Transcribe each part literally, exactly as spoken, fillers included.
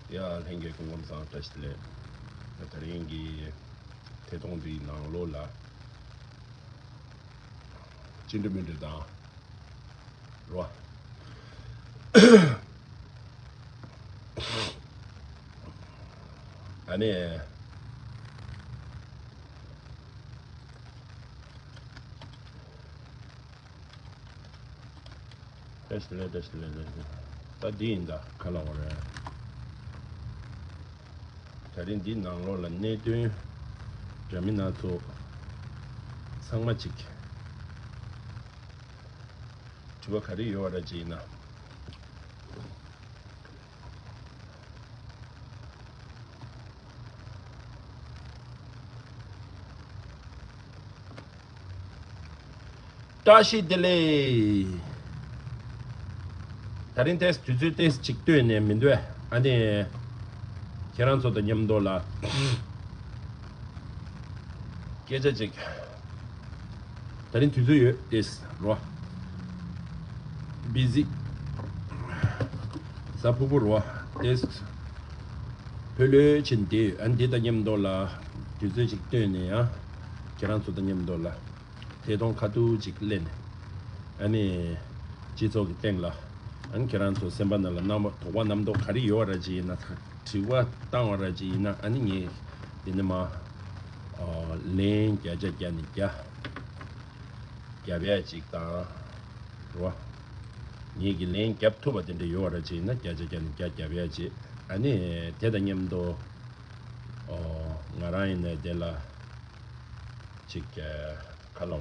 ཡ། ལྷན་རྒྱས་སྐུ་ཁམས་བཟང་། བཀྲ་ཤིས་བདེ་ལེགས། ད་རིང་གི་ཐད་གཏོང་འདིའི་ནང་ལོགས་ལ་ཅི་འདྲ་མི་འདྲ་དང་རོ། ཨ་ནི། བཀྲ་ཤིས་བདེ་ལེགས། བཀྲ་ཤིས་བདེ་ལེགས། བཀྲ་ཤིས་བདེ་ལེགས། ད་འདི་ཡིན་ད། ག་ལ་བ་རེད། ད་རིང་འདི་ནང་ལོགས་ལ་གནད་དོན་འདྲ་མིན་སྣ་ཚོགས་ཚང་མ་གཅིག་དྲི་བ་ག་རེ་ཡོད་པ་ར་ཅིག་ཡིན་ན། བཀྲ་ཤིས་བདེ་ལེགས། ད་རིང་ཏེས་དུས་ཚོད་ཏེས་ཅིག་ལྟོས་ནས་མི་འདུག་ཨ་ནི། ཁྱེད་རང་ཚོ་དང་མཉམ་དུ་ལ་སྐད་ཆ་ཅིག་ད་རིང་དུས་ཚོད་ཡོད་ཏེས་རོ། བི་ཟི། གཟའ་ཕུར་བུ་རོ། ཏེས་ཕོ་ལོས་ཕྱིན་ཏེ་ཨ་ནི་འདི་དང་མཉམ་དུ་ལ་དུས་ཚོད་ཅིག་ལྟོས་ནས་ཡང་ཁྱེད་རང་ཚོ་དང་མཉམ་དུ་ལ། ཐད་གཏོང་ཁ་ཐུག་ཅིག་ལེན། ཨ་ནི། སྤྱི་ཚོགས་ཀྱི་སྟེང་ལ། ཨ་ནི་ཁྱེད་རང་ཚོ་སེམས་པ་ནང་ལ་རྣམ་དོགས་པ་རྣམ་རྟོག་ག་རེ་ཡོད་ར་ཅིག་ཡིན་ན། དྲི་བ་བཏང་བ་ར་ཅིག་ཡིན་ན། ཨ་ནི་ངས་འདི་ནས་མ། ཨ། ལན་བརྒྱ་ཆ་བརྒྱ་ནས་བརྒྱ། རྒྱབ་ཡ་ཅིག་དང་། རོ། ངས་ཀྱི་ལན་རྒྱབ་ཐུབ་པ་དེ་འདྲ་ཡོད་ར་ཅིག་ཡིན་ན། བརྒྱ་ཆ་བརྒྱ་ནས་བརྒྱ་རྒྱབ་ཡ་ཅིག་ཨ་ནི་དེ་དང་མཉམ་དུ། ཨོ། ང་རང་ཡིན་ན་དེ་ལ་ཅིག་ཁ་ལོ་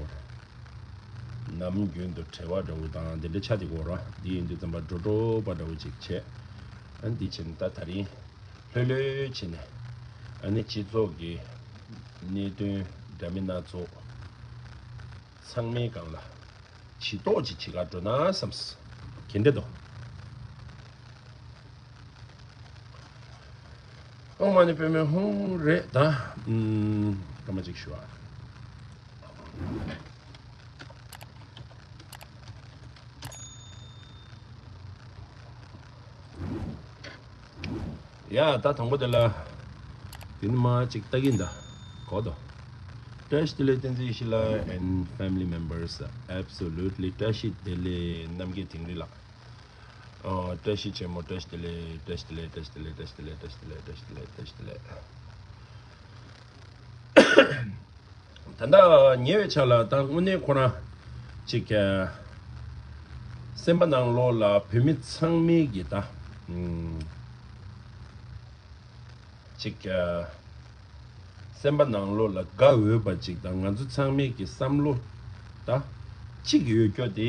ནམ་རྒྱུན་དུ་བྲེལ་བ་འདྲ་བོ་དང་དེ་འདྲ་ཆགས་བསྡད་ཀྱི་ཡོད་རེད། འདི་ཡིན་དུས་ཙམ་པ་འགྲོ་འགྲོ་པ་འདྲ་བོ་ཅིག་བྱས། ཨ། འདི་བྱས་ནས་ད་ད་རིང་ལྷོད་ལྷོད་བྱས་ནས། ཨ་ནི་སྤྱི་ཚོགས་ཀྱི་གནད་དོན་འདྲ་མིན་སྣ་ཚོགས་ཚང་མའི་སྒང་ལ་ཇུས་གཏོགས་ཅིག་བྱེད་ག་འགྲོ་ན་བསམས། ག་འདྲ་འདུག་ཨོཾ་མ་ཎི་པདྨེ་ཧཱུྃ་རེད་ད། ཨུམ། སྐར་མ་གཅིག་ཞུ་ཨ། ཡ། ད་དང་པོ་དེ་ལ་དེ་ནི་མ་གཅིག་ལྟ་གིན་ད་གོ་དོ། བཀྲ་ཤིས་བདེ་ལེགས་བསྟན་འཛིན་ཡེ་ཤེས་ལགས་and family members, absolutely བཀྲ་ཤིས་བདེ་ལེགས་རྣམ་རྒྱལ་དིང་རི་ལགས། ཨོ། བཀྲ་ཤིས་ཆེན་མོ། བཀྲ་ཤིས་བདེ་ལེགས། བཀྲ་ཤིས་བདེ་ལེགས། བཀྲ་ཤིས་བདེ་ལེགས། ད་ལྟ་ཉེ་བའི་ཆར་ལ་ད་དངོས་གནས་ཁོ་རང་ཅིག་སེམས་པ་ནང་ལོགས་ལ་བོད་མི་ཚང་མའི་གི་ད་ཅིག་སེམས་པ་ནང་ལོགས་ལ་དགའ་འོས་པ་ཅིག་དང་། ང་ཚོ་ཚང་མའི་གི་བསམ་བློ་ད་གཅིག་ཡོད་རྒྱུ་དེ།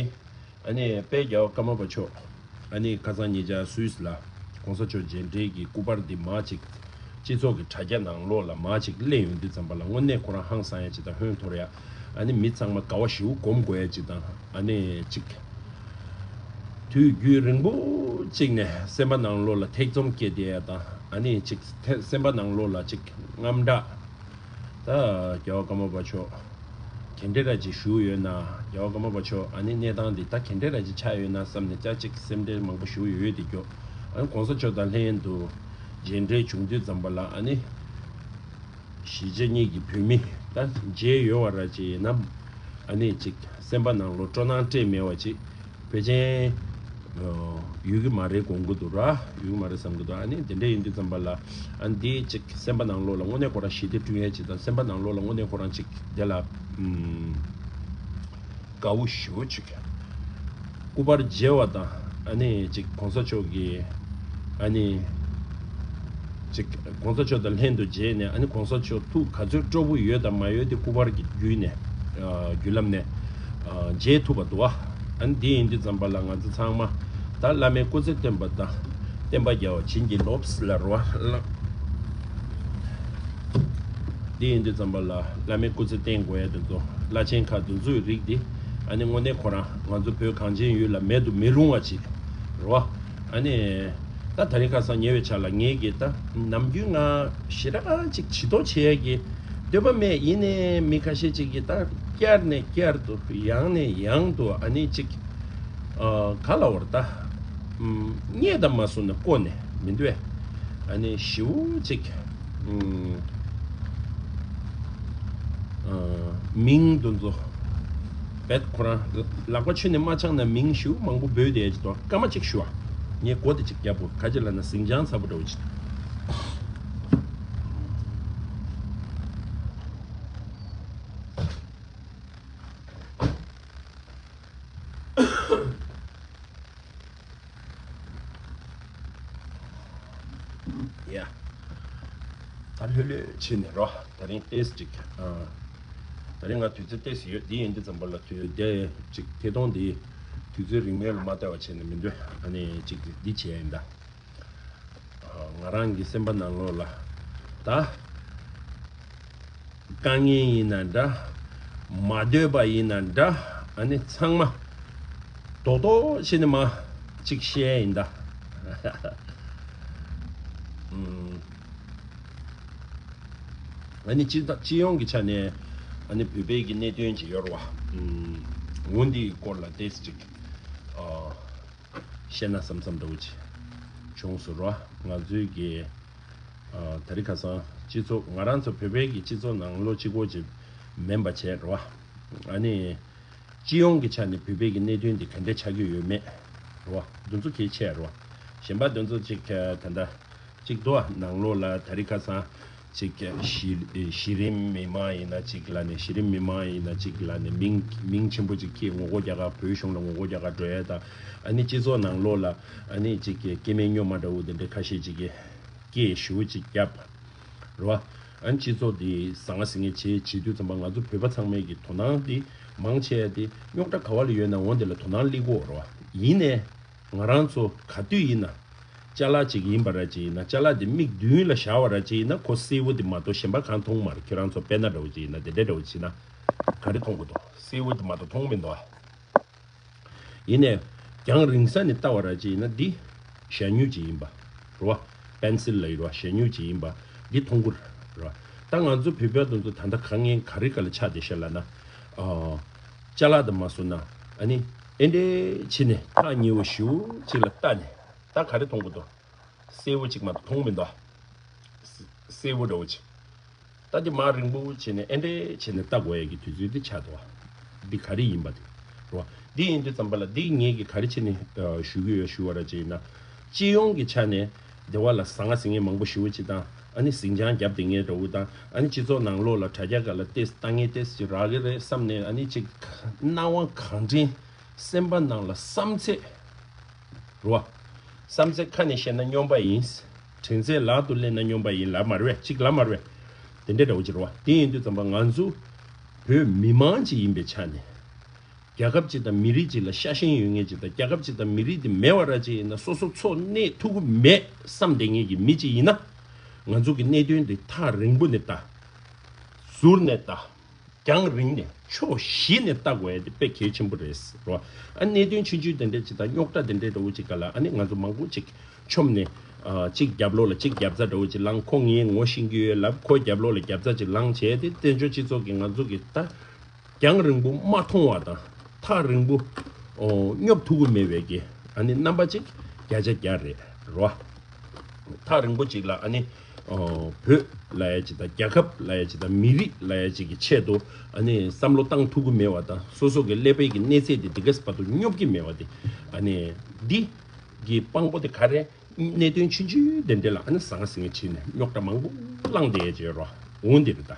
ཨ་ནི་དཔལ་རྒྱལ་བ་ཀརྨ་པ་མཆོག་ཨ་ནི་ཁ་སང་ཉེ་ཆར་སུད་སི་ལ་གོང་ས་མཆོག་མཇལ་འཕྲད་ཀྱི་སྐུ་པར་འདི་མར་ཅིག་སྤྱི་ཚོགས་ཀྱི་དྲ་རྒྱ་ནང་ལོགས་ལ་མར་ཅིག་གླེང་ཡོང་དུས་ཙམ་པ་ལ། དངོས་གནས་ཁོ་རང་ཧང་སང་ཡ་ཅིག་དང་། ཧོན་འཐོར་ཡ། ཨ་ནི་མི་ཚང་མ་དགའ་བ་ཞེ་པོ་སྒོམ་དགོས་ཡ་ཅིག་དང་། ཨ་ནི་ཅིག་དུས་རྒྱུན་རིང་པོ་ཅིག་ནས་སེམས་པ་ནང་ལོགས་ལ་ཐེ་ཚོམ་སྐྱེས་བསྡད་ཡ་དང་། ཨ་ནི་ཅིག་ཐེ་སེམས་པ་ནང་ལོགས་ལ་ཅིག་དངངས་སྐྲག་ད་རྒྱལ་བ་ཀརྨ་པ་མཆོག་ག་འདྲ་ར་ཅིག་བཞུགས་ཡོད་ན། རྒྱལ་བ་ཀརྨ་པ་མཆོག་ཨ་ནི་གནས་སྟངས་འདི་ད་ག་འདྲ་ར་ཅིག་ཆགས་ཡོད་ན་བསམ་ནས་ཅག་ཅིག་སེམས་ཁྲལ་མང་པོ་ཞེ་པོ་ཡོད་དེ་སྐྱོ། ཨ་ནི་གོང་ས་མཆོག་དང་ལྷན་དུ་མཇལ་འཕྲད་བྱུང་དུས་ཙམ་པ་ལ། ཨ་ནི་གཞིས་བྱེས་གཉིས་ཀྱི་བོད་མི་ད་མཇལ་ཡོད་པ་ར་ཅིག་ཡིན་ན། ཨ་ནི་ཅིག་སེམས་པ་ནང་ལོགས་སྤྲོ་སྣང་སྤྲད་མེད་པ་ཅིག་ཕལ་ཆེར་ཡོད་ཀྱི་མ་རེད་དགོངས་ཀྱི་འདུག་ར། ཡོད་ཀྱི་མ་རེད་བསམ་གྱི་འདུག་ཨ་ནི་དེ་འདྲ་ཡིན་དུས་ཙམ་པ་ལ། ཨ་ནི་འདི་ཅིག་སེམས་པ་ནང་ལོགས་ལ་དངོས་གནས་ཁོ་རང་ཞི་བདེ་བསྐྲུན་ཡས་ཅིག་དང་། སེམས་པ་ནང་ལོགས་ལ་དངོས་གནས་ཁོ་རང་ཅིག་དེ་ལ་ཨུམ་དགའ་བོ་ཞེ་པོ་ཅིག་སྐུ་པར་མཇལ་བ་དང་། ཨ་ནི་ཅིག་གོང་ས་མཆོག་གི་ཨ་ནི་ཅིག་གོང་ས་མཆོག་དང་ལྷན་དུ་མཇལ་ནས། ཨ་ནི་གོང་ས་མཆོག་ཐུགས་ག་ཚོད་སྤྲོ་པོ་ཡོད་དང་མ་ཡོད་དེ་སྐུ་པར་གྱི་བརྒྱུད་ནས། ཨ། བརྒྱུད་ལམ་ནས། ཨ། མཇལ་ཐུབ་པ་འདུག་བ། ཨ་ནི་འདི་ཡིན་དུས་ཙམ་པ་ལ་ང་ཚོ་ཚང་མ་ད་བླ་མའི་སྐུ་ཚེ་བརྟན་པ་དང་། བསྟན་པ་རྒྱལ་བ་བྱིན་གྱིས་རློབས་ལ་རོ་བ་ལ། འདི་ཡིན་དུས་ཙམ་པ་ལ་བླ་མའི་སྐུ་ཚེ་བརྟན་དགོས་ཡ་དེ་ཚོ། བླ་ཆེན་ཁག་དེ་ཚོའི་རིགས་འདི་ཨ་ནི་དངོས་གནས་ཁོ་རང་ང་ཚོ་བོད་གངས་ཅན་ཡུལ་ལ་མེད་དུ་མི་རུང་བ་ཅིག་རོ་བ། ཨ་ནི་ད་ད་རིང་ཁ་སང་ཉེ་བའི་ཆར་ལ་ངེད་ཀྱིས་ད་ནམ་རྒྱུན་ང་ཞེ་དྲག་ཅིག་ཇུས་གཏོགས་བྱེད་ཡ་གི་འདོད་པ་མེད། ཡིན་ནའི་མི་ཁ་ཤས་ཅིག་གིས་ད་བསྐྱར་ནས་བསྐྱར་དུ་ཡང་ནས་ཡང་དུ་ཨ་ནི་ཅིག་ཨ། ག་ལབ་དགོས་རེད་ད། ཨམ། རྙེད་དང་མ་སོང་ན་བཀོད་ནས་མི་འདུག་བས། ཨ་ནི་ཞེ་པོ་ཅིག་ཨུམ། ཨ། མིང་དེ་ཚོ་བེད་ཁོ་རང་ལག་པ་ཆུ་ནས་མ་འཆང་ན་མིང་ཞེ་པོ་མང་པོ་འབོད་དེ་ཅིག་ཏོ་སྐར་མ་གཅིག་ཞུ་བ། ངས་མགོ་དེ་ཅིག་རྒྱབ་པོ་ཁ་ཅིག་ལ་ན་ཟིང་ཆང་ཚ་པོ་འདྲ་བོ་ཅིག་ཡ། ད་ལྷོད་ལྷོད་བྱས་ནས་རོ། ད་རིང་ཏོག་ཙམ་ཅིག་ཨ། ད་རིང་ང་དུས་ཚོད་ཏོག་ཙམ་ཡོད། འདི་ཡིན་དུས་ཙམ་པ་ལ་དུས་དེ་ཅིག་ཐད་གཏོང་འདི་དུས་ཚོད་རིང་མོ་ལ་མ་བལྟ་བ་བྱས་ནས་མི་འདོད། ཨ་ནི་ཅིག་འདི་བྱས་ཡིན་ད། ང་རང་གི་སེམས་པ་ནང་ལོགས་ལ་ད་དཀའ་ངལ་ཡིན་ན་འདྲ། མ་འདོད་པ་ཡིན་ན་འདྲ། ཨ་ནི་ཚང་མ་རྡོག་རྡོག་བྱས་ནས་མ་གཅིག་བཤད་ཡིན་ད། ཨ་ནི་སྤྱི་སྤྱི་ཡོངས་ཀྱི་ཆ་ནས་ཨ་ནི་བོད་པའི་གི་གནད་དོན་ཅིག་ཡོད་རེད་བ། འོ་འདིའི་སྐོར་ལ་ཏོག་ཙམ་ཅིག་བཤད་ན་བསམ་བསམ་འདྲ་བོ་ཅིག་བྱུང་སོང་ར། ང་ཚོའི་གི་ཨ། དེ་རིང་ཁ་སང་སྤྱི་ཚོགས་ང་རང་ཚོ་བོད་པའི་གི་སྤྱི་ཚོགས་ནང་ལོགས་གཅིག་པོ་ཅིག་མིན་པ་བྱས་ར། ཨ་ནི་སྤྱི་ཡོངས་ཀྱི་ཆ་ནས་བོད་པའི་གི་གནད་དོན་འདི་ག་འདྲ་ཆགས་ཀྱི་ཡོད་མེད་ར། འདི་ཚོ་གལ་ཆེ་ར། གཞན་པ་འདི་ཚོ་ཅིག་ད་ལྟ་ཅིག་འདུག་ཨ། ནང་ལོགས་ལ་དེ་རིང་ཁ་སང་ཅིག་གཞི་གཞི་རིམ་མི་མང་ཡིན་ན་ཅིག་ལ་ནས་གཞི་རིམ་མི་མང་ཡིན་ན་ཅིག་ལ་ནས་མིང་མིང་ཆེན་པོ་ཅིག་ཁྱེད་ངོ་རྒོལ་རྒྱག་ག་བོད་གཞུང་ལ་ངོ་རྒོལ་རྒྱག་ག་འགྲོ་ཡ་དང་། ཨ་ནི་སྤྱི་ཚོགས་ནང་ལོགས་ལ་ཨ་ནི་ཅིག་སྐྱེ་དམན་སྨྱོན་མ་འདྲ་བོ་དེ་འདྲ་ཁ་ཤས་ཅིག་གིས་སྐད་ཞུ་ཅིག་བརྒྱབ་རེད་བ། ཨ་ནི་སྤྱི་ཚོགས་དེ་ཟང་ཟིང་ངེ་བྱེད་བྱེད་དུས་ཙམ་པ་ང་ཚོ་བོད་པ་ཚང་མའི་གི་དོ་སྣང་དེ་མང་ཆེ་བ་དེ་རྙོག་དྲ་ག་བ་ལ་ཡོད་ན་འོ་དེ་ལ་དོ་སྣང་སླེབས་ཀྱི་ཡོད་རེད་བ། ཡིན་ནའི་ང་རང་ཚོ་ག་དུས་ཡིན་ན་ཅ་ལག་ཅིག་ཡིན་པ་ར་ཅིག་ཡིན་ན་ཅ་ལག་དེ་མིག་མདུན་ལ་བཞག་པ་ར་ཅིག་ཡིན་ན་ཁོ་སེར་པོ་དེ་མ་གཏོགས་གཞན་པ་གང་མཐོང་མ་རེད། ཁྱེད་རང་ཚོ་དཔེར་ན་འདྲ་བོ་ཅིག་ཡིན་ན་དེ་འདྲ་འདྲ་བོ་ཅིག་ཡིན་ན་ག་རེ་མཐོང་གི་འདུག་སེར་པོ་དེ་མ་གཏོགས་མཐོང་མི་འདུག་ཨ། ཡིན་ནའི་རྒྱང་རིང་ས་ནས་ལྟ་བ་ར་ཅིག་ཡིན་ན་འདི་ཞྭ་སྨྱུག་ཅིག་ཡིན་པ་རེད་བ། པེན་སིལ་ལབ་ཡོད་རེད་བ། ཞྭ་སྨྱུག་ཅིག་ཡིན་པ་འདི་མཐོང་གི་རེད་བ། ད་ང་ཚོ་བོད་པ་དེ་ཚོ་ད་ལྟ་དཀའ་ངལ་ག་རེ་ག་ལ་ཆགས་བསྡད་ཤག་ལབ་ན། ཨ། ཅ་ལག་དེ་མ་བཟོ་ན་ཨ་ནི་ཨེ་འདྲས་བྱས་ནས་ཐག་ཉེ་བོ་ཞེ་པོ་ཅིག་ལ་ལྟ་ནས་ད་ག་རེ་མཐོང་གི་འདུག་སེར་པོ་ཅིག་མ་གཏོགས་མཐོང་མི་འདུག་ཨ། སེར་པོ་འདྲ་བོ་ཅིག་ད་དེ་མར་རིང་པོ་བྱས་ནས་ཨེ་འདྲས་བྱས་ནས་ལྟ་དགོས་ཡ་གི་དུས་ཚོད་འདི་ཆགས་འདུག་བ། འདི་ག་རེ་ཡིན་པ་དེ་རོ། འདི་ཡིན་དུས་ཙམ་པ་ལ་འདི་ངེད་ཀྱིས་ག་རེ་བྱས་ནས་ཨ་ཞུ་གི་ཡོད་ཞུ་བ་ར་ཅིག་ཡིན་ན། སྤྱི་ཡོངས་ཀྱི་ཆ་ནས་སྡེ་བ་ལ་ཟང་ངེ་ཟིང་ངེ་མང་པོ་ཞེ་པོ་ཅིག་དང་ཨ་ནི་ཟིང་ཆང་རྒྱབ་བསྡད་མཁན་འདྲ་བོ་དང་ཨ་ནི་སྤྱི་ཚོགས་ནང་ལོགས་ལ་དྲ་རྒྱ་སྒང་ལ་ཏོག་ཙམ་ལྟ་མཁན་ཏོག་ཙམ་ཅིག་རག་གི་རེད་བསམ་ནས་ཨ་ནི་ཅིག་སྣང་བ་གང་དྲན་སེམས་པ་ནང་ལ་བསམ་ཚད། རེད་བ། བསམ་ཚད་ཁ་ནས་བཤད་ན་སྨྱོན་པ་ཡིན། དྲན་ཚད་ལག་ཏུ་ལེན་ན་སྨྱོན་པ་ཡིན་ལབ་མ་རེད་པས། གཅིག་ལབ་མ་རེད་པས། དེ་འདྲའི་འདྲ་བོ་ཅིག་རེད་བ། དེ་ཡིན་དུས་ཙམ་པ་ང་ཚོ་བོད་མི་མང་ཅིག་ཡིན་པའི་ཆ་ནས། རྒྱལ་ཁབ་ཅིག་དང་མི་རིགས་ཅིག་ལ་ཤ་ཞེན་ཡོད་མཁན་ཅིག་དང་རྒྱལ་ཁབ་ཅིག་དང་མི་རིགས་དེ་མེད་པ་ར་ཅིག་ཡིན་ན་སོ་སོ་འཚོ་གནས་ཐུབ་ཀྱི་མེད་བསམ་བསྡད་མཁན་གྱི་མི་ཅིག་ཡིན་ན། ང་ཚོ་གི་གནད་དོན་དེ་ཐག་རིང་པོ་ནས་ལྟ། ཟུར་ནས་ལྟ། རྒྱང་རིང་ནས་ཕྱོགས་བཞི་ནས་ལྟ་དགོས་ཡ་དེ་དཔེ་གལ་ཆེན་པོ་རེད་རོ། ཨ་གནད་དོན་ཆུང་ཆུང་དེ་འདྲ་ཅིག་དང་རྙོག་དྲ་དེ་འདྲའི་འདྲ་བོ་ཅིག་སྒང་ལ་ཨ་ནི་ང་ཚོ་མང་པོ་ཅིག་མཆོངས་ནས་ཨ་གཅིག་རྒྱབ་ལོགས་ལ་གཅིག་རྒྱབ་རྩ་འདྲ་བོ་ཅིག་ལངས། ཁོ་ངའི་ངོ་ཤེས་ཀྱི་ཡོད་ལབ་ཁོ་རྒྱབ་ལོགས་ལ་རྒྱབ་རྩ་ཅིག་ལངས་བྱས་ཏེ་བཙན་བྱོལ་སྤྱི་ཚོགས་ཀྱི་ང་ཚོ་གི་ད་རྒྱང་རིང་པོ་མ་མཐོང་བ་དང་ཐག་རིང་པོ་ཨོ་སྙོབ་ཐུབ་ཀྱི་མེད་པའི་གི་ཨ་ནི་རྣམ་པ་ཅིག་བརྒྱ་ཆ་བརྒྱ་རེད་རོ། ཐག་རིང་པོ་ཅིག་ལ་ཨ་ནི། ཨོ། བོད་ལབ་ཡ་ཅིག་དང་རྒྱལ་ཁབ་ལབ་ཡ་ཅིག་དང་མི་རིགས་ལབ་ཡ་ཅིག་གི་ཆེད་དུ་ཨ་ནི་བསམ་བློ་བཏང་ཐུབ་ཀྱི་མེད་པ་དང་སོ་སོ་གི་ཀླད་པའི་གི་གནས་ཚད་དེ་འདི་ག་བར་དུ་སྙོབ་ཀྱི་མེད་པ་དེ་ཨ་ནི་འདི་གི་དཔང་པོ་དེ་ག་རེ། གནད་དོན་ཆུང་ཆུང་དེ་འདྲ་ལ་ཨ་ནི་ཟང་ཟིང་བྱས་ནས་རྙོག་དྲ་མང་པོ་བསླངས་བསྡད་ཡ་ཅིག་ཡོད་རོ། འོང་འདི་རེད་ད།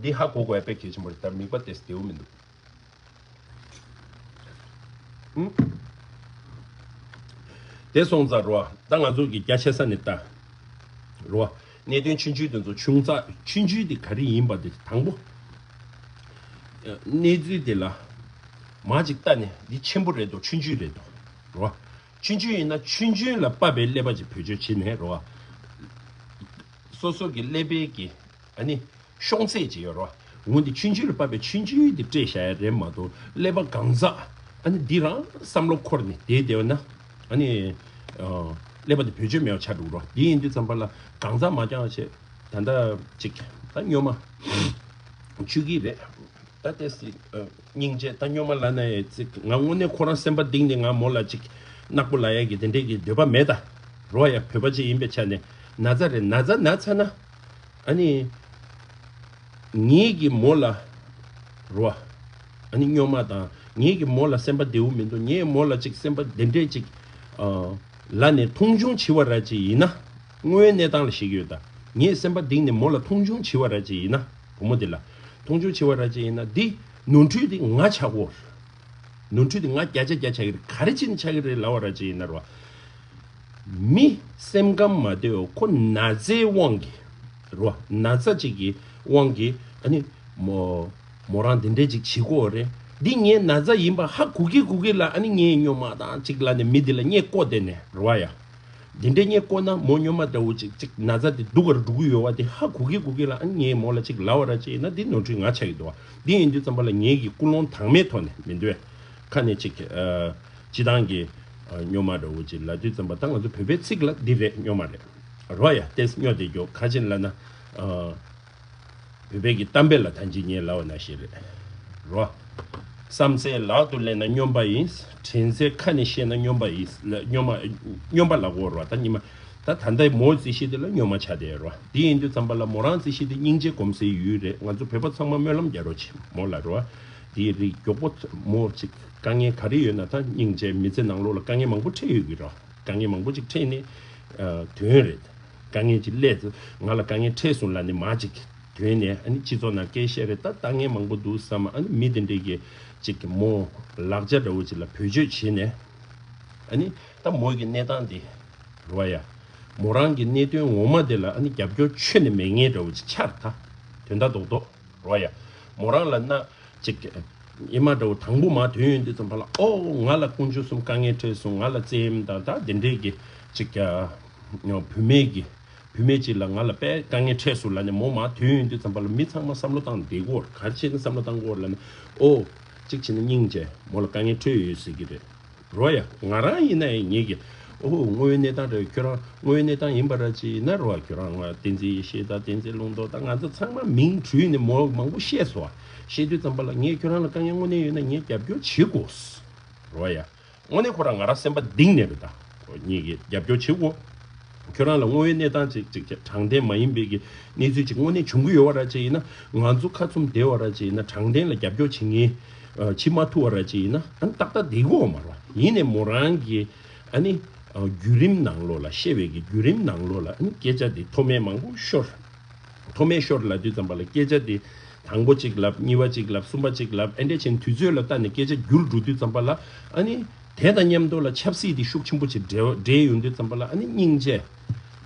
འདི་ཧ་གོ་དགོས་ཡ་དཔེ་གལ་ཆེན་པོ་རེད། ད་མིག་པ་དེ་བདེ་བོ་མི་འདུག་ཨུམ། དེ་སོང་ཙང་རོ། ད་ང་ཚོ་གི་རྒྱ་ཆེ་ས་ནས་ལྟ། རོ། གནད་དོན་ཆུང་ཆུང་དེ་ཚོ་ཆུང་ཙག་ཆུང་ཆུང་དེ་ག་རེ་ཡིན་པ་དེ་དང་པོ། གནས་ཚུལ་དེ་ལ་མར་ཅིག་ལྟ་ནས་འདི་ཆེན་པོ་རེད་དོ་ཆུང་ཆུང་རེད་དོ། རོ། ཆུང་ཆུང་ཡིན་ན་ཆུང་ཆུང་ལ་དཔག་པའི་ཀླད་པ་ཅིག་བེད་སྤྱོད་བྱེད་ནས་རོ། སོ་སོ་གི་ཀླད་པའི་གི་ཨ་ནི། ཤོང་ཚད་ཅིག་ཡོད་རོ། འོན་ཏེ་ཆུང་ཆུང་ལ་དཔག་པའི་ཆུང་ཆུང་དེ་སྤྲད་བཞག་ཡ་རེད་མ་གཏོགས་ཀླད་པ་གང་ཟག་ཨ་ནི་འདི་རང་བསམ་བློ་འཁོར་ནས་བསྡད་བསྡད་པ་ན་ཨ་ནི། ཨ། ཀླད་པ་དེ་བེད་སྤྱོད་མེད་པ་ཆགས་འགྲོ་གི་རོ། འདི་ཡིན་དུས་ཙམ་པ་ལ་གང་ཟག་མ་འགྱངས་བྱས་ད་ལྟ་ཅིག་ད་སྨྱོན་མ་ཆུ་གི་རེད། ད་ལྟའི་སྲིད། ཨ། སྙིང་རྗེ་ད་སྨྱོན་མ་ལབ་ན་ཡང་ཅིག་ང་དངོས་གནས་ཁོ་རང་སེམས་པ་གཏིང་ནས་ང་མོ་ལ་ཅིག་ནག་པོ་ལབ་ཡ་གི་དེ་འདྲས་ཀྱི་འདོད་པ་མེད་ད། རོ་ཡ། བོད་པ་ཅིག་ཡིན་པའི་ཆ་ནས་ན་ཚ་རེད། ན་ཚ་ན་ཚ་ན། ཨ་ནི། ངེད་ཀྱི་མོ་ལ། རོ། ཨ་ནི་སྨྱོན་མ་དང་ངེད་ཀྱི་མོ་ལ་སེམས་པ་བདེ་བོ་མི་འདུག་ངའི་མོ་ལ་ཅིག་སེམས་པ་དེ་འདྲས་ཅིག་ཨ། ལ་ནས་མཐོང་ཆུང་བྱེད་པ་ར་ཅིག་ཡིན་ན། དངོས་ཡོད་གནས་སྟངས་ལ་བཤད་ཀྱི་ཡོད་ད། ངས་སེམས་པ་གཏིང་ནས་མོ་ལ་མཐོང་ཆུང་བྱེད་པ་ར་ཅིག་ཡིན་ན། བུ་མོ་དེ་ལ་མཐོང་ཆུང་བྱེད་པ་ར་ཅིག་ཡིན་ན། འདི་ནོར་འཁྲུལ་དེ་ང་ཆགས་ཀྱི་ཡོད། ནོར་འཁྲུལ་དེ་ང་བརྒྱ་ཆ་བརྒྱ་ཆགས་ཀྱི་རེད། ག་རེ་བྱས་ནས་ཆགས་ཀྱི་རེད་ལབ་པ་ར་ཅིག་ཡིན་ན་རོ། མི་སེམས་ཁམས་མ་བདེ་བ་ཁོ་ན་ཚའི་དབང་གིས་རོ། ན་ཚ་ཅིག་གི་དབང་གིས་ཨ་ནི་མོ་མོ་རང་དེ་འདྲས་ཅིག་བྱེད་ཀྱི་ཡོད་རེད། འདི་ངའི་ན་ཚ་ཡིན་པ་ཧ་གོ་གི་གོ་གི་ལ། ཨ་ནི་ངའི་སྨྱོན་མ་དང་ཅིག་ལ་ནས་མི་དེ་ལ་བརྙས་བཀོད་དེ་ནས་རོ་ཡ། དེ་འདྲས་བརྙས་བཀོད་ན་མོ་སྨྱོན་མ་འདྲ་བོ་ཅིག་ཅིག་ན་ཚ་དེ་སྡུག་གར་འགྲོ་གི་ཡོད་པ་དེ་ཧ་གོ་གི་གོ་གི་ལ། ཨ་ནི་ངའི་མོ་ལ་ཅིག་ལབ་པ་ར་ཅིག་ཡིན་ན་འདི་ནོར་འཁྲུལ་ང་ཆགས་ཀྱི་འདུག་བ། འདི་ཡིན་དུས་ཙམ་པ་ལ་ངེད་ཀྱི་ཀུན་སློང་དྭངས་མའི་ཐོག་ནས་མི་འདུག་བས། ཁ་ནས་ཅིག་ཨ། སྤྱི་བཏང་གི་ཨ། སྨྱོན་མ་འདྲ་བོ་ཅིག་ལབ་དུས་ཙམ་པ་ད་ང་ཚོ་བོད་པའི་ཚིག་ལ་འདི་རེད། སྨྱོན་མ་རེད། རོ་ཡ། ཏེས་སྨྱོ་བསྡད་རྒྱུ་ག་ཅིག་ལབ་ན། ཨ། བོད་པའི་གི་གཏམ་དཔེ་ལ་ཐང་ཅིག་ངས་ལབ་པ་ནང་བཞིན་རེད། རོ། བསམ་ཚད་ལག་ཏུ་ལེན་ན་སྨྱོན་པ་ཡིན། དྲན་ཚད་ཁ་ནས་བཤད་ན་སྨྱོན་པ་ཡིན། ལ་སྨྱོན་མ་སྨྱོན་པ་ལབ་དགོས་རོ། ད་ཉི་མ་ད་ད་ལྟའི་མོའི་རྩིས་གཞི་དེ་ལ་སྨྱོན་མ་ཆགས་བསྡད་རོ། དེ་ཡིན་དུས་ཙམ་པ་ལ་མོ་རང་རྩིས་གཞི་དེ་སྙིང་རྗེ་སྒོམ་སའི་ཡུལ་རེད། ང་ཚོ་བོད་པ་ཚང་མ་སྨོན་ལམ་རྒྱག་རོགས་བྱེད་མོ་ལ་རོ། དེའི་རིགས་མགྱོགས་པོ་མོ་ཅིག་དཀའ་ངལ་ག་རེ་ཡོད་ན། ད་སྙིང་རྗེ་མི་ཚེ་ནང་ལོགས་ལ་དཀའ་ངལ་མང་པོ་འཕྲད་ཡོད་ཀྱི་རོ། དཀའ་ངལ་མང་པོ་ཅིག་འཕྲད་ནས་ཨ། དོན་རེད། དཀའ་ངལ་ཅིག་སླེབས་ང་ལ་དཀའ་ངལ་འཕྲད་སོང་ལབ་ནས་མ་ཅིག་དོན་ནས་ཨ་ནི་སྤྱི་ཚོགས་ནང་སྐད་བཤད་རེད། ད་ལྟ་ངན་མང་པོ་འདུག་བསམ། ཨ་ནི་མི་དེ་འདྲས་ཀྱི་ཅིག་གི་མོ་ལག་ཆ་འདྲ་བོ་ཅིག་ལ་བེད་སྤྱོད་བྱས་ནས། ཨ་ནི་ད་མོ་གི་གནས་སྟངས་འདི་རོ་ཡ། མོ་རང་གི་གནད་དོན་ངོ་མ་དེ་ལ་ཨ་ནི་རྒྱབ་སྐྱོར་ཁྱོན་ནས་མེད་མཁན་འདྲ་བོ་ཅིག་ཆགས་ད། དོན་དག་རྡོག་རྡོག་རོ་ཡ། མོ་རང་ལ་ན་ཅིག་ཨེ་མ་འདྲ་བོ་དང་པོ་མ་དོན་ཡོང་དུས་ཙམ་པ་ལ། ཨོ་ང་ལ་དཀོན་མཆོག་གསུམ་དཀའ་ངལ་འཕྲད་སོང་། ང་ལ་བཙན་གཡེམ་དང་ད་དེ་འདྲས་ཀྱི་ཅིག་ཨ། བུད་མེད་ཀྱི་བུད་མེད་ཅིག་ལ་ང་ལ་དཔེ་དཀའ་ངལ་འཕྲད་སོང་ལབ་ནས་མོ་མར་ཐོན་ཡོང་དུས་ཙམ་པ་ལ་མི་ཚང་མ་བསམ་བློ་བཏང་བསྡད་ཀྱི་ཡོད་རེད། ག་རེ་བྱས་ནས་བསམ་བློ་བཏང་གི་ཡོད་རེད་ལབ་ན། ཨོ། གཅིག་བྱས་ན་སྙིང་རྗེ་མོ་ལ་དཀའ་ངལ་འཕྲད་ཡོད་ཟེར་གྱི་རེད། རོ་ཡ། ང་རང་ཡིན་ན་ཡང་ངེད་ཀྱི་ཨོ་དངོས་ཡོད་གནས་སྟངས་རེད། ཁྱོད་རང་དངོས་ཡོད་གནས་སྟངས་ཡིན་པ་ར་ཅིག་ཡིན་ན་རོ། ཁྱོད་རང་ང་བསྟན་འཛིན་ཡེ་ཤེས་དང་བསྟན་འཛིན་ལུང་རྟོགས་དང་ང་ཚོ་ཚང་མ་མིང་བྲུས་ནས་མོ་མང་པོ་བཤད་སོང་བ། བཤད་དུས་ཙམ་པ་ལ་ངས་ཁྱོད་རང་ལ་དཀའ་ངལ་དངོས་གནས་ཡོད་ན་ངས་རྒྱབ་སྐྱོར་བྱེད་དགོས། རོ་ཡ། དངོས་གནས་ཁོ་རང་ང་རང་སེམས་པ་གཏིང་ནས་རེད་ད། ཁོ་གཉིས་ཀྱིས་རྒྱབ་སྐྱོར་བྱེད་དགོས། ཁྱོད་རང་ལ་དངོས་ཡོད་གནས་སྟངས་ཅིག་ཅིག་ཅིག་དྲང་བདེན་མ་ཡིན་པའི་གི་གནས་ཚུལ་ཅིག་དངོས་གནས་བྱུང་གི་ཡོད་པ་ར་ཅིག་ཡིན་ན། ང་ཚོ་ཁ་ཚུམ་བསྡད་པ་ར་ཅིག་ཡིན་ན། དྲང་བདེན་ལ་རྒྱབ་སྐྱོར་བྱེད་མཁན་ཨ། བྱེད་མ་ཐུབ་པ་ར་ཅིག་ཡིན་ན། ཨ་ནི་ཏག་ཏག་བསྡད་ཀྱི་ཡོད་མ་རེད་པ། ཡིན་ནའི་མོ་རང་གི་ཨ་ནི་ཨ། བརྒྱུད་རིམ་ནང་ལོགས་ལ། བཤད་པའི་གི་བརྒྱུད་རིམ་ནང་ལོགས་ལ་ཨ་ནི་སྐད་ཆ་འདི་མཐོ་དམན་མང་པོ་ཤོར། མཐོ་དམན་ཤོར་ལབ་དུས་ཙམ་པ་ལ་སྐད་ཆ་འདི་དང་པོ་གཅིག་ལབ། གཉིས་པ་གཅིག་ལབ། གསུམ་པ་གཅིག་ལབ། ཨེ་འདྲས་བྱས་ནས་དུས་ཚོད་ལ་ལྟ་ནས་སྐད་ཆ་འགྱུར་འགྲོ་དུས་ཙམ་པ་ལ་ཨ་ནི་དེ་དང་མཉམ་དུ་ལ་ཆབ་སྲིད་འདི་ཤུགས་ཆེན་པོ་ཅིག་འབྲེལ་བ་འབྲེལ་ཡོང་དུས་ཙམ་པ་ལ་ཨ་ནི་སྙིང་རྗེ་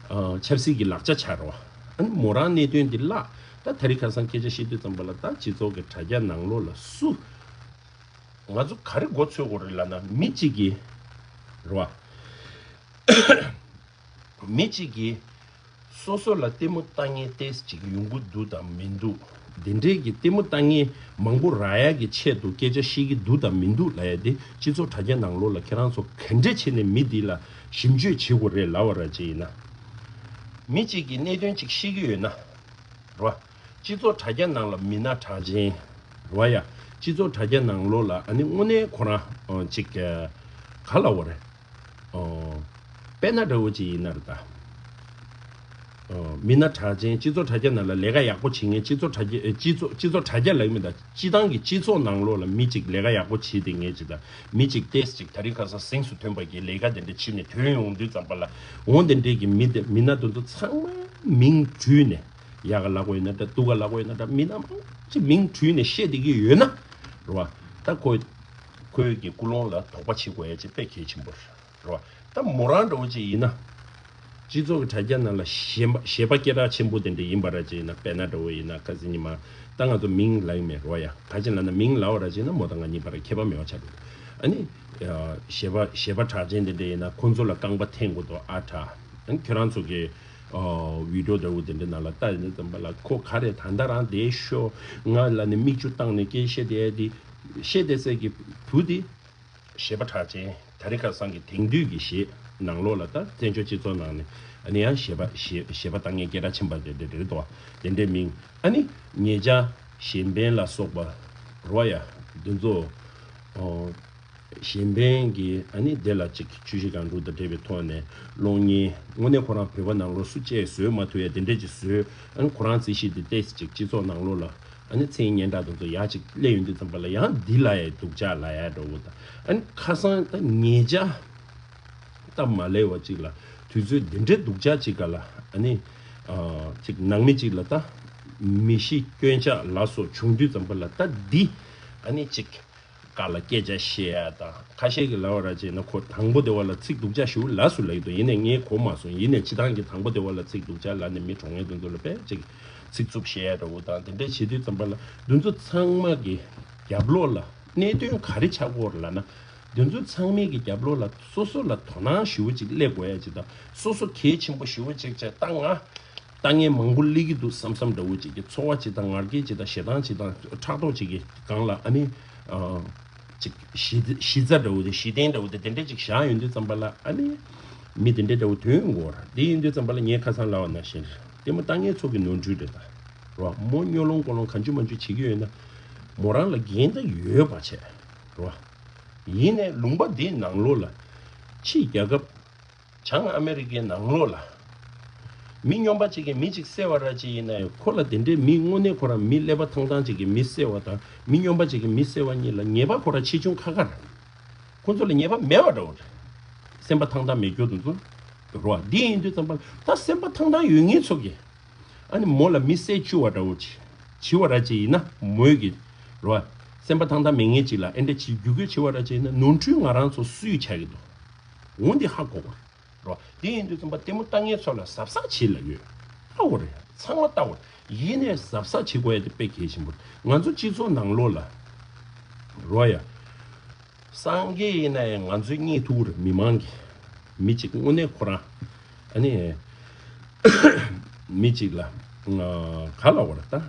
ཨ། ཆབ་སྲིད་ཀྱི་ལག་ཆ་ཆགས་རོ། ཨ་ནི་མོ་རང་གནད་དོན་འདི་བརླག་ད་དེ་རིང་ཁ་སང་སྐད་ཆ་བཤད་དུས་ཙམ་པ་ལ་ད་སྤྱི་ཚོགས་ཀྱི་དྲ་རྒྱ་ནང་ལོགས་ལ་སུ། ང་ཚོ་ག་རེ་མགོ་ཚོས་དགོས་རེད་ལབ་ན། མི་གཅིག་གིས་རེད་པ། མི་གཅིག་གིས་སོ་སོ་ལ་ལྟད་མོ་ལྟ་མཁན་ཏོག་ཙམ་ཅིག་ཡོང་གི་འདུག་དང་མི་འདུག་དེ་འདྲའི་གི་ལྟད་མོ་ལྟ་མཁན་མང་པོ་རག་ཡག་གི་ཆེད་དུ་སྐད་ཆ་བཤད་ཀྱི་འདུག་དང་མི་འདུག་ལབ་ཡ་དེ། སྤྱི་ཚོགས་དྲ་རྒྱ་ནང་ལོགས་ལ་ཁྱེད་རང་ཚོ་ག་འདྲ་བྱས་ནས་མི་འདི་ལ་ཞིབ་འཇུག་བྱེད་དགོས་རེད་ལབ་པ་ར་ཅིག་ཡིན་ན། མི་གཅིག་གིས་གནད་དོན་ཅིག་བཤད་ཀྱི་ཡོད་ན། རེད་པ། སྤྱི་ཚོགས་དྲ་རྒྱ་ནང་ལ་མི་སྣ་གྲགས་ཅན། རེད་པ་ཡ། སྤྱི་ཚོགས་དྲ་རྒྱ་ནང་ལོགས་ལ་ཨ་ནི་དངོས་གནས་ཁོ་རང་ཨ། ཅིག་ག་ལབ་དགོས་རེད། ཨ། དཔེར་ན་འདྲ་བོ་ཅིག་ཡིན་ན་རེད་ད། ཨ། མི་སྣ་གྲགས་ཅན། སྤྱི་ཚོགས་དྲ་རྒྱ་ནང་ལ་ལས་ཀ་ཡག་པོ་བྱེད་མཁན། སྤྱི་ཚོགས་དྲ་རྒྱ་ཨེ། སྤྱི་ཚོགས་སྤྱི་ཚོགས་དྲ་རྒྱ་ལབ་ཀྱི་མེད་ད། སྤྱི་བཏང་གི་སྤྱི་ཚོགས་ནང་ལོགས་ལ་མི་གཅིག་ལས་ཀ་ཡག་པོ་བྱེད་བསྡད་མཁན་ཅིག་དང་། མི་གཅིག་ཏོག་ཙམ་ཅིག་དེ་རིང་ཁ་སང་གཟེངས་སུ་ཐོན་པ་གི་ལས་ཀ་དེ་འདྲ་བྱེད་ནས་ཐོན་ཡོང་དུས་ཙམ་པ་ལ། འོ་དེ་འདྲས་ཀྱི་མི་དེ་མི་སྣ་དེ་ཚོ་ཚང་མ་མིང་བྲུས་ནས། ཡག་ག་ལབ་དགོས་ཡོད་ན་འདྲ། སྡུག་ག་ལབ་དགོས་ཡོད་ན་འདྲ། མི་སྣ་མང་ཆེ་མིང་བྲུས་ནས་བཤད་བསྡད་ཀྱི་ཡོད་ན་རེད་པ། ད་ཁོ་ཁོའི་གི་ཀུན་སློང་ལ་དོགས་པ་བྱེད་དགོས་ཡ་ཅིག་དཔེ་གལ་ཆེན་པོ་རེད་པ། ད་མོ་རང་འདྲ་བོ་ཅིག་ཡིན་ན། སྤྱི་ཚོགས་ཀྱི་དྲ་རྒྱ་ནང་ལ་གཞས་པ་གཞས་པ་སྐད་གྲགས་ཆེན་པོ་དེ་འདྲ་ཡིན་པ་ར་ཅིག་ཡིན་ན། དཔེར་ན་འདྲ་བོ་ཡིན་ན། ཁ་སང་ཉི་མ་ད་ང་ཚོ་མིང་ལབ་ཀྱི་མེད་རེད་པ་ཡ། ག་ཅི་ལབ་ན་མིང་ལབ་པ་ར་ཅིག་ཡིན་ན་མོ་དང་ང་གཉིས་བར་ཁྱད་པར་མེད་པ་ཆགས་འགྲོ། ཨ་ནི་གཞས་པ་གཞས་པ་གྲགས་ཅན་དེ་འདྲ་ཡིན་ན་ཁོང་ཚོ་ལ་རྐང་པ་འཐེན་དགོས་འདུག་ཨ་དྲ། ཨ་ནི་ཁྱོད་རང་ཚོ་གི་ཨ། བི་ཌིའོ་འདྲ་བོ་དེ་འདྲ་ནང་ལ་ལྟ་ཡོང་དུས་ཙམ་པ་ལ། ཁོ་ག་རེ་ད་ལྟ་རང་བསྡད་ཤོག་ང་ལ་ནི་མིག་ཆུ་བཏང་ནས་སྐད་བཤད་བསྡད་དེ། བཤད་བསྡད་སའི་གི་བུ་དེ་གཞས་པ་གྲགས་ཅན། དེ་རིང་ཁ་སང་གི་དེང་དུས་ཀྱི་གཞས་ནང་ལོགས་ལ། ད་བཙན་བྱོལ་སྤྱི་ཚོགས་ནང་ནས་ཨ་ནི་ཡང་གཞས་པ་གཞས་གཞས་པ་ལྟ་མཁན་སྐད་གྲགས་ཆེན་པོ་དེ་འདྲ་རེད་དོ། དེ་འདྲའི་མིང་། ཨ་ནི་ཉེ་ཆར་གཞན་ཕན་ལ་སོགས་པ་རེད་པ་ཡ། འདི་ཚོ་ཨོ། གཞན་ཕན་གྱི་ཨ་ནི་དེ་ལ་ཅིག་ཆུ་བཞི་སྒང་དྲུག་དང་འབྲེལ་བའི་ཐོག་ནས་གློག་བརྙན་དངོས་གནས་ཁོ་རང་བོད་པ་ནང་ལོགས་སུ་ཅིག་བཟོས་མ་ཐུབ་ཡ་དེ་འདྲས་ཅིག་བཟོས། ཨ་ནི་ཁོ་རང་རྩིས་གཞི་དེ་ཏོག་ཙམ་ཅིག་སྤྱི་ཚོགས་ནང་ལོགས་ལ་ཨ་ནི་མཚན་སྙན་གྲགས་དེ་ཚོ་ཡག་ཅིག་སླེབས་ཡོང་དུས་ཙམ་པ་ལ་ཡང་འདི་ལ་ཡ་སྡུག་ཅག་ལབ་ཡ་འདྲ་བོ་དང་། ཨ་ནི་ཁ་སང་ད་ཉེ་ཆར་སྟབས་མ་ལེགས་པ་ཅིག་ལ་དུས་ཚོད་འདི་འདྲའི་སྡུག་ཅག་ཅིག་ག་ལ་ཨ་ནི་ཨ་ཅིག་ནང་མི་ཅིག་ལ་ད་མི་ཤི་སྐྱོན་ཆག་ལ་སོགས་བྱུང་དུས་ཙམ་པ་ལ་ད་འདི་ཨ་ནི་ཅིག་ག་ལ་སྐད་ཆ་བཤད་ཡ་དང་། ཁ་ཤས་ཀྱིས་ལབ་པ་ར་བྱས་ན་ཁོ་དང་པོ་དེ་བ་ལ་ཚིག་སྡུག་ཅག་ཞེ་པོ་ལབ་སུ་ལབ་ཀྱི་འདུག་ཡིན་ནའི་ངས་གོ་མ་སོང་། ཡིན་ནའི་སྤྱིར་བཏང་གི་དང་པོ་དེ་བ་ལ་ཚིག་སྡུག་ཅག་ལབ་ནས་མི་གྲོངས་མཁན་དེ་ཚོ་ལ་དཔེ་ཅིག་ཚིག་རྩུབ་བཤད་ཡ་འདྲ་བོ་དང་དེ་འདྲ་བྱེད་དུས་ཙམ་པ་ལ་འདི་ཚོ་ཚང་མ་གི་རྒྱབ་ལོགས་ལ་གནད་དོན་ག་རེ་ཆགས་ཀྱི་ཡོད་རེད་ལབ་ན། འདི་ཚོ་ཚང་མའི་གི་རྒྱབ་ལོགས་ལ་སོ་སོ་ལ་དོ་སྣང་ཞེ་པོ་ཅིག་སླེབས་དགོས་ཡ་ཅིག་དང་། སོ་སོ་གལ་ཆེན་པོ་ཞེ་པོ་ཅིག་བྱས་ད་ང་ལྟ་ངན་མང་པོ་སླེབས་ཀྱི་འདུག་བསམ་བསམ་འདྲ་བོ་ཅིག་གི་ཚོར་བ་ཅིག་དང་། ང་རྒྱལ་ཅིག་དང་ཞེ་སྡང་ཅིག་དང་ཕྲག་དོག་ཅིག་གི་སྒང་ལ་ཨ་ནི་ཨ་ཅིག་གཞི་གཞི་རྩ་འདྲ་བོ་དེ། གཞི་རྟེན་འདྲ་བོ་དེ་དེ་འདྲ་ཅིག་བཞག་ཡོང་དུས་ཙམ་པ་ལ་ཨ་ནི་མི་དེ་འདྲ་འདྲ་བོ་ཐོན་ཡོང་གི་ཡོད་རེད། དེ་ཡིན་དུས་ཙམ་པ་ལ་ངས་ཁ་སང་ལབ་པ་ནང་བཞིན་རེད། ལྟད་མོ་ལྟ་མཁན་ཚོ་གི་ནོར་འཁྲུལ་རེད་ད། རོ། མོ་སྨྱོ་ལོང་ཀོ་ལོང་གང་བྱུང་མང་བྱུང་བྱེད་ཀྱི་ཡོད་ན་མོ་རང་ལ་འགན་ད་ཡོད་པ་བྱས། རོ། ཡིན་ནའི་ལུང་པ་འདིའི་ནང་ལོགས་ལ་ཕྱིའི་རྒྱལ་ཁབ་བྱང་ཨ་མེ་རི་ཀའི་ནང་ལོགས་ལ་མི་སྨྱོན་པ་ཅིག་གིས་མི་ཅིག་བསད་པ་ར་ཅིག་ཡིན་ན་ཡང་ཁོ་ལ་དེ་འདྲའི་མི་དངོས་གནས་ཁོ་རང་མི་ཀླད་པ་ཐང་ཐང་ཅིག་གིས་མི་བསད་པ་དང་མི་སྨྱོན་པ་ཅིག་གིས་མི་བསད་པ་གཉིས་ལ་ཉེས་པ་ཁོ་རང་ཆེ་ཆུང་ཁ་ཁ་རེད། ཁོ་ཚོ་ལ་ཉེས་པ་མེད་པ་འདྲ་བོ་རེད། སེམས་པ་ཐང་ཐང་མེད་རྒྱུ་དེ་ཚོ་རོ། འདི་ཡིན་དུས་ཙམ་པ་ལ་ད་སེམས་པ་ཐང་ཐང་ཡོད་མཁན་ཚོ་གིས་ཨ་ནི་མོ་ལ་མི་བསད་བཅུག་པ་འདྲ་བོ་ཅིག་བྱེད་པ་ར་ཅིག་ཡིན་ན་མོས་གི་རོ། སེམས་པ་ཐང་ཐང་མེད་མཁན་ཅིག་ལ་ཨེ་འདྲ་བྱེད་རྒྱུ་རྒྱུ་བྱེད་པ་ར་ཅིག་ཡིན་ན་ནོར་འཁྲུལ་ང་རང་ཚོ་སུས་ཆགས་ཀྱི་འདུག་འོ་འདི་ཧ་གོ་དགོས་རེད། རོ། དེ་ཡིན་དུས་ཙམ་པ་ལྟད་མོ་ལྟ་མཁན་ཚོ་ལ་གཟབ་གཟབ་བྱེད་ལབ་ཡོད། ལྟ་དགོས་རེད། ཚང་མ་ལྟ་དགོས་རེད། ཡིན་ནའི་གཟབ་གཟབ་བྱེད་དགོས་ཡ་དེ་དཔེ་གལ་ཆེན་པོ་རེད། ང་ཚོ་སྤྱི་ཚོགས་ནང་ལོགས་ལ་རོ་ཡ། སངས་རྒྱས་ཡིན་ན་ཡང་ང་ཚོའི་གཉིད་ཐུག་རེད། མི་མང་གི་མི་གཅིག་དངོས་གནས་ཁོ་རང་ཨ་ནི་མི་གཅིག་ལ་ག་ལབ་དགོས་རེད་ད།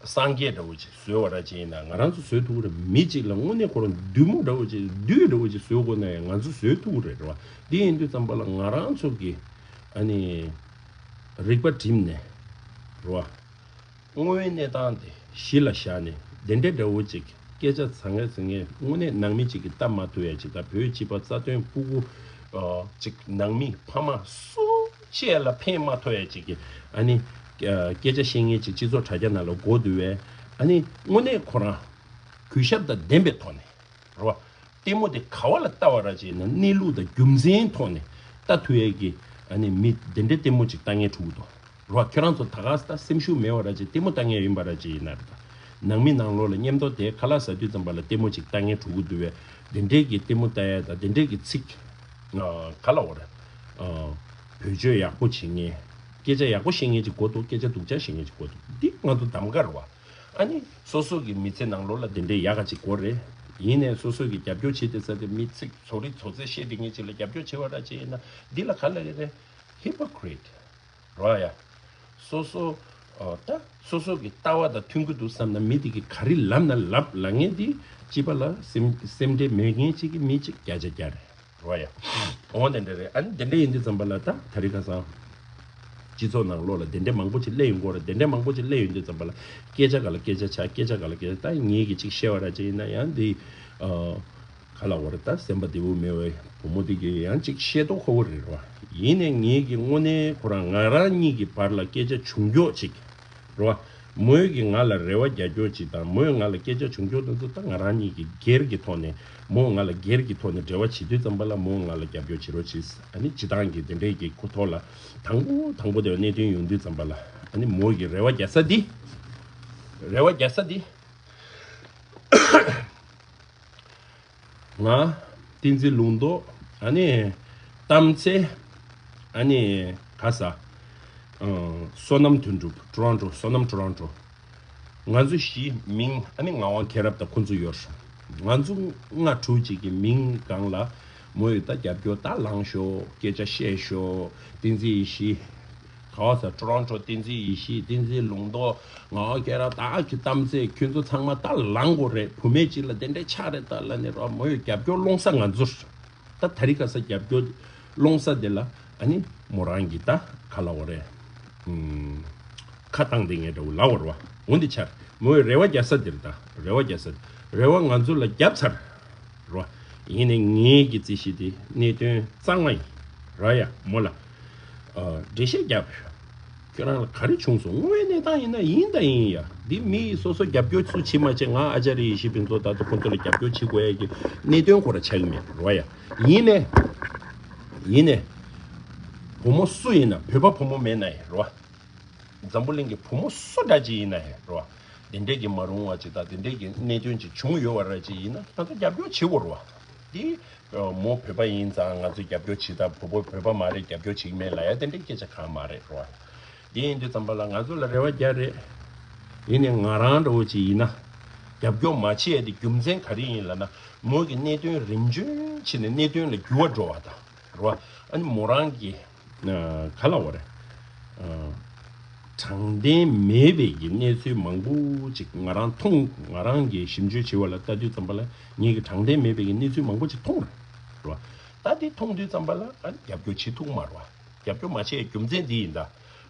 སངས་རྒྱས་འདྲ་བོ་ཅིག་བཟོས་པ་ར་ཅིག་ཡིན་ན་ང་རང་ཚོ་བཟོས་ཐུབ་ཀྱི་རེད། མི་གཅིག་ལ་དངོས་གནས་ཁོ་རང་བདུད་མོ་འདྲ་བོ་ཅིག་བདུད་འདྲ་བོ་ཅིག་བཟོས་དགོས་ན་ཡང་ང་ཚོ་བཟོས་ཐུབ་ཀྱི་རེད། རེད་བ། འདི་ཡིན་དུས་ཙམ་པ་ལ་ང་རང་ཚོ་གི་ཨ་ནི་རིག་པ་བསྒྲིམས་ནས་རེད་བ། དངོས་ཡོད་གནས་སྟངས་དེ་གཞི་ལ་བཞག་ནས་དེ་འདྲའི་འདྲ་བོ་ཅིག་སྐད་ཆ་ཚ་ངེ་ཚ་ངེ་དངོས་གནས་ནང་མི་གཅིག་གིས་ལྟ་མ་ཐུབ་ཡ་ཅིག་དང་། བོད་སྤྱི་པ་རྩ་དོན་སྤུ་གུ་ཨ་ཅིག་ནང་མི་ཕ་མ་སུ་གཅིག་ལ་ཕན་མ་ཐོགས་ཡ་ཅིག་གི་ཨ་ནི་ཨ་སྐད་ཆ་བཤད་མཁན་ཅིག་སྤྱི་ཚོགས་དྲ་རྒྱ་ནང་ལ་འགོ་བསྡུས་པས། ཨ་ནི་དངོས་གནས་ཁོ་རང་གུས་ཞབས་དང་ལྡན་པའི་ཐོག་ནས་རེད་བ། ལྟད་མོ་དེ་ག་བ་ལ་ལྟ་བ་ར་ཅིག་ཡིན་ན་གནས་ལུགས་དང་རྒྱུ་མཚན་ཐོག་ནས་ལྟ་ཐུབ་ཡ་གི་ཨ་ནི་མི་དེ་འདྲའི་ལྟད་མོ་ཅིག་ལྟ་མཁན་འགྲོ་གི་འདུག་རེད་བ། ཁྱོད་རང་ཚོ་ད་ག་ས་ད་སེམས་ཤུགས་མེད་པ་ར་ཅིག་ལྟད་མོ་ལྟ་མཁན་ཡིན་པ་ར་ཅིག་ཡིན་ན་རེད་ད། ནང་མི་ནང་ལོགས་ལ་མཉམ་དུ་དེ་ཁ་ལག་ཟ་དུས་ཙམ་པ་ལ་ལྟད་མོ་ཅིག་ལྟ་མཁན་འགྲོ་གི་འདུག་བས། དེ་འདྲའི་གི་ལྟད་མོ་ལྟ་ཡ་དང་དེ་འདྲའི་གི་ཚིག་ཨ་ག་ལབ་དགོས་རེད། ཨ་བེད་སྤྱོད་ཡག་པོ་བྱེད་མཁན། སྐད་ཆ་ཡག་པོ་བཤད་མཁན་ཅིག་དགོས་འདུག་སྐད་ཆ་སྡུག་ཅག་བཤད་མཁན་ཅིག་དགོས་འདུག་འདི་ང་ཚོ་གདམ་ག་རེད་བ། ཨ་ནི་སོ་སོ་གི་མི་ཚེ་ནང་ལོགས་ལ་དེ་འདྲའི་ཡག་ག་ཅིག་དགོས་རེད། ཡིན་ནའི་སོ་སོ་གི་རྒྱབ་སྐྱོར་བྱེད་དེ་ས་དེ་མི་ཚིག་བཟོ་རིག་བཟོ་རྩལ་ཤེས་དེ་ངེད་ཅིག་ལ་རྒྱབ་སྐྱོར་བྱེད་བ་ར་ཅིག་ཡིན་ན་འདི་ལ་ག་ལ་རེད་རེད། ཧི་པོ་ཀི་རིད་རོ་ཡ། སོ་སོ་ཨ་ད་སོ་སོ་གི་ལྟ་བ་དང་མཐུན་གི་འདུག་བསམ་ན་མི་དེ་གི་ག་རེ་ལབ་ན་ལབ་ལབ་མཁན་དེ་སྤྱི་པ་ལ་སེམས་སེམས་ཁྲལ་མེད་མཁན་ཅིག་གི་མི་ཅིག་བརྒྱ་ཆ་བརྒྱ་རེད། རོ་ཡ། འོ་དེ་འདྲ་རེད། ཨ་ནི་དེ་འདྲ་ཡིན་དུས་ཙམ་པ་ལ་ད་ད་རེས་ཁ་སང་སྤྱི་ཚོགས་ནང་ལོགས་ལ་དེ་འདྲ་མང་པོ་ཅིག་སླེབས་ཡོང་གི་ཡོད་རེད། དེ་འདྲ་མང་པོ་ཅིག་སླེབས་ཡོང་དུས་ཙམ་པ་ལ་སྐད་ཆ་ག་ལ་སྐད་ཆ་ཆགས། སྐད་ཆ་ག་ལ་སྐད་ཆ། ད་ངེད་ཀྱིས་ཅིག་བཤད་པ་ར་ཅིག་ཡིན་ན་ཡང་འདི་ཨ་ག་ལབ་དགོས་རེད། ད་སེམས་པ་བདེ་པོ་མེད་པའི་བུ་མོ་དེ་གིས་ཡང་ཅིག་བཤད་མདོག་ཁ་པོ་རེད་རོ། ཡིན་ནའི་ངེད་ཀྱིས་དངོས་གནས་ཁོ་རང་ང་རང་གཉིས་ཀྱི་བར་ལ་སྐད་ཆ་བྱུང་ཀྱོག་ཅིག་རོ། མོས་ཀྱིས་ང་ལ་རེ་བ་རྒྱག་རྒྱུ་ཅིག་དང་། མོས་ང་ལ་སྐད་ཆ་བྱུང་རྒྱུ་དེ་ཚོ་ད་ང་རང་གཉིས་ཀྱི་སྒེར་གྱི་ཐོག་ནས། མོས་ང་ལ་སྒེར་གྱི་ཐོག་ནས་འབྲེལ་བ་བྱེད་དུས་ཙམ་པ་ལ་མོས་ང་ལ་རྒྱབ་སྐྱོར་བྱེད་རོགས་བྱེད། ཨ་ནི་སྤྱིར་བཏང་གི་དེ་འདྲའི་གི་ཁོ་ཐོག་ལ་དང་པོ་དང་པོ་དེ་གནད་དོན་ཡོང་དུས་ཙམ་པ་ལ་ཨ་ནི་མོས་ཀྱི་རེ་བ་རྒྱག་ས་འདི། རེ་བ་རྒྱག་ས་འདི། ང་། བསྟན་འཛིན་ལུང་རྟོགས། ཨ་ནི། གཏམ་ཚེ། ཨ་ནི། ག་ས། ཨ། བསོད་ནམས་དོན་གྲུབ། ཊོ་རོན་ཊོ། བསོད་ནམས་ཊོ་རོན་ཊོ། ང་ཚོ་བཞི་མིང་ཨ་ནི་ངག་དབང་མཁྱེན་རབ་དང་ཁོང་ཚོ་ཡོད་རེད། ང་ཚོ་ལྔ་དྲུག་ཅིག་གི་མིང་སྒང་ལ་མོ་ཡིས་ད་རྒྱབ་སྐྱོར་ད་ལངས་ཤོག་སྐད་ཆ་བཤད་ཤོག་བསྟན་འཛིན་ཡེ་ཤེས། ག་བ་ས། ཊོ་རོན་ཊོ། བསྟན་འཛིན་ཡེ་ཤེས། བསྟན་འཛིན་ལུང་རྟོགས། ངག་དབང་མཁྱེན་རབ། ད་ཨ་ཁུ་གཏམ་ཚེ་ཁྱོད་ཚོ་ཚང་མ་ད་ལངས་དགོས་རེད། བུད་མེད་ཅིག་ལ་དེ་འདྲའི་ཆགས་རེད་ད་ལབ་ནས་རོ། མོ་ཡི་རྒྱབ་སྐྱོར་སློང་ས་ང་ཚོ་རེད། ད་ད་རི་ཁ་ས་རྒྱབ་སྐྱོར་སློང་ས་དེ་ལ་ཨ་ནི་མོ་རང་གིས་ད་ག་ལབ་དགོས་རེད། ཨུམ། ཁ་བཏང་བསྡད་མཁན་འདྲ་བོ་ལབ་དགོས་རེད་བ། འོ་འདི་ཆགས་རེད། མོ་ཡི་རེ་བ་རྒྱག་ས་དེ་རེད་ད། རེ་བ་རྒྱག་ས། རེ་བ་ང་ཚོ་ལ་བརྒྱབ་ཚར་རེད་བ། ཡིན་ནའི་ངེད་ཀྱི་རྩིས་གཞི་དེ་གནད་དོན་གཙང་མ་ཡིན། ར་ཡ་མོ་ལ། ཨ། འགྲེལ་བཤད་རྒྱབ། ཁྱོད་རང་ལ་ག་རེ་བྱུང་སོང་། དངོས་གནས་སྟངས་ཡིན་ན་ཡིན་དང་ཡིན་ཡ། འདི་མི་ཡིས་སོ་སོ་རྒྱབ་སྐྱོར་སུ་བྱེད་མ་བྱེད། ང་ཨ་ཅར་ཡེ་ཤེས་ཕུན་ཚོགས་ད་ལྟ་ཁོང་ཚོ་ལ་རྒྱབ་སྐྱོར་བྱེད་དགོས་ཡ་གི་གནད་དོན་ཁོ་ར་ཆགས་ཀྱི་མེད། ར་ཡ། ཡིན་ནའི། ཡིན་ནའི། བུ་མོ་སུ་ཡིན་ན། བོད་པ་བུ་མོ་མེད་ན་ཡང་རེད་བ། འཛམ་བུ་གླིང་གི་བུ་མོ་སུ་འདྲ་ཅིག་ཡིན་ན་ཡང་རེད་བ། དེ་འདྲས་ཀྱི་མ་རུང་བ་ཅིག་དང་དེ་འདྲས་ཀྱི་གནད་དོན་ཅིག་བྱུང་ཡོད་པ་ར་ཅིག་ཡིན་ན་ང་ཚོ་རྒྱབ་སྐྱོར་བྱེད་དགོས་རེད་བ། འདི་མོ་བོད་པ་ཡིན་ཙང་ང་ཚོས་རྒྱབ་སྐྱོར་བྱེད། ད་བུ་མོ་བོད་པ་མ་རེད་རྒྱབ་སྐྱོར་བྱེད་ཀྱི་མེད་ལབ་ཡ་དེ་འདྲས་སྐད་ཆ་གང་མ་རེད་རེད་བ། དེ་ཡིན་དུས་ཙམ་པ་ལ་ང་ཚོ་ལ་རེ་བ་རྒྱག་རེད། ཡིན་ནའི་ང་རང་འདྲ་བོ་ཅིག་ཡིན་ན། རྒྱབ་སྐྱོར་མ་བྱེད་ཡ་དེ་རྒྱུ་མཚན་ག་རེ་ཡིན་ལབ་ན། མོ་གི་གནད་དོན་རིམ་བྱོན་བྱས་ནས་གནད་དོན་ལ་འགྱུར་བ་འགྲོ་བ་དང་། རེད་བ། ཨ་ནི་མོ་རང་གི་ཨ། ག་ལབ་དགོས་རེད། ཨ། དྲང་བདེན་མེད་པའི་གི་གནས་ཚུལ་མང་པོ་ཅིག་ང་རང་མཐོང་། ང་རང་གི་ཞིབ་འཇུག་བྱེད་པ་ལ་ལྟ་དུས་ཙམ་པ་ལ་ངེད་ཀྱི་དྲང་བདེན་མེད་པའི་གི་གནས་ཚུལ་མང་པོ་ཅིག་མཐོང་རེད། རེད་བ། ད་དེ་མཐོང་དུས་ཙམ་པ་ལ་ཨ་ནི་རྒྱབ་སྐྱོར་བྱེད་ཐུབ་མ་རེད་བ། རྒྱབ་སྐྱོར་མ་བྱས་རྒྱུ་མཚན་འདི་ཡིན་ད།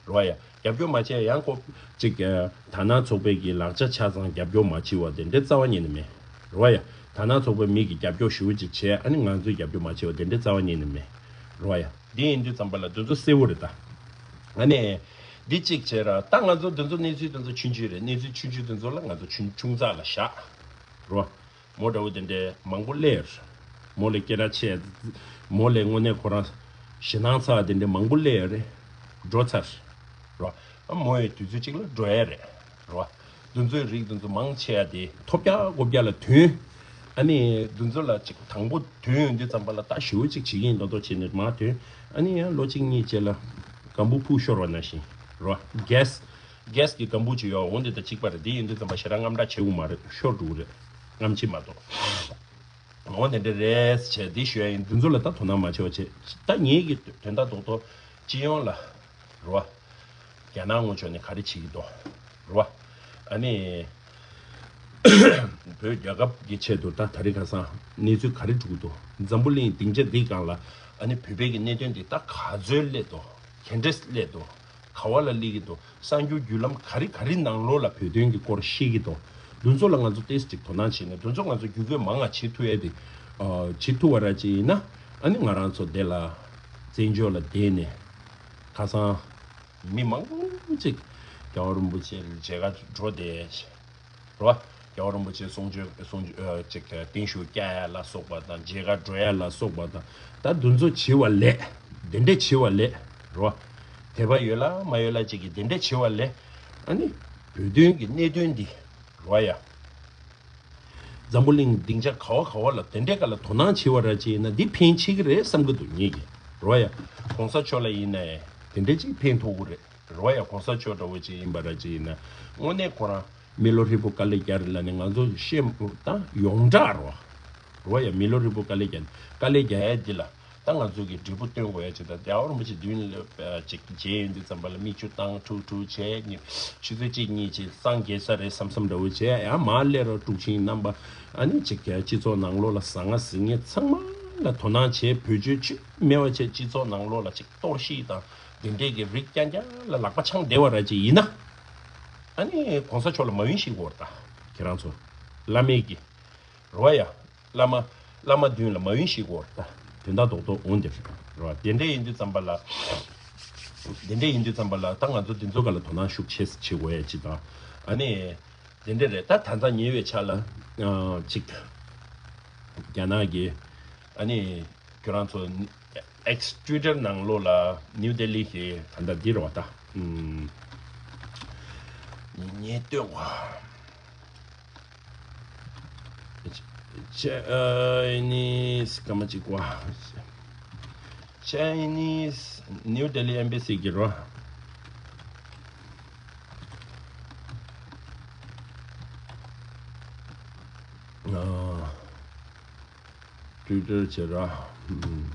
རེད་བ་ཡ། རྒྱབ་སྐྱོར་མ་བྱས་ཡང་ཁོ་ཅིག་ཨ། དར་ནག་ཚོགས་པའི་གི་ལག་ཆ་ཆ་ཚང་རྒྱབ་སྐྱོར་མ་བྱས་པ་དེ་འདྲའི་རྩ་བ་ཉིད་ནས་མེད། རེད་བ་ཡ། དར་ནག་ཚོགས་པའི་མི་གིས་རྒྱབ་སྐྱོར་ཞེ་པོ་ཅིག་བྱས། ཨ་ནི་ང་ཚོས་རྒྱབ་སྐྱོར་མ་བྱས་པ་དེ་འདྲའི་རྩ་བ་ཉིད་ནས་མེད། རེད་བ་ཡ། འདི་ཡིན་དུས་ཙམ་པ་ལ་དེ་ཚོ་གསལ་བོ་རེད་ད། ཨ་ནི། འདི་གཅིག་བྱས་ར། ད་ང་ཚོ་འདི་ཚོ་གནས་ཚུལ་དེ་ཚོ་ཆུང་ཆུང་རེད། གནས་ཚུལ་ཆུང་ཆུང་དེ་ཚོ་ལ་ང་ཚོ་ཆུང་ཆུང་ཙག་ལ་བཞག། རེད་བ། མོ་འདྲ་བོ་དེ་འདྲའི་མང་པོ་སླེབས་ཡོད་རེད། མོ་ལས་སྐད་གྲགས་ཆེ། མོ་ལས་དངོས་གནས་ཁོ་རང་ཞེད་སྣང་ཚ་བ་དེ་འདྲའི་མང་པོ་སླེབས་ཡོད་རེད། འགྲོ་ཚར། རེད་བ། ཨ་མོ་ཡི་དུས་ཚོད་གཅིག་ལ་འགྲོ་ཡ་རེད། རེད་བ། འདི་ཚོའི་རིགས་འདི་ཚོ་མང་ཆེ་བ་དེ་ཐོབ་རྒྱག་དགོས་རྒྱག་ལ་ཐོན། ཨ་ནི་འདི་ཚོ་ལ་ཅིག་དང་པོ་ཐོན་ཡོང་དུས་ཙམ་པ་ལ་ད་ཞེ་པོ་ཅིག་བྱེད་ཀྱི་ཡིན་མདོག་མདོག་བྱས་ནས་མར་ཐོན། ཨ་ནི་ཡང་ལོ་གཅིག་གཉིས་རྗེས་ལ་སྒམ་པོ་ཕུག་ཤོར་བ་ནང་བཞིན། རེད་བ། གེ་སི། གེ་སི་གི་སྒམ་པོ་ཅིག་ཡོད། འོ་འདི་དང་གཅིག་པ་རེད། འདི་ཡིན་དུས་ཙམ་པ་ཞེ་དྲག་དངངས་སྐྲག་བྱེད་དགོས་མ་རེད། ཤོར་འགྲོ་གི་རེད། སྔ་ཕྱི་མ་གཏོགས། འོ་དེ་འདྲ་རེད་བྱས་འདི་ཞུ་ཡ་ཡིན། འདི་ཚོ་ལ་ད་དོ་སྣང་མ་བྱེད་པ་བྱེད། ད་ངེད་ཀྱི་དོན་དག་རྡོག་རྡོག་སྤྱི་ཡོངས་ལ། རེད་བ། རྒྱ་ནག་ངོས་ཕྱོགས་ནས་ག་རེ་བྱེད་ཀྱི་འདུག། རེད་བ། ཨ་ནི། བོད་རྒྱལ་ཁབ་ཀྱི་ཆེད་དུ་ད་ད་རེས་ཁ་སང་གནས་ཚུལ་ག་རེ་འགྲོ་གི་འདུག། འཛམ་བུ་གླིང་སྡིངས་ཆ་འདིའི་སྒང་ལ་ཨ་ནི་བོད་པའི་གི་གནད་དོན་འདི་ད་ག་ཚོད་སླེབས་འདུག། ག་འདྲས་སླེབས་འདུག། ག་བ་ལ་སླེབས་ཀྱི་འདུག། གསར་འགྱུར་བརྒྱུད་ལམ་ག་རེ་ག་རེ་ནང་ལོགས་ལ་བོད་དོན་གྱི་སྐོར་བཤད་ཀྱི་འདུག། འདི་ཚོ་ལ་ང་ཚོ་ཏོག་ཙམ་ཅིག་དོ་སྣང་བྱས་ནས་འདི་ཚོ་ང་ཚོ་བརྒྱུད་སྐུལ་མང་ང་བྱེད་ཐུབ་ཡ་དེ། ཨ། བྱེད་ཐུབ་པ་ར་ཅིག་ཡིན་ན། ཨ་ནི་ང་རང་ཚོ་འདི་ལ་བཙན་བྱོལ་ལ་བསྡད་ནས་ཁ་སང་མི་མང་པོ་ཅིག་རྒྱལ་བ་རིན་པོ་ཆེ་མཇལ་ཁ་འགྲོ་བསྡད། རེད་བ། རྒྱལ་བ་རིན་པོ་ཆེ་གསུང་ཆོས་གསུང་ཆོས་ཨ་ཅིག་བརྟན་བཞུགས་བསྐྱལ་ཡ་ལ་སོགས་པ་དང་མཇལ་ཁ་འགྲོ་ཡ་ལ་སོགས་པ་དང་། ད་འདི་ཚོ་བྱེད་པ་ལས། འདི་འདྲས་བྱེད་པ་ལས། རེད་བ། དད་པ་ཡོད་ལ་མ་ཡོད་ལ་ཅིག་གིས་འདི་འདྲས་བྱེད་པ་ལས། ཨ་ནི། བོད་དོན་གྱི་གནད་དོན་འདི། རེད་བ་ཡ། འཛམ་བུ་གླིང་སྡིངས་ཆ་ག་བ་ག་བ་ལ་དེ་འདྲའི་སྒང་ལ་དོ་སྣང་བྱེད་པ་ར་ཅིག་ཡིན་ན་འདི་ཕན་ཆེ་གི་རེད་བསམ་གི་འདུག་ངེད་ཀྱིས། རེད་བ་ཡ། གོང་ས་མཆོག་ལ་ཡིན་ནའི་དེ་འདྲའི་ཅིག་ཕན་ཐོགས་གི་རེད། རེད་བ་ཡ། གོང་ས་མཆོག་འདྲ་བོ་ཅིག་ཡིན་པ་ར་ཅིག་ཡིན་ན་དངོས་གནས་ཁོ་རང་མི་ལོ་ཧྲིལ་པོ་དཀའ་ལས་རྒྱག་རེད་ལབ་ནས་ང་ཚོ་བཤད་ད་ཡོངས་གྲགས་རེད་བ། རེད་བ་ཡ། མི་ལོ་ཧྲིལ་པོ་དཀའ་ལས་རྒྱག་དཀའ་ལས་རྒྱག་ཡ་འདི་ལ། ད་ང་ཚོ་གི་འབྲས་བུ་སྟོན་དགོས་ཡ་ཅིག་དང་། རྒྱལ་བ་རིན་པོ་ཆེ་མདུན་ལ་ཅིག་མཇལ་ཡོང་དུས་ཙམ་པ་ལ་མིག་ཆུ་བཏང་ཁྲུག་ཁྲུག་བྱས། ཉི་ཆུ་ཚོད་གཅིག་གཉིས་ཅིག་སངས་རྒྱས་ས་རེད་བསམ་བསམ་འདྲ་བོ་བྱས། ཡང་མར་སླེབས་རོགས། དཀྲུག་ཤིང་རྣམ་པ་ཨ་ནི་ཅིག་སྤྱི་ཚོགས་ནང་ལོགས་ལ་ཟང་ངེ་ཟིང་ངེ་ཚང་མ་ལ་དོ་སྣང་བྱས། བེད་སྤྱོད་ཅིག་མེད་པ་བྱས། སྤྱི་ཚོགས་ནང་ལོགས་ལ་ཅིག་གཏོར་བཤིག་དང་དེ་འདྲས་ཀྱི་རིགས་རྐྱང་རྐྱང་ལ་ལག་པ་འཆང་བསྡད་པ་ར་ཅིག་ཡིན་ན། ཨ་ནི་གོང་ས་མཆོག་ལ་མ་འོས་ཤིག་གོ་ར་ད་ཁྱེད་རང་ཚོ་བླ་མའི་གི། རེད་བ་ཡ། བླ་མ། བླ་མ་མདུན་ལ་མ་འོས་ཤིག་གོ་ར་ད། དོན་དག་རྡོག་རྡོག་འོང་དེ་རེད་བ། དེ་འདྲ་ཡིན་དུས་ཙམ་པ་ལ། དེ་འདྲ་ཡིན་དུས་ཙམ་པ་ལ་ད་ང་ཚོ་འདི་ཚོ་སྒང་ལ་དོ་སྣང་ཤུགས་ཆེ་བྱེད་དགོས་ཡ་ཅིག་དང་། ཨ་ནི། དེ་འདྲ་རེད། ད་ད་ལྟ་ཉེ་བའི་ཆར་ལ། ཨ། ཅིག་རྒྱ་ནག་གི། ཨ་ནི། ཁྱོད་རང་ཚོ་X། Twitter་ནང་ལོགས་ལ་ནིའུ་ལྡི་ལི་གི་ད་ལྟ་འདི་རེད་བ་ད། ཨུམ། ཉེས་སྟོན་བ། Chinese་སྐར་མ་གཅིག་པ། Chinese་ནིའུ་ལྡི་ལི་ཨེམ་བྷ་སི་གི་རོ། ཨ། Twitter་བྱེད་ར། ཨུམ།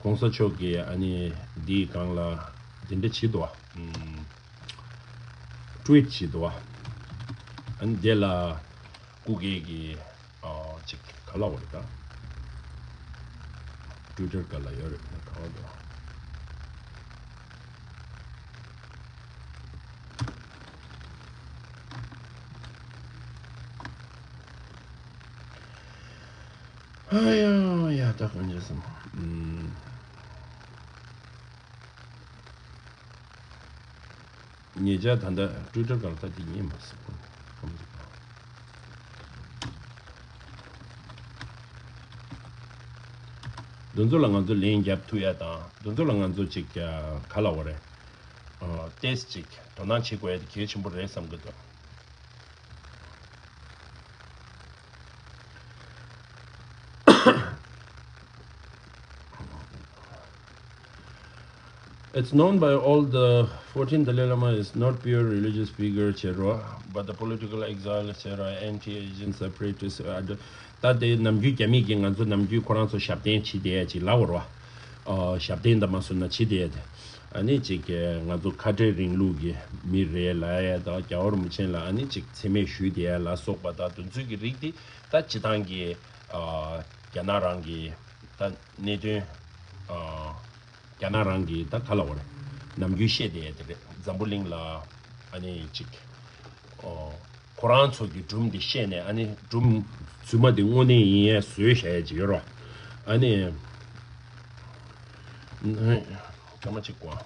གོང་ས་མཆོག་གིས་ཨ་ནི་འདིའི་སྒང་ལ་འདི་འདྲ་བྱེད་འདུག་བ། ཨུམ། Tweet་བྱེད་འདུག་བ། ཨ་ནི་དེ་ལ་སྐུ་སྒེར་གྱི་ཨ་ཅིག་ག་ལབ་དགོས་རེད་ད། Twitter་སྒང་ལ་ཡོད་རེད། ག་བ་འདུག་བ། ཨ་ཡ་ཡ། ད་གང་བྱས་སམ། ཨུམ། ཉེ་ཆར་ད་ལྟ་ཊུའི་ཊར་སྒང་ལ་ད་དེ་ཉན་མ་སོང་། འདི་ཚོ་ལ་ང་ཚོ་ལན་རྒྱབ་ཐུབ་ཡ་དང་། འདི་ཚོ་ལ་ང་ཚོ་ཅིག་ག་ལབ་དགོས་རེད། ཨ། ཏོག་ཙམ་ཅིག་དོ་སྣང་བྱེད་དགོས་ཡ་དེ་གལ་ཆེན་པོ་རེད་བསམ་གྱི་འདུག It's known by all the fourteenth Dalai Lama is not pure religious figure, ཅེས་རོ། But the political exile, ཅེས་རོ། Anti-agent separatist, uh, ད་དེ་ནམ་རྒྱུན་རྒྱ་མི་གིས་ང་ཚོ་ནམ་རྒྱུན་ཁོ་རང་ཚོ་ཞབས་བརྟན་བྱེད་བསྡད་ཡ་ཅིག་ལབ་དགོས་རེད་བ། ཨ། ཞབས་བརྟན་དང་མ་སོང་ན་བྱེད་བསྡད་ཡ་དེ། ཨ་ནི་ཅིག་གིས་ང་ཚོ་ཁ་བྲལ་རིང་ལུགས་ཀྱི་མི་རེད་ལབ་ཡ་དང་། རྒྱལ་བ་རིན་པོ་ཆེ་ལ་ཨ་ནི་ཅིག་མཚན་སྨད་ཞུས་བསྡད་ཡ་ལ་སོགས་པ་དང་། དེ་ཚོའི་གི་རིགས་དེ་ད་སྤྱིར་བཏང་གི། ཨ། རྒྱ་ནག་རང་གི་ད་གནད་དོན། ཨ། རྒྱ་ནག་རང་གི་ད་ག་ལབ་དགོས་རེད། ནམ་རྒྱུན་བཤད་བསྡད་ཡ་དེ་རེད། འཛམ་བུ་གླིང་ལ་ཨ་ནི་ཅིག་ཨོ། ཁོ་རང་ཚོ་གི་སྒྲུང་དེ་བཤད་ནས། ཨ་ནི་སྒྲུང་རྫུན་མ་དེ་དངོས་གནས་ཡིན་ཡས་བཟོས་བཞག་ཡས་ཅིག་ཡོད་རེད་བ། ཨ་ནི་སྐར་མ་གཅིག་གོ།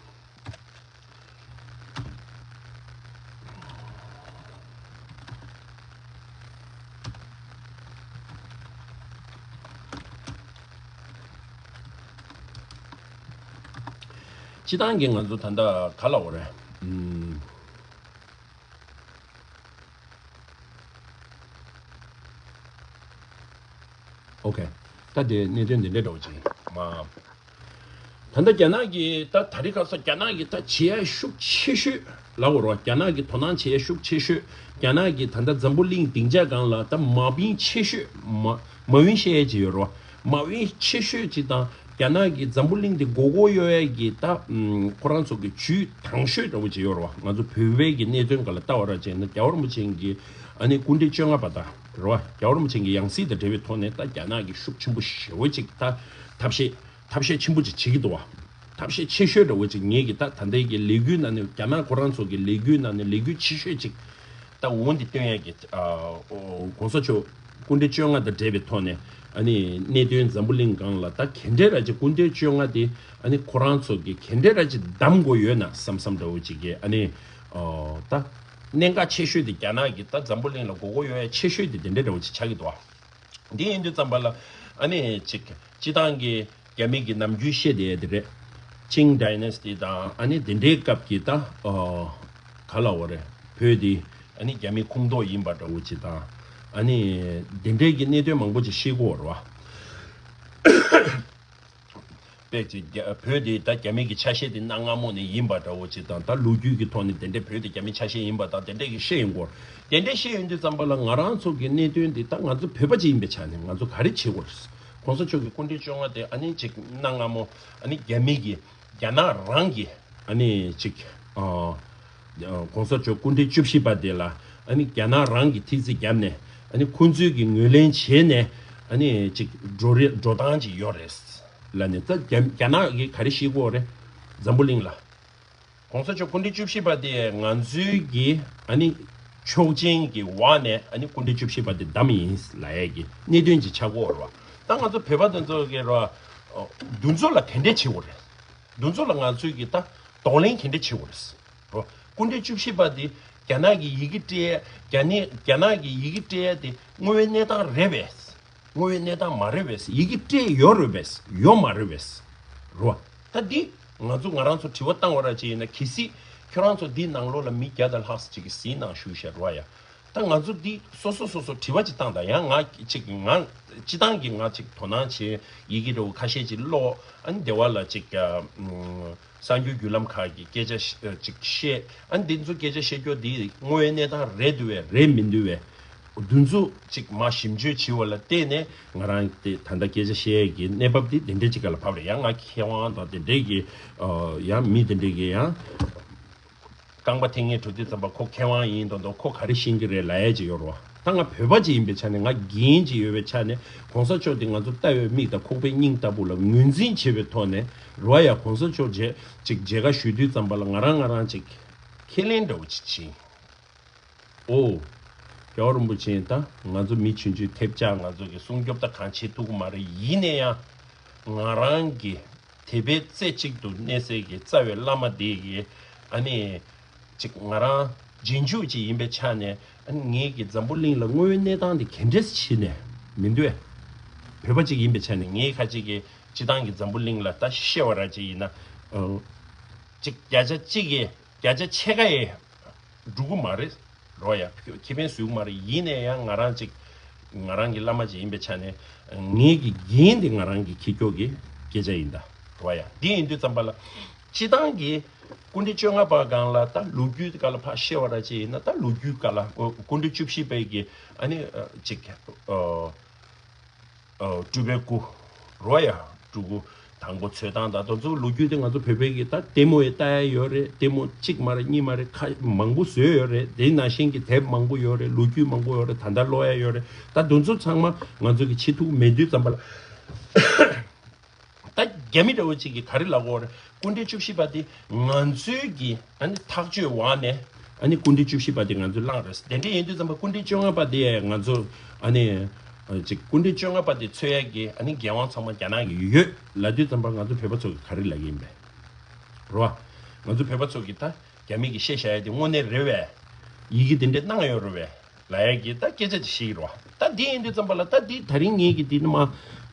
སྤྱིར་བཏང་གི་ང་ཚོ་ད་ལྟ་ག་ལབ་དགོས་རེད། ཨུམ། ཨོ་ཁེ། ད་དེ་གནད་དོན་འདི་འདྲ་འདྲ་བོ་ཅིག་མ། ད་ལྟ་རྒྱ་ནག་གིས་ད་ད་རེས་ཁ་སང་རྒྱ་ནག་གིས་ད་བྱེད་ཡ་ཤུགས་ཆེ་ཤོས་ལབ་དགོས་རེད་བ། རྒྱ་ནག་གིས་དོ་སྣང་བྱེད་ཡ་ཤུགས་ཆེ་ཤོས། རྒྱ་ནག་གིས་ད་ལྟ་འཛམ་བུ་གླིང་སྡིངས་ཆ་སྒང་ལ་ད་མ་འོངས་ཆེ་ཤོས། མ་མ་འོངས་བཤད་ཡ་ཅིག་ཡོད་རེད་བ། མ་འོངས་ཆེ་ཤོས་ཅིག་དང་། རྒྱ་ནག་གིས་འཛམ་བུ་གླིང་འདི་མགོ་སྐོར་གཡོག་ཡས་ཀྱི་ད། ཨམ། ཁོ་རང་ཚོ་གི་ཇུས་དྭངས་ཤོས་འདྲ་བོ་ཅིག་ཡོད་རེད་བ། ང་ཚོ་བོད་པའི་གི་གནད་དོན་སྒང་ལ་ལྟ་བ་ར་བྱས་ན། རྒྱལ་བ་རིན་པོ་ཆེ་གི་ཨ་ནི་སྐུ་ཕྲེང་བཅོ་ལྔ་པ་དང་རེད་བ། རྒྱལ་བ་རིན་པོ་ཆེ་གི་ཡང་སྲིད་དང་འབྲེལ་བའི་ཐོག་ནས་ད་རྒྱ་ནག་གིས་ཤུགས་ཆེན་པོ་ཞེ་བོ་ཅིག་ད་ཐབས་ཤེས་ཐབས་ཤེས་ཆེན་པོ་ཅིག་བྱེད་ཀྱི་འདུག་བ། ཐབས་ཤེས་ཆེ་ཤོས་འདྲ་བོ་ཅིག་ངེད་ཀྱི་ད་ད་ལྟའི་གི་ལས་འགུལ་ནང་ནས། རྒྱ་ནག་ཁོ་རང་ཚོ་གི་ལས་འགུལ་ནང་ནས་ལས་འགུལ་ཆེ་ཤོས་ཅིག་ད་འོ་འདི་སྟོན་ཡས་ཀྱི། ཨ། ཨོ། གོང་ས་མཆོག་སྐུ་ཕྲེང་བཅོ་ལྔ་དང་འབྲེལ་བའི་ཐོག་ནས་ཨ་ནི་གནད་དོན་འཛམ་བུ་གླིང་སྒང་ལ་ད་ག་འདྲས་ར་ཅིག་སྐུ་ཕྲེང་བཅོ་ལྔ་དེ་ཨ་ནི་ཁོ་རང་ཚོ་གི་ག་འདྲས་ར་ཅིག་བདམས་དགོས་ཡོད་ན་བསམ་བསམ་འདྲ་བོ་ཅིག་གི། ཨ་ནི། ཨོ། ད་གནད་འགག་ཆེ་ཤོས་དེ། རྒྱ་ནག་གི་ད་འཛམ་བུ་གླིང་ལ་མགོ་སྐོར་གཡོག་ཡས་ཆེ་ཤོས་དེ་དེ་འདྲས་འདྲ་བོ་ཅིག་ཆགས་ཀྱི་འདུག་བ། འདི་ཡིན་དུས་ཙམ་པ་ལ་ཨ་ནི་ཅིག་སྤྱིར་བཏང་གི་རྒྱ་མི་གི་ནམ་རྒྱུན་བཤད་བསྡད་ཡ་དེ་རེད། Qing Dynasty དང་། ཨ་ནི་དེ་འདྲའི་སྐབས་ཀྱི་ད། ཨོ། ག་ལབ་དགོས་རེད། བོད་འདི་ཨ་ནི་རྒྱ་མིའི་ཁོངས་གཏོགས་ཡིན་པ་འདྲ་བོ་ཅིག་དང་། ཨ་ནི་དེ་འདྲའི་གི་གནད་དོན་མང་པོ་ཅིག་བཤད་ཀྱི་ཡོད་རེད་བ། དཔེ་ཅིག་རྒྱ་བོད་དེ་ད་རྒྱ་མི་གི་ཆ་ཤས་དེ་གནའ་སྔ་མོ་ནས་ཡིན་པ་འདྲ་བོ་ཅིག་དང་། ད་ལོ་རྒྱུས་ཀྱི་ཐོག་ནས་དེ་འདྲའི་བོད་དེ་རྒྱ་མིའི་ཆ་ཤས་ཡིན་པ་དང་། དེ་འདྲའི་གི་བཤད་ཡོང་གི་ཡོད་རེད། དེ་འདྲའི་བཤད་ཡོང་དུས་ཙམ་པ་ལ་ང་རང་ཚོ་གི་གནད་དོན་དེ། ད་ང་ཚོ་བོད་པ་ཅིག་ཡིན་པའི་ཆ་ནས་ང་ཚོ་ག་རེ་བྱེད་དགོས་རེད། གོང་ས་མཆོག་གི་སྐུ་ཕྲེང་བཅོ་ལྔ་དེ་ཨ་ནི་ཅིག་གནའ་སྔ་མོ་ཨ་ནི་རྒྱ་མི་གི་རྒྱ་ནག་རང་གི་ཨ་ནི་ཅིག་ཨ་གོང་ས་མཆོག་སྐུ་ཕྲེང་བཅུ་བཞི་པ་དེ་ལ་ཨ་ནི་རྒྱ་ནག་རང་གི་ཐེལ་ཙེ་བརྒྱབ་ནས། ཨ་ནི་ཁོང་ཚོའི་གི་ངོས་ལེན་བྱས་ནས། ཨ་ནི་ཅིག་འགྲོ་རེ་འགྲོ་སྟངས་ཅིག་ཡོད་རེད་ལབ་ནས། ད་རྒྱ་རྒྱ་ནག་གིས་ག་རེ་བཤད་ཀྱི་ཡོད་རེད། འཛམ་བུ་གླིང་ལ་གོང་ས་མཆོག་སྐུ་ཕྲེང་བཅུ་བཞི་པ་དེ་ང་ཚོའི་གི་ཨ་ནི་ཆོག་མཆན་གྱི་འོག་ནས་ཨ་ནི་སྐུ་ཕྲེང་བཅུ་བཞི་པ་དེ་བདམས་ཡིན་ལབ་ཡས་ཀྱི་གནད་དོན་ཅིག་ཆགས་ཀྱི་ཡོད་རེད་བ། ད་ང་ཚོ་བོད་པ་དེ་ཚོ་གི་ར་འདི་ཚོ་ལ་ག་འདྲས་བྱེད་དགོས་རེད། འདི་ཚོ་ལ་ང་ཚོས་ཀྱི་ད་གདོང་ལེན་ག་འདྲས་བྱེད་དགོས་རེད། རོ། སྐུ་ཕྲེང་བཅུ་བཞི་པ་འདི་རྒྱ་ནག་གི་ཡི་གེ་སྤྲད་ཡ། རྒྱ་ནི་རྒྱ་ནག་གི་ཡི་གེ་སྤྲད་ཡ་དེ་དངོས་ཡོད་གནས་སྟངས་རེད་པས། དངོས་ཡོད་གནས་སྟངས་མ་རེད་པས། ཡི་གེ་སྤྲད་ཡོད་རེད་པས། ཡོད་མ་རེད་པས། རོ། ད་འདི་ང་ཚོ་ང་རང་ཚོ་དྲི་བ་བཏང་བ་ར་ཅིག་ཡིན་ན། གལ་སྲིད་ཁྱོད་རང་ཚོ་འདི་ནང་ལོགས་ལ་མི་བརྒྱ་དང་ལྷག་ཙམ་ཅིག་གིས་ཟིན་གནང་བཞུགས་ཤག་རོ་ཡ། ད་ང་ཚོ་འདི་སོ་སོ་སོ་སོ་དྲི་བ་ཅིག་བཏང་དང་། ཡང་ང་ཅིག་ང་སྤྱིར་བཏང་གི་ང་ཅིག་དོ་སྣང་བྱེད། ཡི་གེ་འདྲ་བོ་ཁ་ཤས་ཅིག་ཀློག་ཨ་ནི་སྡེ་བ་ལ་ཅིག་ཨ་གསར་འགྱུར་བརྒྱུད་ལམ་ཁག་གི་སྐད་ཆ་ཅིག་བཤད། ཨ་ནི་འདི་ཚོ་སྐད་ཆ་བཤད་རྒྱུ་འདི་དངོས་ཡོད་གནས་སྟངས་རེད་འདུག་པས་རེད་མི་འདུག་པས། འདི་ཚོ་ཅིག་མར་ཞིབ་འཇུག་བྱེད་པ་ལ་བརྟེན་ནས་ང་རང་དེ་ད་ལྟ་སྐད་ཆ་བཤད་ཡས་ཀྱི་གནས་བབ་དེ་དེ་འདྲའི་ཅིག་སྒང་ལ་བབས་རེད། ཡང་ང་མཁས་དབང་དང་དེ་འདྲའི་གི་ཡང་མི་དེ་འདྲའི་གི་ཡང་རྐང་པ་འཐེན་མཁན་འགྲོ་དུས་ཙམ་པ་ཁོ་མཁས་དབང་ཡིན་མདོག་མདོག་ཁོ་ག་རེ་ཤེས་ཀྱི་རེད་ལབ་ཡས་ཅིག་ཡོད་རེད་བ། ད་ང་བོད་པ་ཅིག་ཡིན་པའི་ཆ་ནས། ང་རྒན་ཅིག་ཡོད་པའི་ཆ་ནས། གོང་ས་མཆོག་དེ་ང་ཚོ་ལྟ་བའི་མིག་དང་ཁོག་པའི་སྙིང་ལྟ་བུ་ལ་ངོས་འཛིན་བྱེད་པའི་ཐོག་ནས་རེད་བ། ཡ། གོང་ས་མཆོག་རྗེས་ཅིག་མཇལ་ཁ་ཞུ་དུས་ཙམ་པ་ལ་ང་རང་ང་རང་ཅིག་ཁས་ལེན་འདྲ་བོ་ཅིག་བྱེད། ཨོ། རྒྱལ་བ་རིན་པོ་ཆེ་ད་ང་ཚོ་མི་ཆུང་ཆུང་ཐེབས་ཆག་ང་ཚོ་གི་སྲུང་སྐྱོབ་ད་གང་བྱེད་ཐུབ་ཀྱི་མ་རེད། ཡིན་ན་ཡང་ང་རང་གི་དེ་བས་རྩེ་གཅིག་ཏུ་གནས་སའི་གི་རྩ་བའི་བླ་མ་དེ་གི་ཨ་ནི་ཅིག་ང་རང་རྗེས་འཇུག་ཅིག་ཡིན་པའི་ཆ་ནས་ཨ་ནི་ངེད་ཀྱི་འཛམ་བུ་གླིང་ལ་དངོས་ཡོད་གནས་སྟངས་དེ་ག་འདྲས་ཕྱིན་ནས་མི་འདུག་བས། བོད་པ་ཅིག་ཡིན་པའི་ཆ་ནས་ངེད་ཁ་ཅིག་གི་སྤྱི་བཏང་གི་འཛམ་བུ་གླིང་ལ་ད་བཤད་པ་ར་ཅིག་ཡིན་ན་ཅིག་བརྒྱ་ཆ་གཅིག་གི་བརྒྱ་ཆ་ཕྱེད་ཀ་ཡི་འགྲོ་གི་མ་རེད། རོ་ཡ། ཁེ་ཕན་བཟོ་གི་མ་རེད། ཡིན་ནའི་ཡང་ང་རང་ཅིག་ང་རང་གི་བླ་མ་ཅིག་ཡིན་པའི་ཆ་ནས་ངེད་ཀྱི་འགན་དེ་ང་རང་གི་འཁྱེར་ཀྱོག་གི་སྐད་ཆ་ཡིན་ད། རོ་ཡ། འདི་ཡིན་དུས་ཙམ་པ་ལ་སྤྱི་བཏང་གི་སྐུ་ཕྲེང་བཅོ་ལྔ་པ་སྒང་ལ་ད་ལོ་རྒྱུས་སྒང་ལ་ཕར་བཤད་པ་ར་ཅིག་ཡིན་ན། ད་ལོ་རྒྱུས་སྒང་ལ་སྐུ་ཕྲེང་བཅུ་བཞི་པའི་གི་ཨ་ནི་ཅིག་སྤྲུལ་པའི་སྐུ། རོ་ཡ། སྤྲུལ་སྐུ་དང་པོ་འཚོལ་སྟངས་དང་དེ་ཚོ་ལོ་རྒྱུས་དེ་ང་ཚོ་བོད་པའི་གི་ད་ལྟད་མོ་ཡི་ལྟ་ཡ་ཡོད་རེད། ལྟད་མོ་གཅིག་མ་རེད་གཉིས་མ་རེད། ཁ་མང་པོ་བཟོས་ཡོད་རེད། དེ་ནང་བཞིན་གི་དེབ་མང་པོ་ཡོད་རེད། ལོ་རྒྱུས་མང་པོ་ཡོད་རེད། ད་ལྟ་ཀློག་ཡ་ཡོད་རེད། ད་དེ་ཚོ་ཚང་མ་ང་ཚོ་གི་བྱེད་ཐུབ་མེད་དུས་ཙམ་པ་ལ། ད་རྒྱ་མི་འདྲ་བོ་ཅིག་གིས་ག་རེ་ལབ་ཀྱི་ཡོད་རེད། སྐུ་ཕྲེང་བཅུ་བཞི་པ་དེ་ང་ཚོའི་གི་ཨ་ནི་ཐག་གཅོད་འོག་ནས་ཨ་ནི་སྐུ་ཕྲེང་བཅུ་བཞི་པ་དེ་ང་ཚོས་བླངས་རེད། དེ་འདྲ་ཡིན་དུས་ཙམ་པ་སྐུ་ཕྲེང་བཅོ་ལྔ་པ་དེ་ང་ཚོ་ཨ་ནི་ཅིག་སྐུ་ཕྲེང་བཅོ་ལྔ་པ་དེ་འཚོལ་ཡ་གི་ཨ་ནི་འགན་དབང་ཚང་མ་རྒྱ་ནག་གི་ཡོད་ལབ་དུས་ཙམ་པ་ང་ཚོ་བོད་པ་ཚོ་གིས་ག་རེ་ལབ་ཀྱི་ཡིན་པས། རེད་བ། ང་ཚོ་བོད་པ་ཚོ་གིས་ད་རྒྱ་མི་གིས་བཤད་བཞག་ཡ་དེ་དངོས་གནས་རེད་བས། ཡི་གེ་དེ་འདྲ་གནང་ཡོད་རེད་བས་ལབ་ཡ་གི་ད་སྐད་ཆ་ཅིག་བཤད་ཀྱི་རེད་བ། ད་འདི་ཡིན་དུས་ཙམ་པ་ལ་ད་འདི་ད་རིང་ངེད་ཀྱི་འདི་ནི་མ་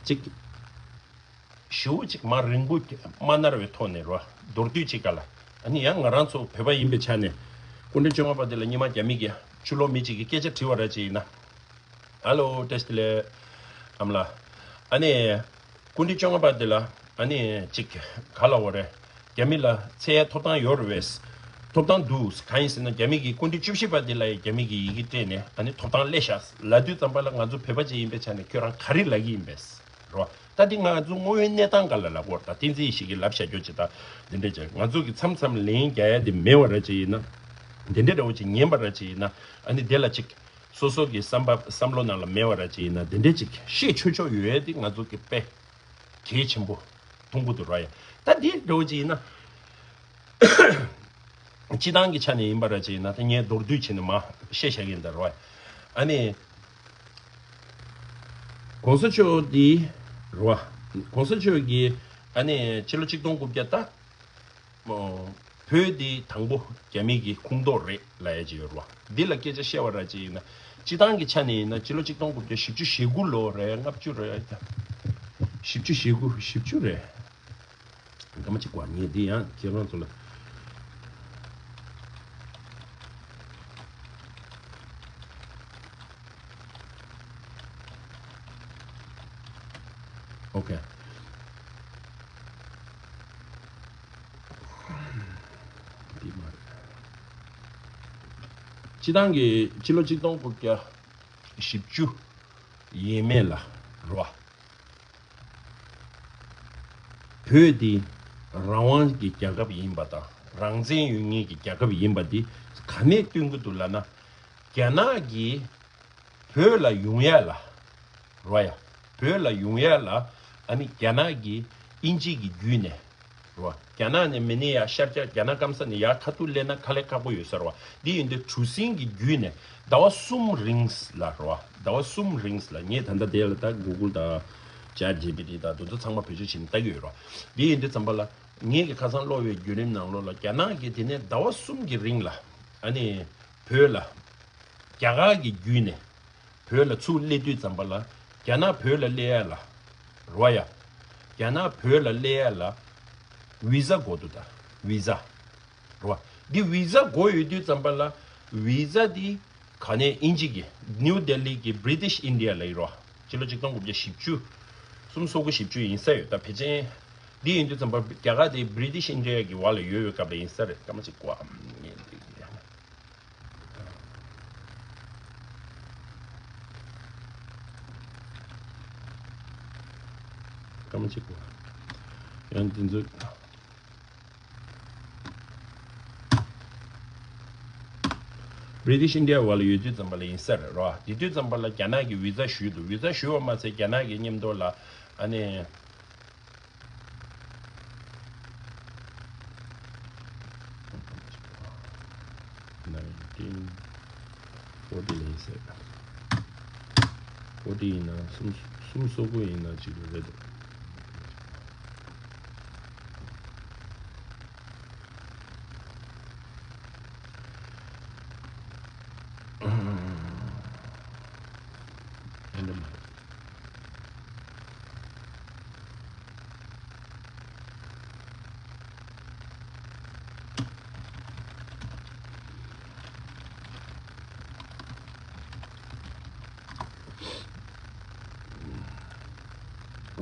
ཅིག་ཞེ་པོ་ཅིག་མ་རིང་པོ་མ་ནར་བའི་ཐོག་ནས་རོ། མདོར་བསྡུས་ཅིག་ག་ལ། ཨ་ནི་ཡང་ང་རང་ཚོ་བོད་པ་ཡིན་པའི་ཆ་ནས་སྐུ་ཕྲེང་བཅོ་ལྔ་པ་དེ་ལ་སྔོན་མ་རྒྱ་མི་གིས་ཕྱི་ལོགས་མི་གཅིག་གིས་སྐད་ཆ་དྲིས་པ་ར་ཅིག་ཡིན་ན། ཧ་ལོ། བཀྲ་ཤིས་བདེ་ལེགས་ཨ་མ་ལགས། ཨ་ནི་སྐུ་ཕྲེང་བཅོ་ལྔ་པ་དེ་ལ་ཨ་ནི་ཅིག་ག་ལབ་དགོས་རེད། རྒྱ་མི་ལ་འཚོལ་ཡའི་ཐོབ་ཐང་ཡོད་རེད་བས། ཐོབ་ཐང་འདུག་གང་ཡིན་ཟེར་ན་རྒྱ་མི་གིས་སྐུ་ཕྲེང་བཅུ་བཞི་པ་དེ་ལ་ཡང་རྒྱ་མི་གིས་ཡི་གེ་སྤྲད་ནས་ཨ་ནི་ཐོབ་ཐང་སླེབས་ཤག་ལབ་དུས་ཙམ་པ་ལ་ང་ཚོ་བོད་པ་ཅིག་ཡིན་པའི་ཆ་ནས་ཁྱོད་རང་ག་རེ་ལབ་ཀྱི་ཡིན་པས། རོ། ད་འདི་ང་ཚོ་དངོས་ཡོད་གནས་སྟངས་སྒང་ལ་ལབ་དགོས་རེད། ད་བསྟན་འཛིན་ཡེ་ཤེས་ཀྱིས་ལབ་བཞག་རྒྱུ་ཅིག་ད་འདི་འདྲ་ཅིག་ང་ཚོ་གིས་མཚམས་མཚམས་ལན་རྒྱག་ཡ་དེ་མེད་པ་ར་ཅིག་ཡིན་ན། འདི་འདྲ་འདྲ་བོ་ཅིག་ཉན་པ་ར་ཅིག་ཡིན་ན། ཨ་ནི་དེ་ལ་ཅིག་སོ་སོ་གི་བསམ་པ་བསམ་བློ་ནང་ལ་མེད་པ་ར་ཅིག་ཡིན་ན་འདི་འདྲ་ཅིག་བཤད་ཆོག་ཆོག་ཡོད་ཡ་དེ་ང་ཚོ་གི་དཔེ་གལ་ཆེན་པོ་མཐོང་གི་འདུག་ར་ཡ། ད་འདི་འདྲ་བོ་ཅིག་ཡིན་ན། སྤྱི་བཏང་གི་ཆ་ནས་ཡིན་པ་ར་ཅིག་ཡིན་ན་ད་ངས་མདོར་བསྡུས་བྱས་ནས་མར་བཤད་བཞག་གི་ཡིན་ད་རོ། ཨ་ནི་༸གོང་ས་མཆོག་འདི་རོ། ༸གོང་ས་མཆོག་གིས་ཨ་ནི་ཕྱི་ལོ་ཆིག་སྟོང་དགུ་བརྒྱ་ད་བོད་འདི་དང་པོ་རྒྱ་མི་གི་ཁོངས་གཏོགས་རེད་ལབ་ཡ་ཅིག་ཡོད་རོ། འདི་ལ་སྐད་ཆ་བཤད་པ་ར་ཅིག་ཡིན་ན་སྤྱི་བཏང་གི་ཆ་ནས་ཡིན་ན་ཕྱི་ལོ་ཆིག་སྟོང་དགུ་བརྒྱ་བཞི་བཅུ་ཞེ་དགུ་ལོ་རེད། ལྔ་བཅུ་རེད། བཞི་བཅུ་ཞེ་དགུ་བཞི་བཅུ་རེད། སྐར་མ་གཅིག་པ་ངས་འདི་ཡང་ཁྱེད་རང་ཚོ་ལ། ཨོ་ཁེ། འདི་མ་རེད། སྤྱི་བཏང་གི་ཕྱི་ལོ་ཆིག་སྟོང་དགུ་བརྒྱ་བཞི་བཅུ་ཡས་མས་ལ་རོ། བོད་འདི་རང་དབང་གི་རྒྱལ་ཁབ་ཡིན་པ་དང་རང་བཙན་ཡོད་མཁན་གྱི་རྒྱལ་ཁབ་ཡིན་པ་འདི་ག་ནས་སྟོན་གྱི་འདུག་ལབ་ན། རྒྱ་ནག་གིས་བོད་ལ་ཡོང་ཡ་ལ་རོ་ཡ། བོད་ལ་ཡོང་ཡ་ལ་ཨ་ནི་རྒྱ་ནག་གིས་དབྱིན་ཇི་གི་བརྒྱུད་ནས་རོ། རྒྱ་ནག་ནས་མི་ནི་ཡ་ཤར་རྒྱག་རྒྱ་ནག་སྐམ་ས་ནས་ཡར་ཁ་ཐུག་སླེབས་ན་དཀའ་ལས་ཁག་པོ་ཡོད་ས་རེད་བ། འདི་ཡིན་དུས་གྲུ་གཟིངས་ཀྱི་བརྒྱུད་ནས་ཟླ་བ་གསུམ་རིང་ལ་རེད་བ། ཟླ་བ་གསུམ་རིང་ལ་ངས་ད་ལྟ་དེ་ལ་ད་Google་དང་Chat GPT་དང་དེ་ཚོ་ཚང་མ་བེད་སྤྱོད་བྱས་ནས་ལྟ་གི་ཡོད་རེད་བ། འདི་ཡིན་དུས་ཙམ་པ་ལ་ངས་ཀྱི་ཁ་སང་ཀློག་པའི་བརྒྱུད་རིམ་ནང་ལོགས་ལ་རྒྱ་ནག་གིས་དེ་ནས་ཟླ་བ་གསུམ་གྱི་རིང་ལ་ཨ་ནི་བོད་ལ་རྒྱ་གར་གྱི་བརྒྱུད་ནས་བོད་ལ་ཚུར་སླེབས་དུས་ཙམ་པ་ལ་རྒྱ་ནག་བོད་ལ་སླེབས་ཡ་ལ་རོ་ཡ། རྒྱ་ནག་བོད་ལ་སླེབས་ཡ་ལ་ཝི་ཟ་དགོས་འདུག་ད་ཝི་ཟ་རོ། འདི་ཝི་ཟ་དགོས་ཡོད་དུས་ཙམ་པ་ལ་ཝི་ཟ་འདི་ག་ནས་དབྱིན་ཇི་གི་ནིའུ་ལྡི་ལི་གི་British India་ལ་ཡིན་རོ། ཕྱི་ལོ་ཆིག་སྟོང་དགུ་བརྒྱ་བཞི་བཅུ་གསུམ་སོ་དགུ་བཞི་བཅུ་ཡིན་ས་ཡོད་ད་ཕལ་ཆེར། འདི་ཡིན་དུས་ཙམ་པ་རྒྱ་གར་དེ་British India་གི་འོག་ལ་ཡོད་ཡོད་སྐབས་ལ་ཡིན་ས་རེད། སྐར་མ་གཅིག་གོ་ཨམ་ངས་འདི་སྐར་མ་གཅིག་གོ་ཡང་འདི་ཚོ། British India་བ་ལ་ཡོད་དུས་ཙམ་པ་ལ་ཡིན་ས་རེད་རོ། དེ་དུས་ཙམ་པ་ལ་རྒྱ་ནག་གི་ཝི་ཟ་ཞུས་འདུག་ཝི་ཟ་ཞུས་པ་མ་ཟད་རྒྱ་ནག་གི་མཉམ་དུ་ལ་ཨ་ནི་nineteen ཕོར་ཊི་ལེན་ཟེར། ཕོར་ཊི་ཡིན་ན་གསུམ་གསུམ་སོ་དགུ་ཡིན་ན་གཅིག་རེད་འདུག་ཨེ་འདྲ་མ་རེད།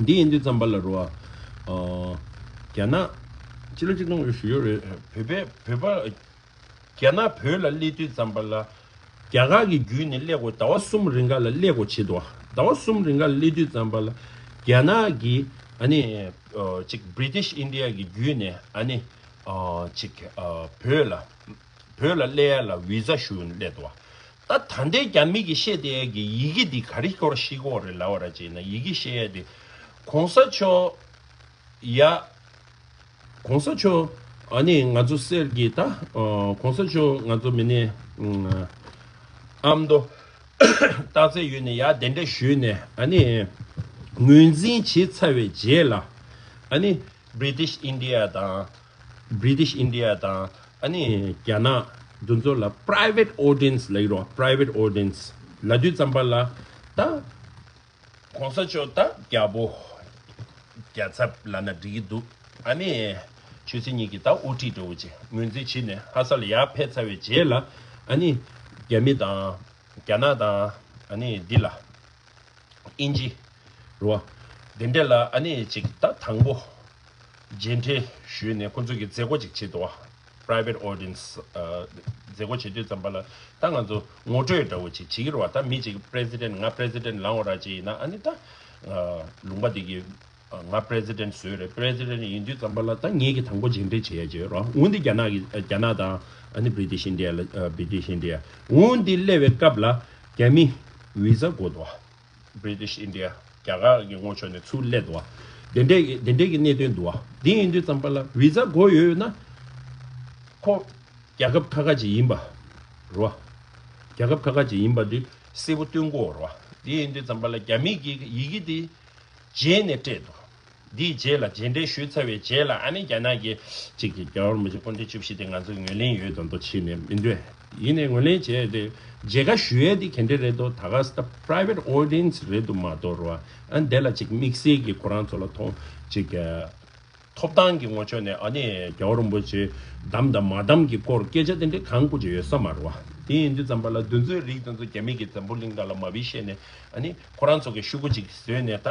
འདི་ཡིན་དུས་ཙམ་པ་ལ་རོ། ཨ། རྒྱ་ནག་ཕྱི་ལོ་ཆིག་སྟོང་དགུ་བརྒྱ་ཞུ་ཡོད་རེད། བོད་པའི་བོད་པ། རྒྱ་ནག་བོད་ལ་སླེབས་དུས་ཙམ་པ་ལ། རྒྱ་གར་གྱི་བརྒྱུད་ནས་སླེབས་དགོས། ཟླ་བ་གསུམ་རིང་ག་ལ་སླེབས་དགོས་བྱེད་དོ། ཟླ་བ་གསུམ་རིང་ག་ལ་སླེབས་དུས་ཙམ་པ་ལ། རྒྱ་ནག་གི་ཨ་ནི། ཨ། ཅིག་British India གི་བརྒྱུད་ནས་ཨ་ནི། ཨ། ཅིག་ཨ། བོད་ལ། བོད་ལ་སླེབས་ཡ་ལ་བི་ཟ་ཞུ་སླེབས་དོ། ད་ད་ལྟའི་རྒྱ་མི་གི་བཤད་བསྡད་ཡ་གི་ཡི་གེ་འདི་ག་རེ་སྐོར་ཤེས་ཀྱི་ཡོད་རེད་ལབ་པ་ར་ཅིག་ན། ཡི་གེ་བཤད་ཡ་དེ། གོང་ས་མཆོག་ཡ། གོང་ས་མཆོག་ཨ་ནི་ང་ཚོ་སེར་གྱི་ད། ཨ། གོང་ས་མཆོག་ང་ཚོ་མི་ནི། ཨ་མདོ་སྟག་རྩེ་ཡུལ་ནས་ཡར་གདན་འདྲེན་ཞུས་ནས་ཨ་ནི་ངོས་འཛིན་བྱས་ཚར་བའི་རྗེས་ལ། ཨ་ནི་British India དང་། British India དང་། ཨ་ནི་རྒྱ་ནག་འདི་ཚོ་ལ་private audience ལབ་ཀྱི་རེད། private audience ལབ་དུས་ཙམ་པ་ལ། ད་གོང་ས་མཆོག་ད་རྒྱལ་པོ། རྒྱལ་ཚབ་ལབ་ན་འགྲིག་གི་འདུག་ཨ་ནི་ཆོས་སྲིད་གཉིས་ཀྱི་ད་དབུ་ཁྲིད་འདྲ་བོ་ཅིག་ངོས་འཛིན་བྱས་ནས་ལྷ་ས་ལ་ཡར་ཕེབས་ཚར་བའི་རྗེས་ལ། ཨ་ནི་རྒྱ་མི་དང་། རྒྱ་ནག་དང་། ཨ་ནི་འདི་ལ་དབྱིན་ཇི་རོ། དེ་འདྲ་ལ་ཨ་ནི་ཅིག་ད་དང་པོ་མཇལ་འཕྲད་ཞུས་ནས་ཁོ་ཚོ་གི་མཛད་སྒོ་ཅིག་བྱེད་དོ། private audience ཨ། མཛད་སྒོ་བྱེད་དུས་ཙམ་པ་ལ་ད་ང་ཚོ་ངོ་སྤྲོད་འདྲ་བོ་ཅིག་བྱེད་ཀྱི་རེད་བ། ད་མི་ཅིག་president ང་president ལངས་པ་ར་ཅིག་ཡིན་ན། ཨ་ནི་ད་ཨ། ལུང་པ་དེ་གི་ང་president བཟོས་རེད། president ཡིན་དུས་ཙམ་པ་ལ་ད་ངེད་ཀྱིས་དང་པོ་མཇལ་འཕྲད་བྱེད་ཡ་བྱེད་རོགས། འོན་ཏེ་རྒྱ་ནག་གི་རྒྱ་ནག་དང་ཨ་ནི་British India ལ། British India འོན་ཏེ་སླེབས་པའི་སྐབས་ལ་རྒྱ་མི་བི་ཟ་དགོས་འདུག British India རྒྱ་གར་གྱི་ངོས་ཕྱོགས་ནས་ཚུར་སླེབས་འདུག་དེ་འདྲའི་དེ་འདྲའི་གི་གནད་དོན་འདུག་དེ་ཡིན་དུས་ཙམ་པ་ལ་བི་ཟ་དགོས་ཡོད་ན་ཁོ་རྒྱལ་ཁབ་ཁག་ཁག་ཅིག་ཡིན་པ་རོ། རྒྱལ་ཁབ་ཁག་ཁག་ཅིག་ཡིན་པ་འདི་གསལ་པོ་སྟོན་དགོས་རོ། དེ་ཡིན་དུས་ཙམ་པ་ལ་རྒྱ་མི་གི་ཡི་གེ་དེ་རྗེས་ནས་སྤྲད་འདུག་འདིའི་རྗེས་ལ་རྗེས་འབྲེལ་ཞུས་ཚར་བའི་རྗེས་ལ་ཨ་ནི་རྒྱ་ནག་གི་གཅིག་གི་རྒྱལ་བ་རིན་པོ་ཆེ་སྐུ་ཕྲེང་བཅུ་བཞི་དེ་ང་ཚོས་ངོས་ལེན་ཡོད་དམ་དུ་ཕྱིན་ནས་མི་འདོད། ཡིན་ནའི་ངོས་ལེན་བྱས་ཏེ་མཇལ་ཁ་ཞུ་ཡས་དེ་ག་འདྲ་རེད་དོ། ད་ག་ས་private audience རེད་དོ་མ་གཏོགས་རོ། ཨ་ནི་དེ་ལ་གཅིག་དམིགས་བསལ་གྱི་ཁོ་རང་ཚོ་ལ་ཐོང་གཅིག་ཐོབ་ཐང་གི་ངོ་ཕྱོགས་ནས་ཨ་ནི་རྒྱལ་བ་རིན་པོ་ཆེ་བདམས་དང་མ་བདམས་ཀྱི་སྐོར་སྐད་ཆ་དེ་འདྲའི་གང་དགོས་ཀྱི་ཡོད་ས་མ་རེད་བ། དེ་ཡིན་དུས་ཙམ་པ་ལ་འདི་ཚོའི་རིགས་དེ་ཚོ་རྒྱ་མི་གིས་འཛམ་བུ་གླིང་དག་ལ་མ་བི་བཤད་ནས་ཨ་ནི་ཁོ་རང་ཚོ་གི་ཤོག་གུ་ཅིག་བཟོས་ནས་ད་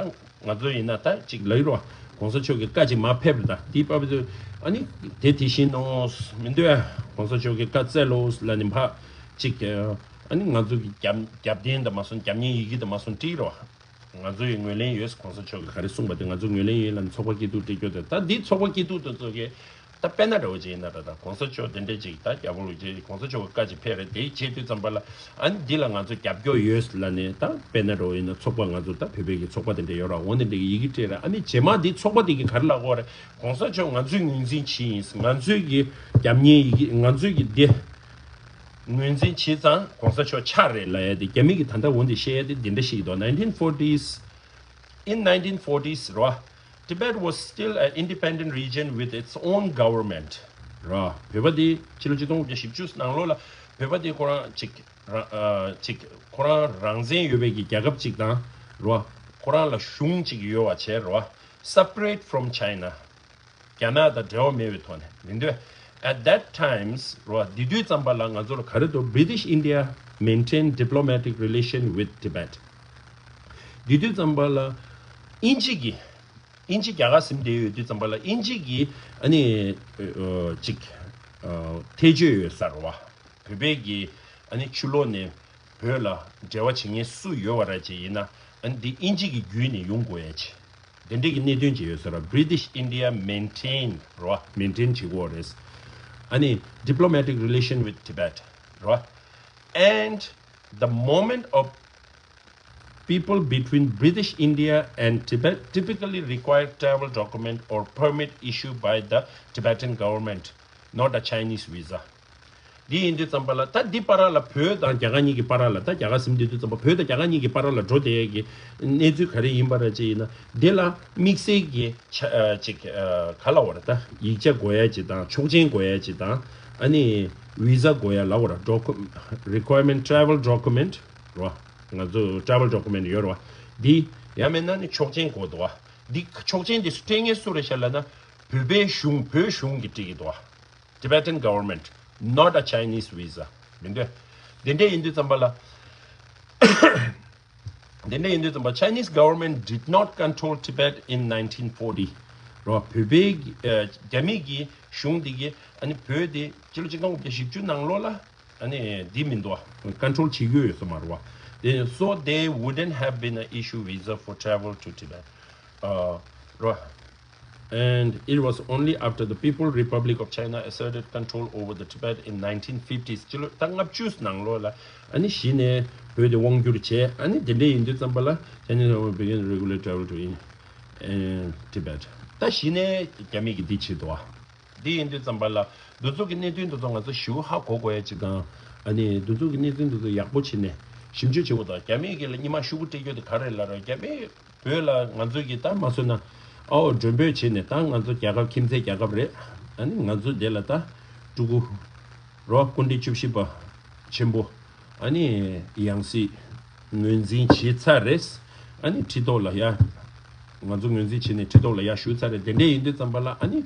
ང་ཚོ་ཡིན་ན་ད་ཅིག་ལབ་ཀྱི་རེད་བ། གོང་ས་མཆོག་གི་བཀའ་ཅིག་མར་ཕེབས་རེད། ད་དེའི་བར་དུ་ཨ་ནི་དེ་དེ་བཞིན་གནང་མི་འདོད། གོང་ས་མཆོག་གི་བཀའ་བསྩལ་ལོ་ལབ་ནས་ཕར་ཅིག་ཨ་ནི་ང་ཚོ་གི་རྒྱབ་རྒྱབ་རྟེན་དང་མ་སོང་རྒྱབ་གཉེར་ཡི་གེ་དང་མ་སོང་བྲིས་རེད་བ། ང་ཚོ་ཡི་ངོས་ལེན་ཡོད། གོང་ས་མཆོག་གིས་ག་རེ་གསུངས་པ་དེ་ང་ཚོ་ངོས་ལེན་ཡོད་ལབ་ནས་ཚོགས་པ་སྐྱིད་སྡུག་སྤྲད་རྒྱུ་དེ། ད་འདི་ཚོགས་པ་སྐྱིད་སྡུག་དེ་ཚོ་གིས་ད་དཔེར་ན་འདྲ་བོ་ཅིག་ཡིན་ན་ར། ད་གོང་ས་མཆོག་དེ་འདྲས་ཅིག་ད་རྒྱལ་པོ་ལུགས་ཅན་གོང་ས་མཆོག་གི་བཀའ་ཅིག་ཕེབས་རེད། དེ་བྱེད་དུས་ཙམ་པ་ལ་ཨ་ནི་འདི་ལ་ང་ཚོ་རྒྱབ་སྐྱོར་ཡོད་ལབ་ནས། ད་དཔེར་ན་འདྲ་བོ་ཡིན་ན་ཚོགས་པ་ང་ཚོ་ད་བོད་པའི་གི་ཚོགས་པ་དེ་འདྲས་ཡོད་ར། འོ་དེ་འདྲས་ཀྱི་ཡི་གེ་སྤྲད་ར། ཨ་ནི་རྗེས་མ་འདི་ཚོགས་པ་དེ་གིས་ག་རེ་ལབ་ཀྱི་ཡོད་རེད། གོང་ས་མཆོག་ང་ཚོས་ངོས་འཛིན་བྱས་ཡིན། ང་ཚོས་ཀྱི་རྒྱབ་གཉེར་ཡི་གེ་ང་ཚོས་ཀྱི་འདི་ངོས་འཛིན་བྱས་ཙང་གོང་ས་མཆོག་ཆགས་རེད་ལབ་ཡ་དེ་རྒྱ་མི་གིས་ད་ལྟ་འོ་འདི་བཤད་ཡ་དེ་འདི་འདྲ་ཞིག་འདུག nineteen forties, in nineteen forties རོ། Tibet was still an independent region with its own government རོ། བོད་པ་དེ་ཕྱི་ལོ་ཆིག་སྟོང་དགུ་བརྒྱ་བཞི་བཅུ་ནང་ལོགས་ལ་བོད་པ་དེ་ཁོ་རང་ཅིག་རང་ཨ་ཅིག་ཁོ་རང་རང་བཙན་ཡོད་པའི་གི་རྒྱལ་ཁབ་ཅིག་དང་རོ། ཁོ་རང་ལ་གཞུང་ཅིག་ཡོད་པ་བྱས་རོ། Separate from China རྒྱ་ནག་དང་འབྲེལ་བ་མེད་པའི་ཐོག་ནས་མི་འདོད། At that times རོ། དེ་དུས་ཙམ་པ་ལ་ང་ཚོ་ལ་ག་རེ་འདུག British India maintained diplomatic relation with Tibet དེ་དུས་ཙམ་པ་ལ་དབྱིན་ཇི་གི་དབྱིན་ཇི་རྒྱ་གར་ཟིན་བསྡད་ཡོད་དུས་ཙམ་པ་ལ་དབྱིན་ཇི་གི་ཨ་ནི་ཨ་ཅིག་ཨ་ཐེ་བྱུས་ཡོད་ས་རེད་བ། བོད་པའི་གི་ཨ་ནི་ཕྱི་ལོགས་ནས་བོད་ལ་འབྲེལ་བ་བྱེད་མཁན་སུ་ཡོད་པ་ར་ཅིག་ཡིན་ན། ཨ་ནི་འདི་དབྱིན་ཇི་གི་བརྒྱུད་ནས་ཡོང་དགོས་ཡ་ཅིག་དེ་འདྲས་ཀྱི་གནད་དོན་ཅིག་ཡོད་ས་རེད། British India maintain རེད་བ། Maintain བྱེད་དགོས་རེད། ཨ་ནི་diplomatic relation with Tibet རེད་བ། And the movement of people between British India and Tibet typically require travel document or permit issued by the Tibetan government, not a Chinese visa. འདི་ཡིན་དུས་ཙམ་པ་ལ་ད་འདི་བར་ལ་བོད་དང་རྒྱ་གར་གཉིས་ཀྱི་བར་ལ་ད་རྒྱ་གར་ཟིན་དུས་དུས་ཙམ་པ་བོད་དང་རྒྱ་གར་གཉིས་ཀྱི་བར་ལ་འགྲོ་བསྡད་ཀྱི་གནས་ཚུལ་ག་རེ་ཡིན་པ་ར་ཅེ་ཡིན་ན། འདི་ལ་དམིགས་བསལ་གྱི་ཆ་ཨ་ཅིག་ཨ་ག་ལ་བར་ད་ཡིག་ཆ་དགོས་ཡ་ཅིག་དང་ཆོག་མཆན་དགོས་ཡ་ཅིག་དང་ཨ་ནི་བི་ཟ་དགོས་ཡ་ལ་བར་docu- requirement travel document རོ། ང་ཚོ་travel document ཡོད་རོ། འདི་ཡང་མིན་ན་ནི་ཆོག་མཆན་དགོས་འདུག་བ། འདི་ཆོག་མཆན་འདི་སྤྲད་མཁན་སུ་རེད་ཤག་ལབ་ན་བོད་པའི་གཞུང་བོད་གཞུང་གིས་སྤྲད་ཀྱི་འདུག་བ། Tibetan government, not a Chinese visa. མི་འདོད། དེ་འདྲ་ཡིན་དུས་ཙམ་པ་ལ། དེ་འདྲ་ཡིན་དུས་ཙམ་པ། Chinese government did not control Tibet in nineteen forty. རོ། བོད་པའི་ཨ་རྒྱ་མི་གི་གཞུང་འདི་གི་ཨ་ནི་བོད་དེ་སྤྱི་ལོ་ཆིག་སྟོང་དགུ་བརྒྱ་བཞི་བཅུ་ནང་ལོགས་ལ་ཨ་ནི་འདི་མི་འདུག་བ། control བྱེད་རྒྱུ་ཡོད་ས་མ་རེད་བ། They- so they wouldn't have been an issue visa for travel to Tibet. ཨ་རོ། And it was only after the People Republic of China asserted control over the Tibet in nineteen fifties. སྤྱི་ལོ་ཟླ་ལྔ་བཅུ་ནང་ལོགས་ལ་ཨ་ནི་གཞི་ནས་བོད་དེ་དབང་བསྒྱུར་བྱས། ཨ་ནི་དེ་འདྲ་ཡིན་དུས་ཙམ་པ་ལ་Chinese government began regular travel to in- uh, Tibet. ད་གཞི་ནས་རྒྱ་མི་གིས་འདི་བྱེད་འདུག་བ། འདི་ཡིན་དུས་ཙམ་པ་ལ་འདི་ཚོ་གི་གནད་དོན་འདི་ཚོ་ང་ཚོ་ཞིབ་ཧ་གོ་དགོས་ཡ་ཅིག་དང་། ཨ་ནི་འདི་ཚོ་གི་གནད་དོན་འདི་ཚོ་ཡག་པོ་བྱས་ནས་ཞིབ་འཇུག་བྱེད་དགོས་དང་། རྒྱ་མི་གིས་ལ་སྙན་མ་ཤོག་གུ་སྤྲད་རྒྱུ་དེ་ག་རེ་ལབ་ར། རྒྱ་མི་བོད་ལ་ང་ཚོ་གིས་ད་མ་བཟོས་ན་ཨའོ་མགྲོན་འབོད་བྱས་ནས་ད་ང་ཚོ་རྒྱལ་ཁབ་ཁྱིམ་མཚེས་རྒྱལ་ཁབ་རེད། ཨ་ནི་ང་ཚོ་འདི་ལ་ད་ཕྲུ་གུ་རོ་སྐུ་ཕྲེང་བཅུ་བཞི་པ་ཆེན་པོ་ཨ་ནི་ཡང་སྲིད་ངོས་འཛིན་བྱས་ཚར་རེད། ཨ་ནི་ཁྲི་ཐོག་ལ་ཡ་ང་ཚོ་ངོས་འཛིན་བྱས་ནས་ཁྲི་ཐོག་ལ་ཡ་ཞུ་ཚར་རེད། དེ་འདྲ་ཡིན་དུས་ཙམ་པ་ལ་ཨ་ནི་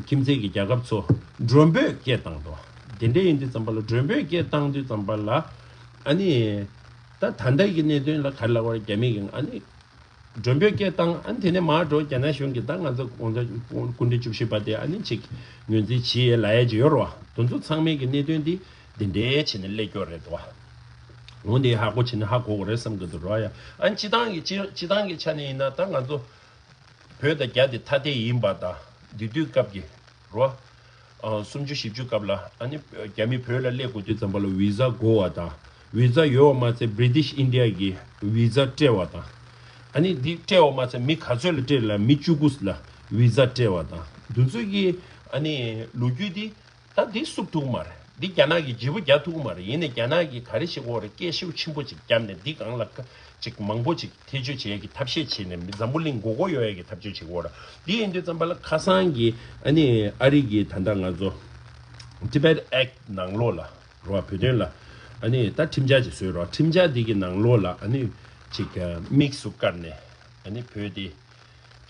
ཁྱིམ་མཚེས་ཀྱི་རྒྱལ་ཁབ་ཚོ་མགྲོན་འབོད་སྐད་བཏང་འདུག་དེ་འདྲ་ཡིན་དུས་ཙམ་པ་ལ་མགྲོན་འབོད་སྐད་བཏང་དུས་ཙམ་པ་ལ་ཨ་ནི་ད་ད་ལྟ་གི་གནད་དོན་ལ་ག་རེ་ལབ་དགོས་རེད། རྒྱ་མི་གིས་ཨ་ནི་མགྲོན་འབོད་སྐད་བཏང་། ཨ་ནི་དེ་ནས་མར་འགྲོ་རྒྱ་ནག་གཞུང་གིས་ད་ང་ཚོ་ང་ཚོ་སྐུ་ཕྲེང་བཅུ་བཞི་པ་དེ་ཨ་ནི་ཅིག་ངོས་འཛིན་བྱེད་ཡས་ལབ་ཡས་ཅིག་ཡོད་རེད་བ། དེ་ཚོ་ཚང་མའི་གི་གནད་དོན་འདི་འདི་འདྲའི་བྱས་ནས་སླེབས་ཀྱི་ཡོད་རེད་བ། འོ་འདི་ཧ་གོ་བྱས་ནས་ཧ་གོ་དགོས་རེད་བསམ་གི་འདུག་རེད་བ་ཡ། ཨ་ནི་སྤྱི་བཏང་གི་སྤྱི་སྤྱི་བཏང་གི་ཆ་ནས་ཡིན་ན་ད་ང་ཚོ་བོད་དང་རྒྱ་དེ་ཐ་དད་ཡིན་པ་དང་། དེ་དུས་སྐབས་ཀྱི་རོ། ཨ་སུམ་ཅུ་བཞི་བཅུ་སྐབས་ལ་ཨ་ནི་རྒྱ་མི་བོད་ལ་སླེབས་དགོས་དུས་ཙམ་པ་ལ་བི་ཟ་དགོས་པ་དང་། བི་ཟ་ཡོད་པ་མ་ཚད་British India གིས་བི་ཟ་སྤྲད་པ་དང་། ཨ་ནི་འདི་སྤྲད་པ་མ་ཚད་མི་ག་ཚོད་ལ་སྤྲད་ལ་མི་བཅུ་དགུ་ལ་བི་ཟ་སྤྲད་པ་དང་། འདི་ཚོ་གི་ཨ་ནི་ལོ་རྒྱུས་འདི་ད་འདི་བསུབ་ཐུབ་མ་རེད། འདི་རྒྱ་ནག་གིས་བརྗེ་པོ་རྒྱག་ཐུབ་མ་རེད། ཡིན་ནའི་རྒྱ་ནག་གིས་ག་རེ་བྱེད་ཀྱི་ཡོད་རེད། སྐད་ཤུགས་ཆེན་པོ་ཅིག་བརྒྱབ་ནས་འདི་སྒང་ལ་ཅིག་མང་པོ་ཅིག་ཐེ་བྱུས་བྱེད་ཡས་ཀྱི་ཐབས་ཤེས་བྱས་ནས་འཛམ་བུ་གླིང་མགོ་སྐོར་གཡོག་ཡས་ཀྱི་ཐབས་བྱུས་བྱེད་ཀྱི་ཡོད་རེད། འདི་ཡིན་དུས་ཙམ་པ་ལ་ཁ་སང་གི་ཨ་ནི་ཨ་རི་གི་ད་ལྟ་ང་ཚོ་Tibet Act ནང་ལོགས་ལ་རོ། བོད་དོན་ལ་ཨ་ནི་ད་ཁྲིམས་འཆར་ཅིག་བཟོས་རོ། ཁྲིམས་འཆར་འདི་གི་ནང་ལོགས་ལ་ཨ་ནི་ཅིག་དམིགས་སུ་བཀར་ནས་ཨ་ནི་བོད་དེ་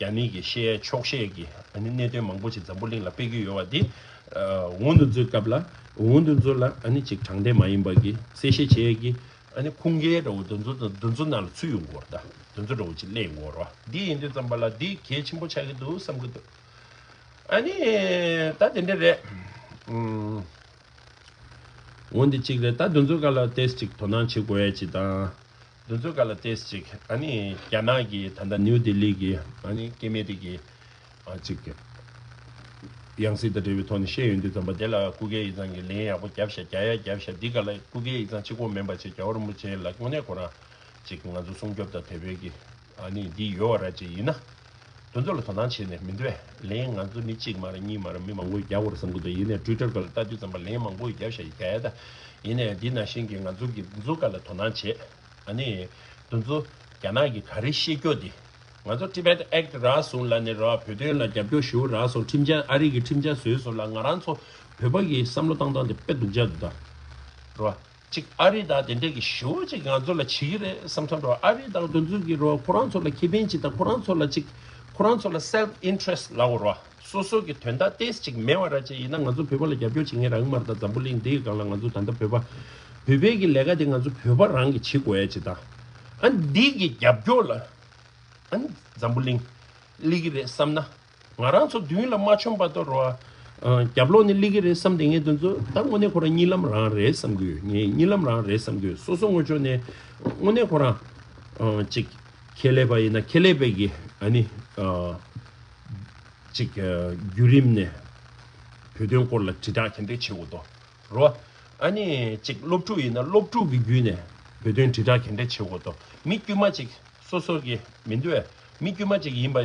རྒྱ་མི་གི་བཤད་ཆོག་བཤད་ཀྱི་ཨ་ནི་གནད་དོན་མང་པོ་ཅིག་འཛམ་བུ་གླིང་ལ་སྤེལ་གྱི་ཡོད་པ་འདི། འོང་དུ་འཛུལ་སྐབས་ལ་འོང་དུ་འཛུལ་ལ་ཨ་ནི་ཅིག་དྲང་བདེན་མ་ཡིན་པ་གི་གསལ་བཤད་བྱེད་ཀྱི་ཨ་ནི་ཁུངས་སྐྱེལ་འདྲ་བོ་དེ་ཚོ་དང་དེ་ཚོ་ནང་ལ་ཚུད་ཡོང་གི་ཡོད་རེད། ད་དེ་ཚོ་འདྲ་བོ་ཅིག་སླེབས་ཡོང་གི་ཡོད་རེད། འདི་ཡིན་དུས་ཙམ་པ་ལ་འདི་གལ་ཆེན་པོ་ཆགས་ཀྱི་འདུག་བསམ་གྱི་འདུག་ཨ་ནི་ད་དེ་འདྲ་རེད། ཨུམ། འོ་འདི་གཅིག་རེད། ད་དེ་ཚོའི་སྒང་ལ་ཏོག་ཙམ་ཅིག་དོ་སྣང་བྱེད་དགོས་ཡ་ཅིག་དང་། དེ་ཚོའི་སྒང་ལ་ཏོག་ཙམ་ཅིག་ཨ་ནི་རྒྱ་ནག་གི་ད་ལྟ་ནིའུ་ལྡི་ལི་གི་ཨ་ནི་སྐྱེ་དམན་དེ་གི་ཨ་ཅིག་ཡང་སྲིད་དང་འབྲེལ་བའི་ཐོག་ནས་བཤད་ཡོང་དུས་ཙམ་པ་དེ་ལ་སྐུ་སྒེར་ཡིག་ཚང་གི་ལན་ཡག་པོ་བརྒྱབ་ཤག་རྒྱག་ཡ་བརྒྱབ་ཤག་འདི་སྒང་ལ་སྐུ་སྒེར་ཡིག་ཚང་གཅིག་པོ་མིན་པ་ཅིག་རྒྱལ་བ་རིན་པོ་ཆེ་ལ་དངོས་གནས་ཁོ་རང་ཅིག་ང་ཚོ་སྲུང་སྐྱོབ་དང་དེ་བས་ཀྱི་ཨ་ནི་འདི་ཡོད་པ་ར་ཅིག་ཡིན་ན། དེ་ཚོ་ལ་དོ་སྣང་བྱས་ནས་མི་འདུག་བས། ལན་ང་ཚོ་མི་གཅིག་མ་རེད་གཉིས་མ་རེད་མི་མང་པོ་ཡིས་རྒྱག་དགོས་རེད་བསམ་གྱི་འདུག་ཡིན་ནའི་ཊུའི་ཊར་སྒང་ལ་ལྟ་དུས་ཙམ་པ་ལན་མང་པོ་ཡིས་རྒྱབ་ཤག་ཡིས་རྒྱག་ཡ་ད། ཡིན་ནའི་འདི་ནང་བཞིན་གྱི་ང་ཚོ་གི་འདི་ཚོ་སྒང་ལ་དོ་སྣང་བྱེད། ཨ་ནི། དེ་ཚོ་རྒྱ་ནག་གིས་ག་རེ་བཤད་རྒྱུ་དེ། ང་ཚོ་Tibet Act རག་སོང་ལབ་ནས་ར་བོད་དོན་ལ་རྒྱབ་སྐྱོར་ཞུ་རག་སོང་ཁྲིམས་འཆར་ཨ་རི་གི་ཁྲིམས་འཆར་བཟོས་སོང་ལ་ང་རང་ཚོ་བོད་པ་གི་བསམ་བློ་བཏང་སྟངས་དེ་དཔེ་སྡུག་ཅག་འདུག་ད། ར། ཅིག་ཨ་རི་དང་དེ་འདྲས་ཀྱི་ཞེ་པོ་ཅིག་ང་ཚོ་ལ་བྱེད་ཀྱི་རེད་བསམ་ཚོར་འགྲོ། ཨ་རི་དང་དེ་ཚོ་གི་རོ་ཁོ་རང་ཚོ་ལ་ཁེ་ཕན་ཅིག་དང་ཁོ་རང་ཚོ་ལ་ཅིག་ཁོ་རང་ཚོ་ལ་self interest ལབ་དགོས་རོ། སོ་སོ་གི་དོན་དག་ཏོག་ཙམ་ཅིག་མེད་པ་ར་ཅིག་ཡིན་ན་ང་ཚོ་བོད་པ་ལ་རྒྱབ་སྐྱོར་བྱེད་མཁན་རག་གི་མ་རེད། ད་འཛམ་བུ་གླིང་འདིའི་སྒང་ལ་ང་ཚོ་ད་ལྟ་བོད་པ་བོད་པའི་གི་ལས་ཀ་དེ་ང་ཚོ་བོད་པ་རང་གིས་བྱེད་དགོས་ཡ་ཅིག་དང་། ཨ་འདི་གི་རྒྱབ་སྐྱོར་ལ་ཨ་ནི་འཛམ་བུ་གླིང་སླེབས་ཀྱི་རེད་བསམ་ན། ང་རང་ཚོ་མདུན་ལ་མ་མཆོངས་བར་དུ་རོ། ཨ། རྒྱབ་ལོགས་ནས་སླེབས་ཀྱི་རེད་བསམ་བསྡད་མཁན་དེ་ཚོ་ད་དངོས་གནས་ཁོ་རང་གཉིད་ལམ་རང་རེད་བསམ་གྱི་ཡོད། ངས་གཉིད་ལམ་རང་རེད་བསམ་གྱི་ཡོད། སོ་སོ་ངོས་ཕྱོགས་ནས་དངོས་གནས་ཁོ་རང་ཨ། ཅིག་ཁེ་ལས་པ་ཡིན་ན་ཁེ་ལས་པའི་གི་ཨ་ནི་ཨ། ཅིག་ཨ། བརྒྱུད་རིམ་ནས་བོད་དོན་སྐོར་ལ་དྲིལ་བསྒྲགས་ག་འདྲས་བྱེད་དགོས་འདུག་རོ། ཨ་ནི་ཅིག་སློབ་ཕྲུག་ཡིན་ན་སློབ་ཕྲུག་གི་བརྒྱུད་ནས་བོད་དོན་དྲིལ་བསྒྲགས་ག་འདྲས་བྱེད་དགོས་འདུག་མི་དཀྱུས་མ་ཅིག་སོ་སོ་གི་མི་འདུག་བས། མི་དཀྱུས་མ་ཅིག་ཡིན་པ་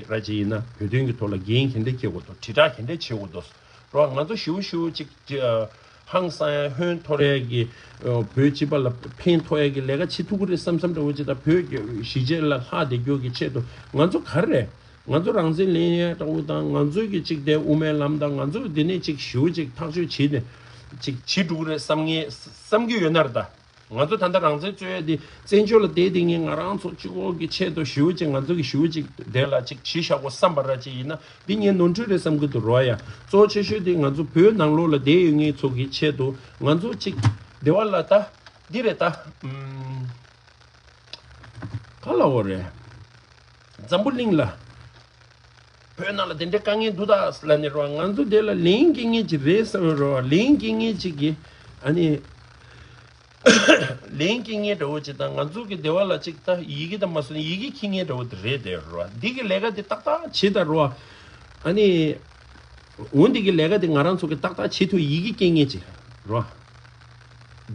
ར་ཅིག་ཡིན་ན་བོད་དོན་གྱི་ཐོག་ལ་འགན་ག་འདྲས་འཁྱེར་དགོས་འདུག་དྲིལ་བསྒྲགས་ག་འདྲས་བྱེད་དགོས་འདུག་རོ། ང་ཚོ་ཞེ་པོ་ཞེ་པོ་ཅིག་ཨ། ཧང་སང་ཡ་ཧོན་འཐོར་ཡ་གི་བོད་སྤྱི་པ་ལ་ཕན་ཐོགས་ཡ་གི་ལས་ཀ་བྱེད་ཐུབ་ཀྱི་རེད་བསམ་བསམ་འདྲ་བོ་ཅིག་དང་། བོད་ཀྱི་གཞིས་བྱེས་ལ་ལྷག་བསྡད་རྒྱུ་གི་ཆེད་དུ་ང་ཚོ་ག་རེ་རེད། ང་ཚོ་རང་བཙན་ལེན་ཡ་འདྲ་བོ་དང་། ང་ཚོ་གི་ཅིག་དེ་དབུ་མའི་ལམ་དང་། ང་ཚོ་གི་འདི་ནས་ཅིག་ཞེ་པོ་ཅིག་ཐག་གཅོད་བྱེད་ནས་ཅིག་བྱེད་འགྲོ་གི་རེད་བསམ་ངེས་བསམ་གྱི་ཡོད་ན་རེད་ད། ང་ཚོ་ད་ལྟ་རང་བཙན་རྩོད་ཡ་དེ་བཙན་བྱོལ་ལ་བསྡད་དེ་ངས་ང་རང་ཚོ་གཅིག་པོ་གི་ཆེད་དུ་ཞེ་པོ་ཅིག་ང་ཚོ་གི་ཞེ་པོ་ཅིག་དེ་ལ་ཅིག་བྱེད་བཞག་གོ་བསམ་པ་ར་ཅིག་ཡིན་ན། འདི་ངས་ནོར་འཁྲུལ་རེད་བསམ་གི་འདུག་རོ་ཡ། གཙོ་ཆེ་ཤོས་དེ་ང་ཚོ་བོད་ནང་ལོགས་ལ་བསྡད་ཡོད་མཁན་ཚོ་གི་ཆེད་དུ་ང་ཚོ་ཅིག་བདེ་བ་ལ་ད་འདི་རེད་ད། ཨུམ། ག་ལ་འོ་རེད། འཛམ་བུ་གླིང་ལ་བོད་ནང་ལ་དེ་འདྲའི་དཀའ་ངལ་འདུག་ད་ལབ་ནས་རོ། ང་ཚོ་དེ་ལ་ལན་སྐྱེལ་མཁན་ཅིག་རེད་བསམ་རོ། ལན་སྐྱེལ་མཁན་ཅིག་གིས་ཨ་ནི། ལན་སྐྱེལ་མཁན་འདྲ་བོ་ཅིག་དང་། ང་ཚོ་གི་བདེ་བ་ལ་ཅིག་ད་ཡི་གེ་དང་མ་སོན་ཡི་གེ་འཁྱེར་མཁན་འདྲ་བོ་དེ་རེད་དེ་རོ། འདི་གི་ལས་ཀ་དེ་ཏག་ཏག་བྱེད་ད་རོ། ཨ་ནི། འོ་འདི་གི་ལས་ཀ་དེ་ང་རང་ཚོ་གི་ཏག་ཏག་བྱེད་ཐུབ་ཡི་གེ་སྐྱེལ་མཁན་ཅིག་རོ།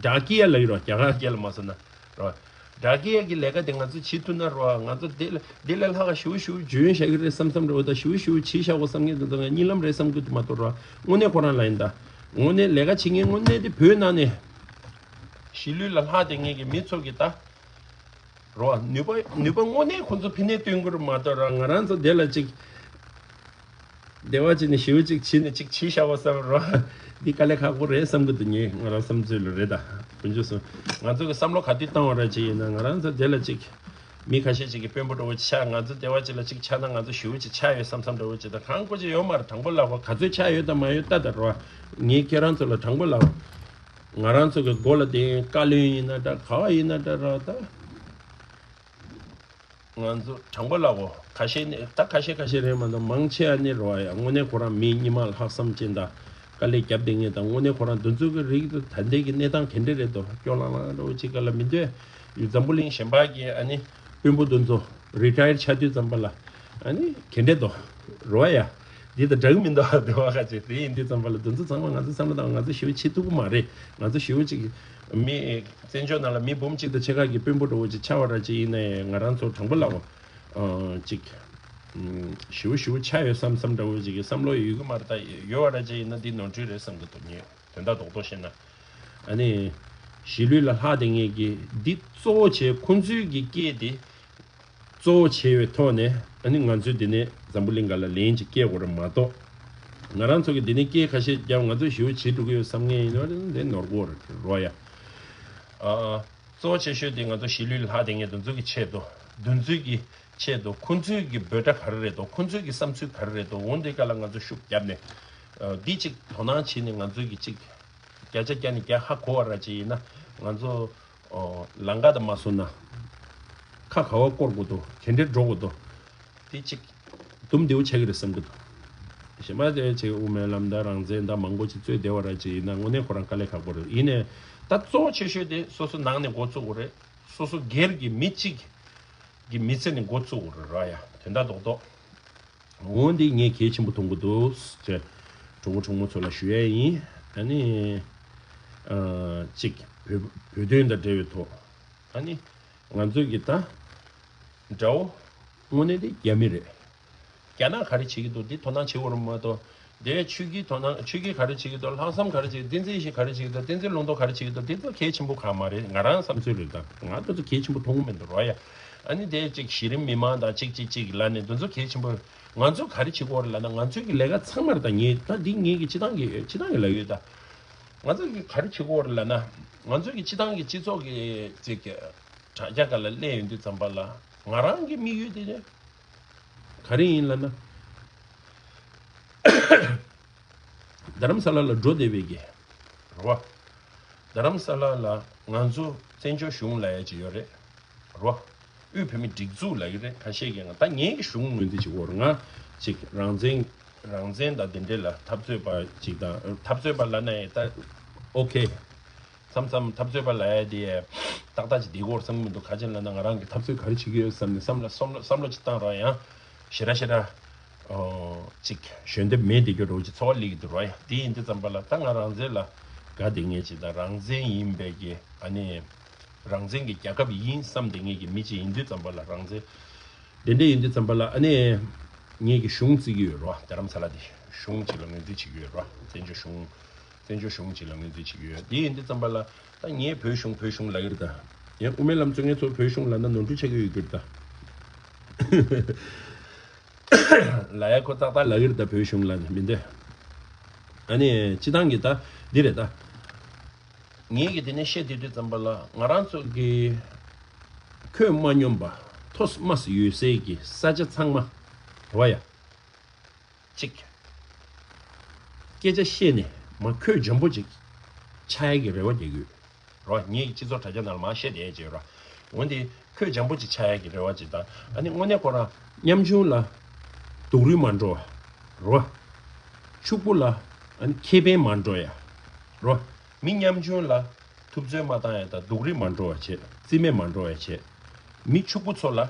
ཌ་ཀི་ཡ་ལབ་ཡོད་རོ། རྒྱ་གར་སྐད་ལ་མ་སོན་ན་རོ། ཌ་ཀི་ཡ་གི་ལས་ཀ་དེ་ང་ཚོ་བྱེད་ཐུབ་ན་རོ། ང་ཚོ་དེ་ལ་དེ་ལས་ལྷག་ག་ཞེ་པོ་ཞེ་པོ་འཇོན་བཞག་གི་རེད་བསམ་བསམ་འདྲ་བོ་དང་། ཞེ་པོ་ཞེ་པོ་བྱེད་བཞག་གོ་བསམ་མཁན་དེ་ཚོ་ང་གཉིད་ལམ་རེད་བསམ་གི་འདུག་མ་གཏོགས་རོ། དངོས་གནས་ཁོ་རང་ལ་ཡིན་ད། དངོས་གནས་ལས་ཀ་བྱེད་མཁན་དངོས་གནས་དེ་བོད་ནང་ནས་གཞིས་ལུས་ལ་ལྷག་བསྡད་མཁན་གྱི་མི་ཚོ་གི་ད་རོ། ནུས་པ་ནུས་པ་དངོས་གནས་ཁོ་ཚོ་ཕན་ནས་སྟོན་གི་རེད་མ་གཏོགས་ར། ང་རང་ཚོ་དེ་ལ་ཅིག་བདེ་བ་ཅིག་ནས་ཞེ་པོ་ཅིག་བྱས་ནས་ཅིག་བྱས་བཞག་པ་བསམ་རོ། འདི་དཀའ་ལས་ཁག་པོ་རེད་བསམ་གི་འདུག་ངས་ང་རང་བསམ་ཚུལ་ལ་རེད་ད། དཀོན་མཆོག་གསུམ། ང་ཚོ་གི་བསམ་བློ་ག་དུས་བཏང་བ་ར་ཅིག་ཡིན་ན། ང་རང་ཚོ་དེ་ལ་ཅིག་མི་ཁ་ཤས་ཅིག་གི་དཔོན་པོ་འདྲ་བོ་ཅིག་ཆགས། ང་ཚོ་བདེ་བ་ཅིག་ལ་ཅིག་ཆགས་ན་ང་ཚོ་ཞེ་པོ་ཅིག་ཆགས་ཡོད་བསམ་བསམ་འདྲ་བོ་ཅིག་དང་། གང་ཁོ་ཅིག་ཡོད་མ་རེད། དྲང་པོ་ལབ་གོ། ག་ཚོད་ཆགས་ཡོད་དང་མ་ཡོད་ལྟ་ད་རོ། ངས་ཁྱེད་རང་ཚོ་ལ་དྲང་པོ་ལབ་གོ། ང་རང་ཚོ་གི་མགོ་ལ་དེ་བཀའ་བློན་ཡིན་ན་འདྲ། ག་བ་ཡིན་ན་འདྲ་ར་ད། ང་ཚོ་དྲང་པོ་ལབ་གོ། ཁ་ཤས་ནི་ད་ཁ་ཤས་ཁ་ཤས་རེད་མ་གཏོགས་མང་ཆེ་བ་ནི་རོ་ཡ། དངོས་གནས་ཁོ་རང་མི་སྙིང་མ་ལྷག་བསམ་ཅན་དང་དཀའ་ལས་རྒྱབ་བསྡད་མཁན་དང་། དངོས་གནས་ཁོ་རང་འདི་ཚོ་གི་རིགས་དེ་ད་ལྟའི་གི་གནས་སྟངས་ག་འདྲ་རེད་དོ། སྐྱོ་ལང་ལང་འདྲ་བོ་ཅིག་ག་ལ་མི་འདོད། འཛམ་བུ་གླིང་གཞན་པ་གི་ཨ་ནི་དཔོན་པོ་འདི་ཚོ་རི་ཊ་ཡར་ཆགས་དུས་ཙམ་པ་ལ་ཨ་ནི་ག་འདྲ་དོ་རོ་ཡ། འདི་དང་འདྲ་གི་མི་འདུག་བདེ་བ་ཁ་ཅིག་དེ་ཡིན་དུས་ཙམ་པ་ལ་འདི་ཚོ་ཚང་མ་ང་ཚོ་བསམ་བློ་བཏང་། ང་ཚོ་ཞེ་པོ་བྱེད་ཐུབ་ཀྱི་མ་རེད། ང་ཚོ་ཞེ་པོ་ཅིག་མི་བཙན་བྱོལ་ནང་ལ་མི་འབུམ་གཅིག་དང་ཕྱེད་ཀ་གི་དཔོན་པོ་འདྲ་བོ་ཅིག་ཆགས་པ་ར་ཅིག་ཡིན་ན་ཡང་། ང་རང་ཚོ་དྲང་པོ་ལབ་གོ། ཨ་ཅིག་ཨམ། ཞེ་པོ་ཞེ་པོ་ཆགས་ཡོད་བསམ་བསམ་འདྲ་བོ་ཅིག་གི་བསམ་བློ་ཡོད་ཀྱི་མ་རེད་ད། ཡོད་པ་ར་ཅིག་ཡིན་ན་འདི་ནོར་འཁྲུལ་རེད་བསམ་གི་འདུག་ངས་དོན་དག་རྡོག་རྡོག་བཤད་ན། ཨ་ནི་གཞིས་ལུས་ལ་ལྷག་བསྡད་མཁན་གྱི་འདི་གཙོ་བོ་བྱས་ཁོང་ཚོའི་གི་སྐད་དེ་གཙོ་བོ་བྱས་པའི་ཐོག་ནས། ཨ་ནི་ང་ཚོས་འདི་ནས་འཛམ་བུ་གླིང་སྒང་ལ་ལན་ཅིག་སྐྱེལ་དགོས་རེད་མ་གཏོགས། ང་རང་ཚོ་གི་འདི་ནས་སྐད་ཁ་ཤས་བརྒྱབ་ང་ཚོ་ཞེ་པོ་བྱེད་འགྲོ་གི་ཡོད་བསམ་མཁན་ཡིན་ན་འདི་ནོར་གོ་རེད་རོ་ཡ། ཨ། གཙོ་བོ་ཆེ་ཤོས་དེ་ང་ཚོ་གཞིས་ལུས་ལ་ལྷག་བསྡད་མཁན་དེ་ཚོ་གི་ཆེད་དུ། དེ་ཚོ་གི་ཆེད་དུ་ཁོང་ཚོའི་གི་འབོད་སྒྲ་ག་རེ་རེད་དོ། ཁོང་ཚོའི་གི་བསམ་ཚུལ་ག་རེ་རེད་དོ། འོ་འདི་སྒང་ལ་ང་ཚོ་ཤུགས་བརྒྱབ་ནས། ཨ། འདི་ཅིག་དོ་སྣང་བྱས་ནས་ང་ཚོའི་གི་ཅིག་བརྒྱ་ཆ་བརྒྱ་ནས་བརྒྱ་ཧ་གོ་བ་ར་ཅིག་ཡིན་ན། ང་ཚོ་ཨོ། ལམ་ཁ་དང་མ་སོང་ན་ཁ་ག་བ་སྐོར་དགོས་དོ། ག་འདྲས་འགྲོ་དགོས་དོ། དེ་ཅིག་དུམ་བདེ་བོ་ཆགས་ཀྱི་རེད་བསམ་གྱི་འདུག་གཞན་པ་དེ་ཅིག་དབུ་མའི་ལམ་དང་རང་བཙན་དང་མང་པོ་ཅིག་རྩོད་བསྡད་པ་ར་ཅིག་ཡིན་ན་དངོས་གནས་ཁོ་རང་དཀའ་ལས་ཁག་པོ་རེད། ཡིན་ནའི་ད་གཙོ་བོ་ཆེ་ཤོས་དེ་སོ་སོ་ནང་ནས་འགོ་བཙུགས་དགོས་རེད། སོ་སོ་སྒེར་གྱི་མི་གཅིག་གི་མི་ཚེ་ནས་འགོ་བཙུགས་དགོས་རེད་ར་ཡ། དོན་དག་རྡོག་རྡོག་འོ་འདི་ངས་གལ་ཆེན་པོ་མཐོང་གི་འདུག་ཅེས་གྲོགས་པོ་གྲོགས་མོ་ཚོ་ལ་ཞུ་ཡ་ཡིན། ཨ་ནི། ཨ། གཅིག་བོད་བོད་དོན་དང་འབྲེལ་བའི་ཐོག་ཨ་ནི། ང་ཚོས་ཀྱི་ད་དགྲ་བོ་དངོས་གནས་དེ་རྒྱ་མི་རེད། རྒྱ་ནག་ག་རེ་བྱེད་ཀྱི་འདུག་འདི་དོ་སྣང་བྱེད་དགོས་རེད་མ་གཏོགས། དེ་ཆོས་བརྒྱུད་དོ་སྣང་། ཆོས་བརྒྱུད་ག་རེ་བྱེད་ཀྱི་འདུག་ལྷག་བསམ་ག་རེ་བྱེད་ཀྱི་འདུག་བསྟན་འཛིན་ཡེ་ཤེས་ག་རེ་བྱེད་ཀྱི་འདུག་བསྟན་འཛིན་བློ་ལྡོག་ག་རེ་བྱེད་ཀྱི་འདུག་འདི་ཚོ་གལ་ཆེན་པོ་གང་མ་རེད། ང་རང་བསམ་ཚུལ་རེད་ད། ང་ད་ཚོ་གལ་ཆེན་པོ་མཐོང་གི་མི་འདུག་རོ་ཡ། ཨ་ནི་དེ་ཅིག་གཞི་རིམ་མི་མང་དང་ཅིག་ཅིག་ཅིག་ལབ་ནས་འདི་ཚོ་གལ་ཆེན་པོ། ང་ཚོས་ག་རེ་བྱེད་དགོས་རེད་ལབ་ན། ང་ཚོའི་གི་ལས་ཀ་ཚང་མ་རེད་ད། ངས་ད་འདི་ངས་གི་སྤྱི་བཏང་གི་སྤྱི་བཏང་གི་ལབ་ཡོད་ད། ང་ཚོས་གི་ག་རེ་བྱེད་དགོས་རེད་ལབ་ན། ང་ཚོའི་གི་སྤྱི་བཏང་གི་སྤྱི་ཚོགས་ཀྱི་ཅིག་གི་དྲ་རྒྱ་སྒང་ལ་སླེབས་ཡོང་དུས་ཙམ་པ་ལ་ང་རང་གི་དམིགས་ཡུལ་དེ་ནི་ག་རེ་ཡིན་ལབ་ན། རྡ་རམ་ས་ལ་ལ་འགྲོ་བསྡད་པའི་གི་རེད་བ། རྡ་རམ་ས་ལ་ལ་ང་ཚོ་བཙན་བྱོལ་གཞུང་ལབ་ཡ་ཅིག་ཡོད་རེད། རེད་བ། དབུས་བོད་མིའི་སྒྲིག་འཛུགས་ལབ་ཀྱི་རེད། ཁ་ཤས་ཀྱིས་ང་ད་ངའི་གི་གཞུང་ངོས་འཛིན་བྱེད་དགོས་རེད། ང་ཅིག་རང་བཙན་རང་བཙན་དང་དེ་འདྲས་ལ་འཐབ་རྩོད་པ་ཅིག་དང་། འཐབ་རྩོད་པ་ལབ་ན་ཡང་ད་ཨོ་ཁེ། མཚམས་མཚམས་འཐབ་རྩོད་པ་ལབ་ཡ་དེ་ཏག་ཏག་ཅིག་བསྡད་ཀྱི་ཡོད་བསམ་གྱི་མི་འདུག་ག་ཅི་ལབ་ན་ང་རང་གིས་འཐབ་རྩོད་ག་རེ་བྱེད་ཀྱི་ཡོད་བསམ་ནས་བསམ་བློ་བསམ་བློ་བསམ་བློ་ཅིག་བཏང་རོགས། ཡང་ཞེ་དྲག་ཞེ་དྲག་ཨོ་ཅིག་ཞལ་འདེབས་མེད་བསྡད་རྒྱུ་འདྲ་བོ་ཅིག་ཚོར་བ་སླེབས་ཀྱི་འདུག་རོགས། ཡང་དེ་ཡིན་དུས་ཙམ་པ་ལ་ད་ང་རང་བཙན་ལ་དགའ་བསྡད་མཁན་ཅིག་དང་། རང་བཙན་ཡིན་པའི་གི་ཨ་ནི་རང་བཙན་གྱི་རྒྱལ་ཁབ་ཡིན་བསམ་བསྡད་མཁན་གྱི་མི་ཅིག་ཡིན་དུས་ཙམ་པ་ལ། རང་བཙན་དེ་འདྲ་ཡིན་དུས་ཙམ་པ་ལ་ཨ་ནི་ངེད་ཀྱི་གཞུང་བརྩི་གི་ཡོད་རོགས། རྡ་རམ་ས་ལ་དེ་གཞུང་ཅིག་ལ་ངོས་འཛིན་བྱེད་ཀྱི་ཡོད་རོགས། བཙན་བྱོལ་གཞུང་ བཙན་བྱོལ་གཞུང་ཅིག་ལ་ངོས་འཛིན་བྱེད་ཀྱི་ཡོད། དེ་ཡིན་དུས་ཙམ་པ་ལ་ད་ངས་བོད་གཞུང་བོད་གཞུང་ལབ་ཀྱི་རེད་ད། ཡང་དབུ་མའི་ལམ་བཙུགས་མཁན་ཚོ་བོད་གཞུང་ལབ་ན་ནོར་འཁྲུལ་ཆགས་ཀྱི་ཡོད་ཀྱི་རེད་ད། ལ་ཡ་ཁོ་ཏག་ཏག་ལབ་ཀྱི་རེད་ད། བོད་གཞུང་ལབ་ནས་མི་འདོད། ཨ་ནི་སྤྱི་བཏང་གི་ད་འདི་རེད་ད། ངས་ཀྱི་དེ་ནས་བཤད་བསྡད་དུས་ཙམ་པ་ལ་ང་རང་ཚོ་གི་ཁོད་མ་སྙོམས་པ་ཐོག་མ་ཡོད་སའི་གི་ས་ཆ་ཚང་མ་རེད་བ་ཡ། གཅིག་སྐད་ཆ་བཤད་ནས་མ་ཁོད་འཇམ་པོ་ཅིག་ཆགས་ཡ་གི་རེ་བ་རྒྱག་གི་ཡོད་རེད་བ། ངས་སྤྱི་ཚོགས་དྲ་རྒྱ་ནང་ལ་མ་བཤད་བསྡད་ཡ་ཅིག་ཡོད་རེད་བ། འོན་ཏེ་ཁོད་འཇམ་པོ་ཅིག་ཆགས་ཡ་གི་རེ་བ་ཅིག་དང་། ཨ་ནི་དངོས་གནས་ཁོ་རང་ཉམ་ཆུང་ལ་སྡུག་རུས་མ་འགྲོ་བ་རེད་བ། ཕྱུག་པོ་ལ་ཨ་ནི་ཁེ་ཕན་མ་འགྲོ་ཡ་རེད་བ། མི་ཉམ་ཆུང་ལ་ཐུབ་ཚོད་མ་བཏང་ཡ་དང་སྡུག་རུས་མ་འགྲོ་བ་བྱེད། རྩིས་མེད་མ་འགྲོ་བ་བྱེད། མི་ཕྱུག་པོ་ཚོ་ལ་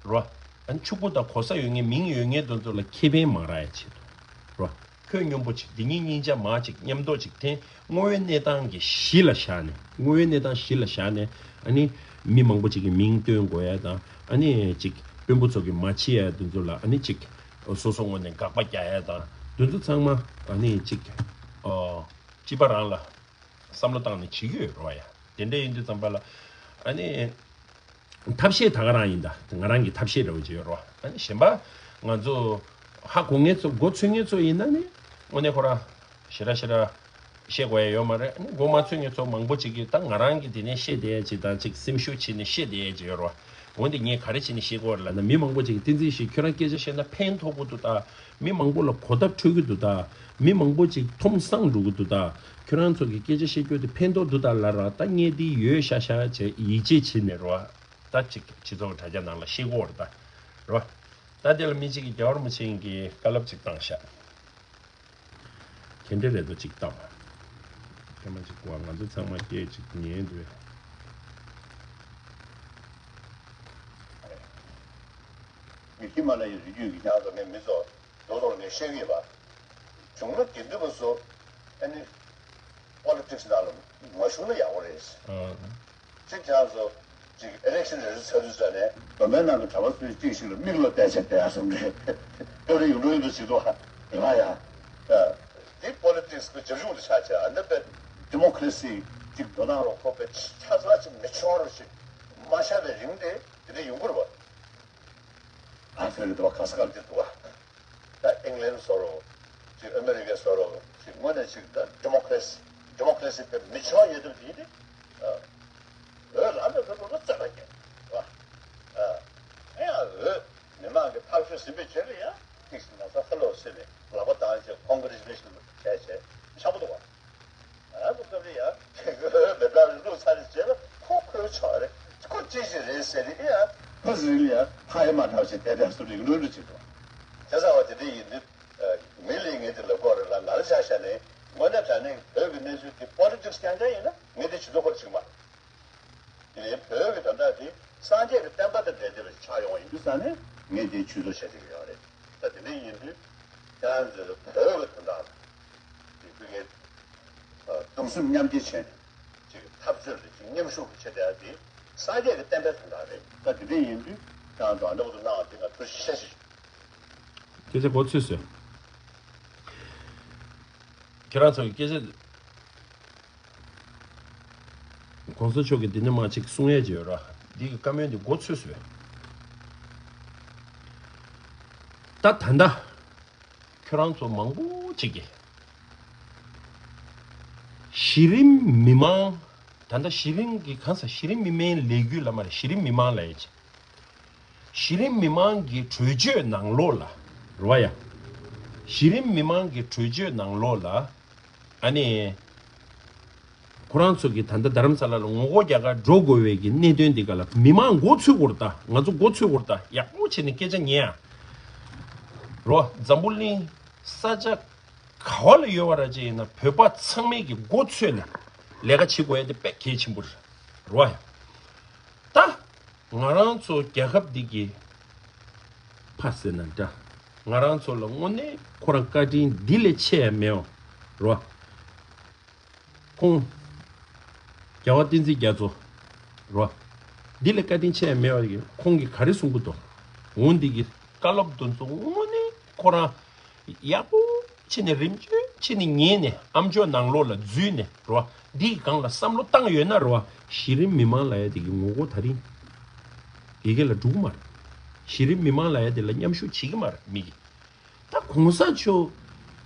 རོ། ཨ་ནི་ཕྱུག་པོ་དང་གོ་ས་ཡོད་མཁན་མིང་ཡོད་མཁན་དེ་ཚོ་ལ་ཁེ་ཕན་མ་རག་ཡ་ཆེད་དུ་རོ། ཁོད་སྙོམས་པོ་ཅིག་འདི་གཉིས་གཉིས་ཆ་མ་ཅིག་མཉམ་འདོགས་ཅིག་འཐེན། དངོས་ཡོད་གནས་སྟངས་ཀྱི་གཞི་ལ་བཞག་ནས་དངོས་ཡོད་གནས་སྟངས་གཞི་ལ་བཞག་ནས་ཨ་ནི་མི་མང་པོ་ཅིག་གི་མིང་བཏོན་དགོས་ཡ་དང་། ཨ་ནི་ཅིག་དཔོན་པོ་ཚོ་གི་མ་ཕྱི་ཡ་དེ་ཚོ་ལ་ཨ་ནི་ཅིག་སོ་སོ་ངོས་ནས་དགག་པ་རྒྱག་ཡ་དང་དེ་ཚོ་ཚང་མ་ཨ་ནི་ཅིག་སྤྱི་པ་རང་ལ་བསམ་བློ་བཏང་ནས་བྱེད་ཀྱི་ཡོད་རེད་བ་ཡ། དེ་འདྲ་ཡིན་དུས་ཙམ་པ་ལ་ཨ་ནི་ཐབས་ཤེས་ད་ག་རང་ཡིན་ད། ང་རང་གི་ཐབས་ཤེས་འདྲ་བོ་ཅིག་ཡོད་རེད་བ། ཨ་ནི་གཞན་པ་ང་ཚོ་ཧ་གོ་མཁན་ཚོ་མགོ་ཚོས་མཁན་ཚོ་ཡིན་ན་ནི་དངོས་གནས་ཁོ་རང་ཞེ་དྲག་ཞེ་དྲག་བཤད་དགོས་ཡ་ཡོད་མ་རེད། ཨ་ནི་མགོ་མ་ཚོས་མཁན་ཚོ་མང་པོ་ཅིག་གིས་ད་ང་རང་གི་དེ་ནས་བཤད་བསྡད་ཡ་ཅིག་དང་ཅིག་སེམས་ཤུགས་བྱས་ནས་བཤད་བསྡད་ཡ་ཅིག་ཡོད་རེད་བ། འོན་ཏེ་ངས་ག་རེ་བྱས་ནས་བཤད་དགོས་རེད་ལབ་ན་མི་མང་པོ་ཅིག་གིས་བསྟན་འཛིན་ཞིག་ཁྱོད་རང་སྐད་ཆ་བཤད་ན་ཕན་ཐོགས་པོ་འདུག་ད། མི་མང་པོ་ལ་གོ་ཐབས་འཕྲོད་ཀྱི་འདུག་ད། མི་མང་པོ་ཅིག་འཐོམ་སངས་འགྲོ་གི་འདུག་ད། ཁྱོད་རང་ཚོ་གི་སྐད་ཆ་བཤད་རྒྱུ་དེ་ཕན་ཐོགས་འདུག་ད་ལབ་ར། ད་ངས་འདི་ཡོད་ཤག་ཤག་བྱས་ཡིད་ཆེས་བྱེད་ནས་རོ། ད་ཅིག་སྤྱི་ཚོགས་དྲ་རྒྱ་ནང་ལ་བཤད་ཀྱི་ཡོད་རེད་ད། རོ། ད་དེ་ལ་མི་གཅིག་གིས་རྒྱལ་བ་རིན་པོ་ཆེ་གི་བཀའ་སློབ་ཅིག་བཏང་ཤག་ག་འདྲ་རེད་འདུག་ཅིག་བལྟ་བ། སྐར་མ་གཅིག་གོ་བ། ང་ཚོ་ཚང་མ་སྐད་ཅིག་ཉན་འདོད། ཡེ་ཤུ་མ་ལ་ཡི་རི་རྒྱུད་ཀྱི་ཡང་དུ་ངའི་མི་ཚོ་རྡོག་རྡོག་ངས་བཤད་ཀྱི་ཡོད་པ། གཞུང་ལ་དགེ་འདུན་པ་ཚོ་ཨ་ནི་པོ་ལི་ཊིག་སི་ནང་ལ་མ་ཞུགས་ན་ཡག་པོ་རེད། ཨ། གཅིག་ཀྱང་ཚོ་ཅིག་ཨི་ལེག་ཤན་རེ་རེ་ཚར་དུས་ཙ་ནས་བོད་པའི་ནང་གི་གྲྭ་པ་ཚོས་གཅིག་ཞིག་ལ་མིག་ལ་བལྟས་བྱས་བསྡད་ཡ་བསམ་རེད། སྐབས་རེ་ཡོང་འགྲོ་ཡོང་འགྲོ་བྱེད་འདུག་ཨ། རེད་པ་ཡ། འདི་པོ་ལི་ཊིག་སི་གི་རྒྱབ་ལྗོངས་དུ་ཆགས་བྱས། ཨ་ནི་པའི་ཌི་མོ་ཀ་རེ་སི་ཅིག་འགྲོ་སྟངས་རོ་ཁོ་པའི་ཆ་ཚང་ཅིག་མི་ཆོག་རོ་ཞིག་མ་ཆགས་པའི་རིང་དེ་དེ་འདྲ་ཡོང་གི་རེད་པ། ཨ་ཚོད་རེད་པ། ག་ས་ག་ལ་འདི་འདུག་ཨ། ད་ཨིང་ལན་བཟོ་རོགས། ཅིག་ཨ་མེ་རི་ཀའི་བཟོ་རོགས། ཅིག་དངོས་གནས་ཅིག་ད་ཌི་མོ་ཀ་རེ་སི། ཌི་མོ་ཀ་རེ་སི་དེ་མི་ཆོག་ཡོད་དུས་དེ་ནི། ཨ། འོས་ལ་མེད་པའི་བློ་རྩ་བ་ཉེ་བ། ཨ། ཨེ་ཡ་འོས་མི་མང་གི་ཐག་གཅོད་ཟིན་པའི་རྗེས་ལ་ཡང་ཐིག་སི་ན་ས་ཧ་ལོ་ཟེར་ནས་ལག་པ་བཏང་བྱས་ཀོང་གི་རེ་ཆུ་ལེ་ཤན་བྱས་བྱས་འཆམ་པོ་འདུག་བ། ཨ་ཁུ་སྐབས་རེ་ཡང་དེ་གི་མེ་བྲག་རི་ལུག་ཚ་རེ་བྱས་ལ་ཁོ་ཁོའི་ཕྱོགས་རེད། ཁོ་ཅི་ཞིག་རེད་ཟེར་ནས་ཨེ་ཡ་ཕ་ཟིན་ལ་ཡང་ཕ་ཡི་མ་འདྲ་བ་ཞིག་བསྡད་བསྡད་སུ་རིག་ལོས་ལུས་ཅིག་འདུག་བ། བྱས་ཙང་བ་དེ་འདྲ་ཡིན་དུས། མི་ལས་ངན་དེ་ལ་སྐོར་རེ་ལ་ང་ལ་ཆ་བཞག་ནས་དངོས་གནས་དྲང་གནས་བོད་ཀྱི་གནས་ཚུལ་དེ་པོ་ལི་ཊིག་སི་རྐྱང་རྐྱང་ཡིན་ན་ངས་དེ་ཇུས་གཏོགས་ཁོར་ཅིག་མ། དེ་ནས་བོད་ཀྱི་དོན་དག་དེ་སངས་རྒྱས་ཀྱི་བསྟན་པ་དང་འབྲེལ་བསྡད་པ་ཞིག་ཆགས་ཡོང་བ་ཡིན་དུས་ཙང་ནས་ངས་དེ་ཇུས་གཏོགས་བྱ་བྱེད་ཀྱི་ཡོད་རེད། ད་དེ་འདྲ་ཡིན་དུས་ཁྱེད་རང་ཚོས་བོད་ཀྱི་དོན་དག་ལ་དེ་ཕ་གིའི་གདུང་སེམས་མཉམ་སྐྱེད་བྱས་ནས་ཅིག་འཐབ་རྩོད་རེད། ཅིག་མཉམ་ཞུགས་ཀྱི་བྱེད་བསྡད་དེ་སངས་རྒྱས་ཀྱི་བསྟན་པའི་དོན་དག་རེད། ད་དེ་འདྲ་ཡིན་དུས་ཁྱེད་རང་ཚོ་ཨ་འདྲ་པོ་འདུག་གནང་བ་དེ་ང་ཐུགས་རྗེ་ཆེ་ཞུ། སྐད་ཆ་མགོ་ཚོས་སོང་། ཁྱེད་རང་ཚོ་གི་སྐད་ཆ། གོང་ས་མཆོག་གིས་འདི་ནས་མར་ཅིག་གསུང་ཡས་ཅིག་ཡོད་ར། འདི་གི་བཀའ་མོལ་འདི་མགོ་ཚོས་སོང་། ད་ད་ལྟ་ཁྱོད་རང་ཚོ་མང་པོ་ཅིག་གིས་གཞི་རིམ་མི་མང་། ད་ལྟ་གཞི་རིམ་གྱི་གང་ཟེར། གཞི་རིམ་མི་མང་ལས་འགུལ་ལ་མ་རེད། གཞི་རིམ་མི་མང་ལ་ཡིན། གཞི་རིམ་མི་མང་གི་གྲོས་ཆོད་ནང་ལོགས་ལ་རེད་བ་ཡ། གཞི་རིམ་མི་མང་གི་གྲོས་ཆོད་ནང་ལོགས་ལ་ཨ་ནི་ཁོ་རང་ཚོ་གི་ད་ལྟ་རྡ་རམ་ས་ལ་ལ་ངོ་རྒོལ་རྒྱག་གར་འགྲོ་དགོས་པའི་གི་གནད་དོན་འདི་ག་ལ་མི་མང་མགོ་ཚོས་དགོས་རེད་ད། ང་ཚོ་མགོ་ཚོས་དགོས་རེད་ད། ཡག་པོ་བྱས་ནས་སྐད་ཆ་ཉན་ཡ། རོ། འཛམ་བུ་གླིང་ས་ཆ་ག་བ་ལ་ཡོད་པ་ར་ཅིག་ཡིན་ན་བོད་པ་ཚང་མས་ཀྱི་མགོ་ཚོས་ནས་ལས་ཀ་བྱེད་དགོས་ཡ་དེ་དཔེ་གལ་ཆེན་པོ་རེད། རོ། ད་ང་རང་ཚོ་རྒྱལ་ཁབ་འདི་གི་ཕ་ཟེར་ན་འདྲ། ང་རང་ཚོ་ལ་དངོས་གནས་ཁོ་རང་བཀའ་དྲིན་འདི་ལས་ཆེ་ཡ་མེད་པ་རོ། ཁོང་རྒྱལ་བ་བསྟན་འཛིན་རྒྱ་མཚོ་རོ། འདི་ལས་བཀའ་དྲིན་ཆེ་ཡ་མེད་པ་གི་ཁོང་གིས་ག་རེ་གསུང་གི་འདུག་འོ་འདི་གི་བཀའ་སློབ་དེ་ཚོ་དངོས་གནས་ཁོ་རང་ཡག་པོ་བྱས་ནས་རིམ་བྱོན་ ཕྱི་ནས་ཉན་ནས་ཨ་མཆོག་ནང་ལོགས་ལ་འཛུལ་ནས་རེད་བ། འདིའི་སྒང་ལ་བསམ་བློ་བཏང་ཡོད་ན་རེད་བ། གཞི་རིམ་མི་མང་ལབ་ཡ་དེ་གི་ངོ་རྒོལ་ད་རིང་ཡི་གེ་ལ་འགྲོ་གི་མ་རེད། གཞི་རིམ་མི་མང་ལབ་ཡ་དེ་ལ་མཉམ་ཞུགས་བྱེད་ཀྱི་མ་རེད་མི་གི། ད་གོང་ས་མཆོག་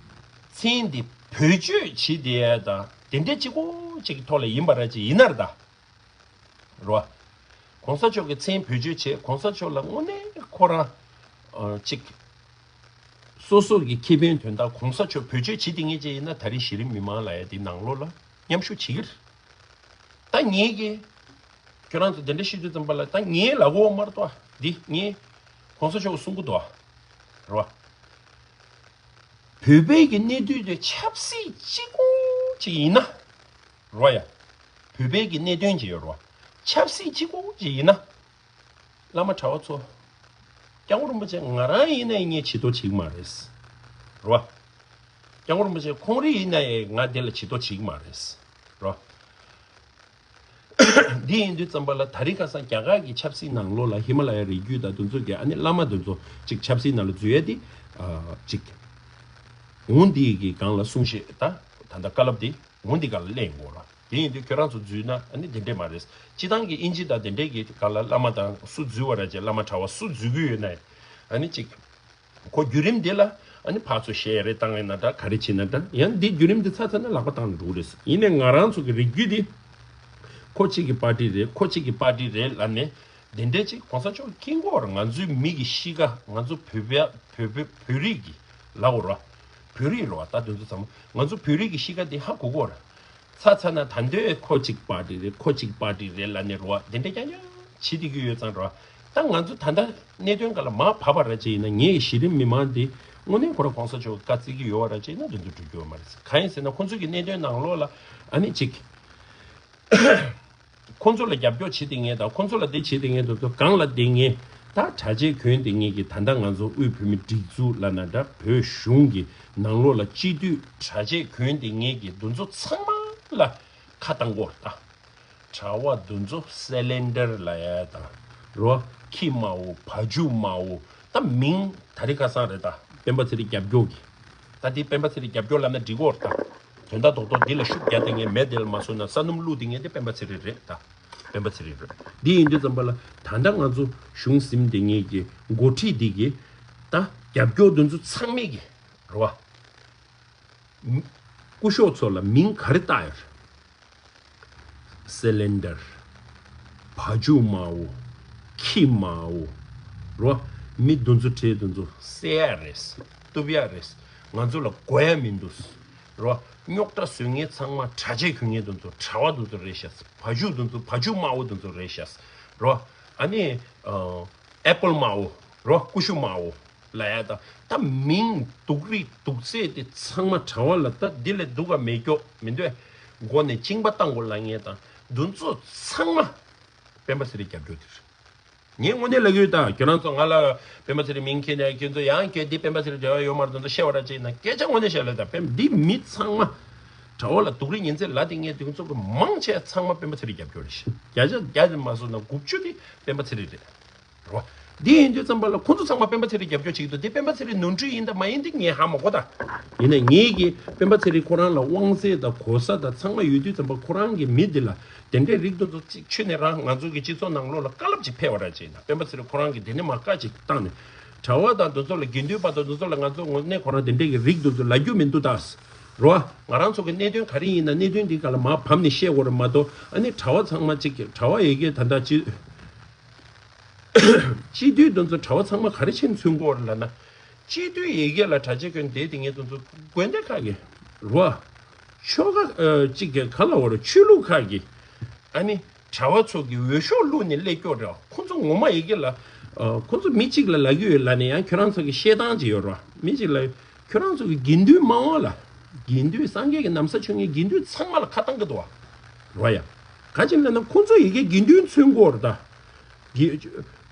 མཚན་འདི་བེད་སྤྱོད་བྱེད་བསྡད་ཡ་དང་དེ་འདྲ་གཅིག་པོ་གཅིག་གི་ཐོག་ལ་ཡིན་པ་ར་ཅིག་ཡིན་ན་རེད་ད། རེད་བ། གོང་ས་མཆོག་གི་མཚན་བེད་སྤྱོད་བྱས། གོང་ས་མཆོག་ལ་དངོས་གནས་ཁོ་རང་ཨ་གཅིག་སོ་སོ་གི་ཁེ་ཕན་དོན་དག་གོང་ས་མཆོག་བེད་སྤྱོད་བྱེད་དེ་ངེས་ཅན་ཡིན་ན་ད་རིང་གཞི་རིམ་མི་མང་ལབ་ཡ་དེ་ནང་ལོགས་ལ་མཉམ་ཞུགས་བྱེད་ཀྱི་རེད། ད་ངེད་ཀྱིས་ཁྱོད་རང་ཚོ་དེ་འདྲ་བཤད་དུས་ཙམ་པ་ལ་ད་ངའི་ལག་འོག་མར་གཏོགས་འདི་ངས་གོང་ས་མཆོག་གསུང་གི་འདུག་ཨ། རེད་བ། བོད་པའི་གི་གནད་དོན་དེ་ཆབ་སྲིད་གཅིག་པོ་གཅིག་ཡིན་ན། རོ་ཡ། བོད་པའི་གི་གནད་དོན་ཅིག་ཡོད་རོ། ཆབ་སྲིད་གཅིག་པོ་ཅིག་ཡིན་ན། བླ་མ་གྲྭ་བ་ཚོ། སྐྱབས་མགོན་རིན་པོ་ཆེ་ང་རང་ཡིན་ནའི་ངས་བྱེད་དོ་བྱེད་ཀྱི་མ་རེད། རོ། སྐྱབས་མགོན་རིན་པོ་ཆེ་ཁོང་རང་ཡིན་ནའི་ང་དེ་ལ་བྱེད་དོ་བྱེད་ཀྱི་མ་རེད། རོ། འདི་ཡིན་དུས་ཙམ་པ་ལ་ད་རིང་ཁ་སང་རྒྱ་གར་གྱི་ཆབ་སྲིད་ནང་ལོགས་ལ་ཧི་མ་ལ་ཡའི་རི་རྒྱུད་དང་དེ་ཚོ་གི་ཨ་ནི་བླ་མ་དེ་ཚོ་ཅིག་ཆབ་སྲིད་ནང་ལ་འཛུལ་ཡས་དེ། ཨ་ཅིག་འོང་འདི་གི་སྒང་ལ་གསུང་བཤད་ད་ད་ལྟ་བཀའ་སློབ་དེ། འོ་འདི་ག་ལ་གླེང་དགོས་ར། དེ་ཡིན་དུས་ཁྱོད་རང་ཚོ་འཛུལ་ན་ཨ་ནི་དེ་འདྲས་མ་རེད། སྤྱི་བཏང་གི་ཨིན་ཇི་དང་དེ་འདྲས་ཀྱི་ག་ལ་བླ་མ་དང་སུ་འཛུལ་བ་ར་ཅེ་བླ་མ་གྲྭ་བ་སུ་འཛུལ་གི་ཡོད་ན་ཨ་ནི་ཅིག་ཁོ་བརྒྱུད་རིམ་དེ་ལ་ཨ་ནི་ཕར་ཚུར་བཤད་རེ་བཏང་ཡིན་ན་འདྲ་ག་རེ་བྱེད་ན་འདྲ་ཡང་འདི་བརྒྱུད་རིམ་དེ་ཚར་ཚར་ན་ལག་པ་བཏང་ནས་འགྲོ་གི་རེད། ཡིན་ནའི་ང་རང་ཚོ་གི་རིགས་རྒྱུད་དེ་ཁོ་གཅིག་གི་པར་ཏི་རེད་ཁོ་གཅིག་གི་པར་ཏི་རེད་ལབ་ནས། དེ་འདྲའི་ཅིག་གོང་ས་མཆོག་མཁྱེན་གོ་ར། ང་ཚོའི་མི་གི་གཤིས་ཀ་ང་ཚོ་བོད་པ་བོད་བོད་བོད་རིགས་ཀྱི་ལབ་དགོས་ར། བོད་རིགས་རེད་བ་ད་དེ་ཚོ་ཚང་མ་ང་ཚོ་བོད་རིགས་ཀྱི་གཤིས་ཀ་དེ་ཧ་གོ་གོ་ར། ཚ་ཚ་ན་ད་འདོད་ཁོ་གཅིག་པར་ཏི་རེད་ཁོ་གཅིག་པར་ཏི་རེད་ལབ་ནས་རེད་བ་དེ་འདྲ་རྐྱང་རྐྱང་བྱེད་བསྡད་ཀྱི་ཡོད་ཙང་རེད་བ། ད་ང་ཚོ་ད་ལྟ་གནད་དོན་ག་ལ་མར་བབས་པ་ར་ཅིག་ཡིན་ན་ངའི་གཞི་རིམ་མི་མང་འདི་དངོས་གནས་ཁོ་ར་གོང་ས་མཆོག་བཀའ་བརྩི་གི་ཡོད་བ་ར་ཅིག་ཡིན་ན་དེ་ཚོ་འགྲོ་རྒྱུ་ཡོད་མ་རེད། གང་ཡིན་ཟེར་ན་ཁོང་ཚོ་གི་གནད་དོན་ནང་ལོགས་ལ་ཨ་ནི་ཅིག་ཁོང་ཚོ་ལ་རྒྱབ་སྐྱོར་བྱེད་དེ་ངེས་དང་ཁོང་ཚོ་ལ་དེ་བྱེད་དེ་ངེས་དང་ཚོ་གང་ལ་དེ་ངེས། ད་གྲྭ་ཆས་གྱོན་དེ་ངེས་ཀྱི་ད་ལྟ་ང་ཚོ་དབུས་བོད་མི་སྒྲིག་འཛུགས་ལ་ན་འདྲ་བོད་གཞུང་གི་ནང་ལོགས་ལ་སྤྱི་འཐུས་གྲྭ་ཆས་གྱོན་དེ་ངེས་ཀྱི་དེ་ཚོ་ཚང་མ་ལ་ཁ་བཏང་དགོས་ད། གྲྭ་བ་དེ་ཚོ་སེ་ལེན་ཌར་ལ་ཡ་དང་རོ་ཁྱི་མ་འོ་བ་ཇུ་མ་འོ་ད་མིང་ད་རི་ཁ་སང་རེད་ད་སྤེན་པ་ཚེ་རིང་རྒྱབ་སྐྱོར་གྱི། ད་དེ་སྤེན་པ་ཚེ་རིང་རྒྱབ་སྐྱོར་ལབ་ན་འགྲིག་གོ་རེད་ད། དོན་དག་རྡོག་རྡོག་འདི་ལ་ཤུགས་རྒྱག་དེ་ངས་མེད་དེ་ལ་མ་སོང་ན་ས་སྣུམ་བླུགས་དེ་ངས་དེ་སྤེན་པ་ཚེ་རིང་རེད་ད། སྤེན་པ་ཚེ་རིང་རེད། འདི་ཡིན་དུས་ཙམ་པ་ལ་ད་ལྟ་ང་ཚོ་གཞུང་ཟིན་དེ་ངེས་ཀྱི་འགོ་ཁྲིད་འདི་གི་ད་རྒྱབ་སྐྱོར་དེ་ཚོ་ཚང་མས་ཀྱི་རེད་བ། སྐུ་ཞབས་ཚོ་ལ་མིང་ག་རེ་བཏགས་ཡོད་རེད། སེ་ལེན་ཌར། བ་ཕྱུགས་མ་འོ། ཁྱི་མ་འོ། རོ། མི་དེ་ཚོ་གྲས་དེ་ཚོ་བསད་ཡ་རེད། གཏུབ་ཡ་རེད། ང་ཚོ་ལ་དགོས་ཡ་མི་འདུག་རོ། རྙོག་དྲ་བཟོ་མཁན་ཚང་མ་གྲྭ་ཆས་གྱོན་མཁན་དེ་ཚོ་གྲྭ་བ་དེ་ཚོ་རེད་ཤག་བ་ཕྱུགས་དེ་ཚོ་བ་ཕྱུགས་མ་འོ་དེ་ཚོ་རེད་ཤག་རོ། ཨ་ནི། ཨེ་པལ་མ་འོ། རོ། ཀུ་ཤུ་མ་འོ། ལབ་ཡ་དང་ད་མིང་སྡུག་རིགས་སྡུག་ཚད་དེ་ཚང་མ་གྲྭ་བ་ལ་ད་འདི་ལས་སྡུག་ག་མེད་ཀྱོག་མི་འདོད། མགོ་ནས་གཅིན་པ་བཏང་དགོས་ལབ་མཁན་དང་དེ་ཚོ་ཚང་མ་སྤེན་པ་ཚེ་རིང་རྒྱབ་སྐྱོར་དེ་རེད། ངས་དངོས་གནས་ལབ་ཀྱི་ཡོད་ད་ཁྱོད་རང་ཚོ་ང་ལ་སྤེན་པ་ཚེ་རིང་མིང་འཁྱེར་ནས་ཁྱོད་ཚོ་ཡང་ཁྱོད་འདི་སྤེན་པ་ཚེ་རིང་འབྲེལ་བ་ཡོད་མ་རེད་དེ་ཚོ་བཤད་པ་ར་ཅིག་ན་སྐད་ཆ་དངོས་གནས་བཤད་ལ་ད་སྤེན་འདི་མི་ཚང་མ་གྲྭ་བ་ལ་སྡུག་རིགས་ཉིན་མཚན་ལབ་དེ་ངས་དེ་ཚོ་གི་མང་ཆེ་ཚང་མ་སྤེན་པ་ཚེ་རིང་རྒྱབ་སྐྱོར་རེད་ཤག་བརྒྱ་ཆ་བརྒྱ་ཙམ་མ་སོང་ན་དགུ་བཅུ་དེ་སྤེན་པ་ཚེ་རིང་རེད། རོ། འདི་ཡིན་དུས་ཙམ་པ་ལ་ཁོང་ཚོ་ཚང་མ་སྤེན་པ་ཚེ་རིང་རྒྱབ་སྐྱོར་བྱེད་ཀྱི་འདུག་དེ་སྤེན་པ་ཚེ་རིང་ནོར་འཁྲུལ་ཡིན་དང་མ་ཡིན་དེ་ངས་ཧ་མ་གོ་ད། ཡིན་ན་ངེད་ཀྱིས་སྤེན་པ་ཚེ་རིང་ཁོ་རང་ལ་དབང་ཚད་དང་གོ་ས་དང་ཚང་མ་ཡོད་དུས་ཙམ་པ་ཁོ་རང་གི་མི་འདི་ལ་དེ་འདྲའི་རིགས་འདི་ཚོ་ཅིག་ཁྱོན་ནས་རང་ང་ཚོ་གི་སྤྱི་ཚོགས་ནང་ལོགས་ལ་བཀའ་སློབ་ཅིག་ཕེབས་པ་ར་ཅིག་ཡིན་ན་སྤེན་པ་ཚེ་རིང་ཁོ་རང་གིས་དེ་ནས་མ་བཀའ་ཅིག་བཏང་ནས་གྲྭ་བ་དང་འདི་ཚོ་ལ་དགེ་འདུན་པ་དང་འདི་ཚོ་ལ་ང་ཚོ་དངོས་གནས་ཁོ་རང་དེ་འདྲའི་གི་རིགས་འདི་ཚོ་ལབ་རྒྱུ་མི་འདུག་ད། རོ། ང་རང་ཚོ་གི་གནད་དོན་ག་རེ་ཡིན་ན་གནད་དོན་འདི་ག་ལ་མར་བབས་ནས་བཤད་དགོས་རེད་མ་གཏོགས་ཨ་ནི་གྲྭ་བ་ཚང་མ་ཅིག་གྲྭ་བ་ཡི་གེ་ད་ལྟ་ཅི། སྤྱི་འཐུས་དེ་ཚོ་གྲྭ་བ་ཚང་མ་ག་རེ་བྱས་ནས་མཚོན་གྱི་ཡོད་རེད་ལབ་ན། སྤྱི་འཐུས་ཡི་གེ་ལ་གྲྭ་ཆས་གྱོན་བསྡད་དེ་ངས་དེ་ཚོ་དགོན་སྡེ་ཁག་གི་རོ། ཆོལ་ཁ་ཨ་གཅིག་གི་ག་ལ་བ་རེད་ཆོས་ལུགས་ཁག་གི་ཨ་ནི་གྲྭ་བ་ཚོ་གི་འོས་ཤོག་བླུགས་ནས་སླེབས་ཀྱི་ཡོད་རེད། ཁོང་ཚོ་ངོ་མ་ཡི་གེ་ལ་ཨ་ཁོང་ཚོ་མི་གཅིག་ལ་ལབ་ཀྱི་ཡོད་ལབ་ནས་ཡང་ཁྱོད་རང་ཚོ་གི་བཤད་སྟངས་ཅིག་ཡོད་རེད་བ། མི་གཅིག་ལ་ཁྱོད་རང་ཚོ་གི་དགེ་འདུན་མང་བ་ལ་དགེ་འདུན་སངས་རྒྱས་ཀྱི་ན་བཟའ་མཆོད་མཁན་དགེ་འདུན་ཚང་མ་ལ་ཁ་བཏང་གི་འདུག་བ། རེད་བ་ཡ། ག་ཅི་ལབ་ན་ཁོང་ཚོ་ཡི་གེ་དགེ་འདུན་མཚོན་གྱི་ཡོད་རེད་ད། དགེ་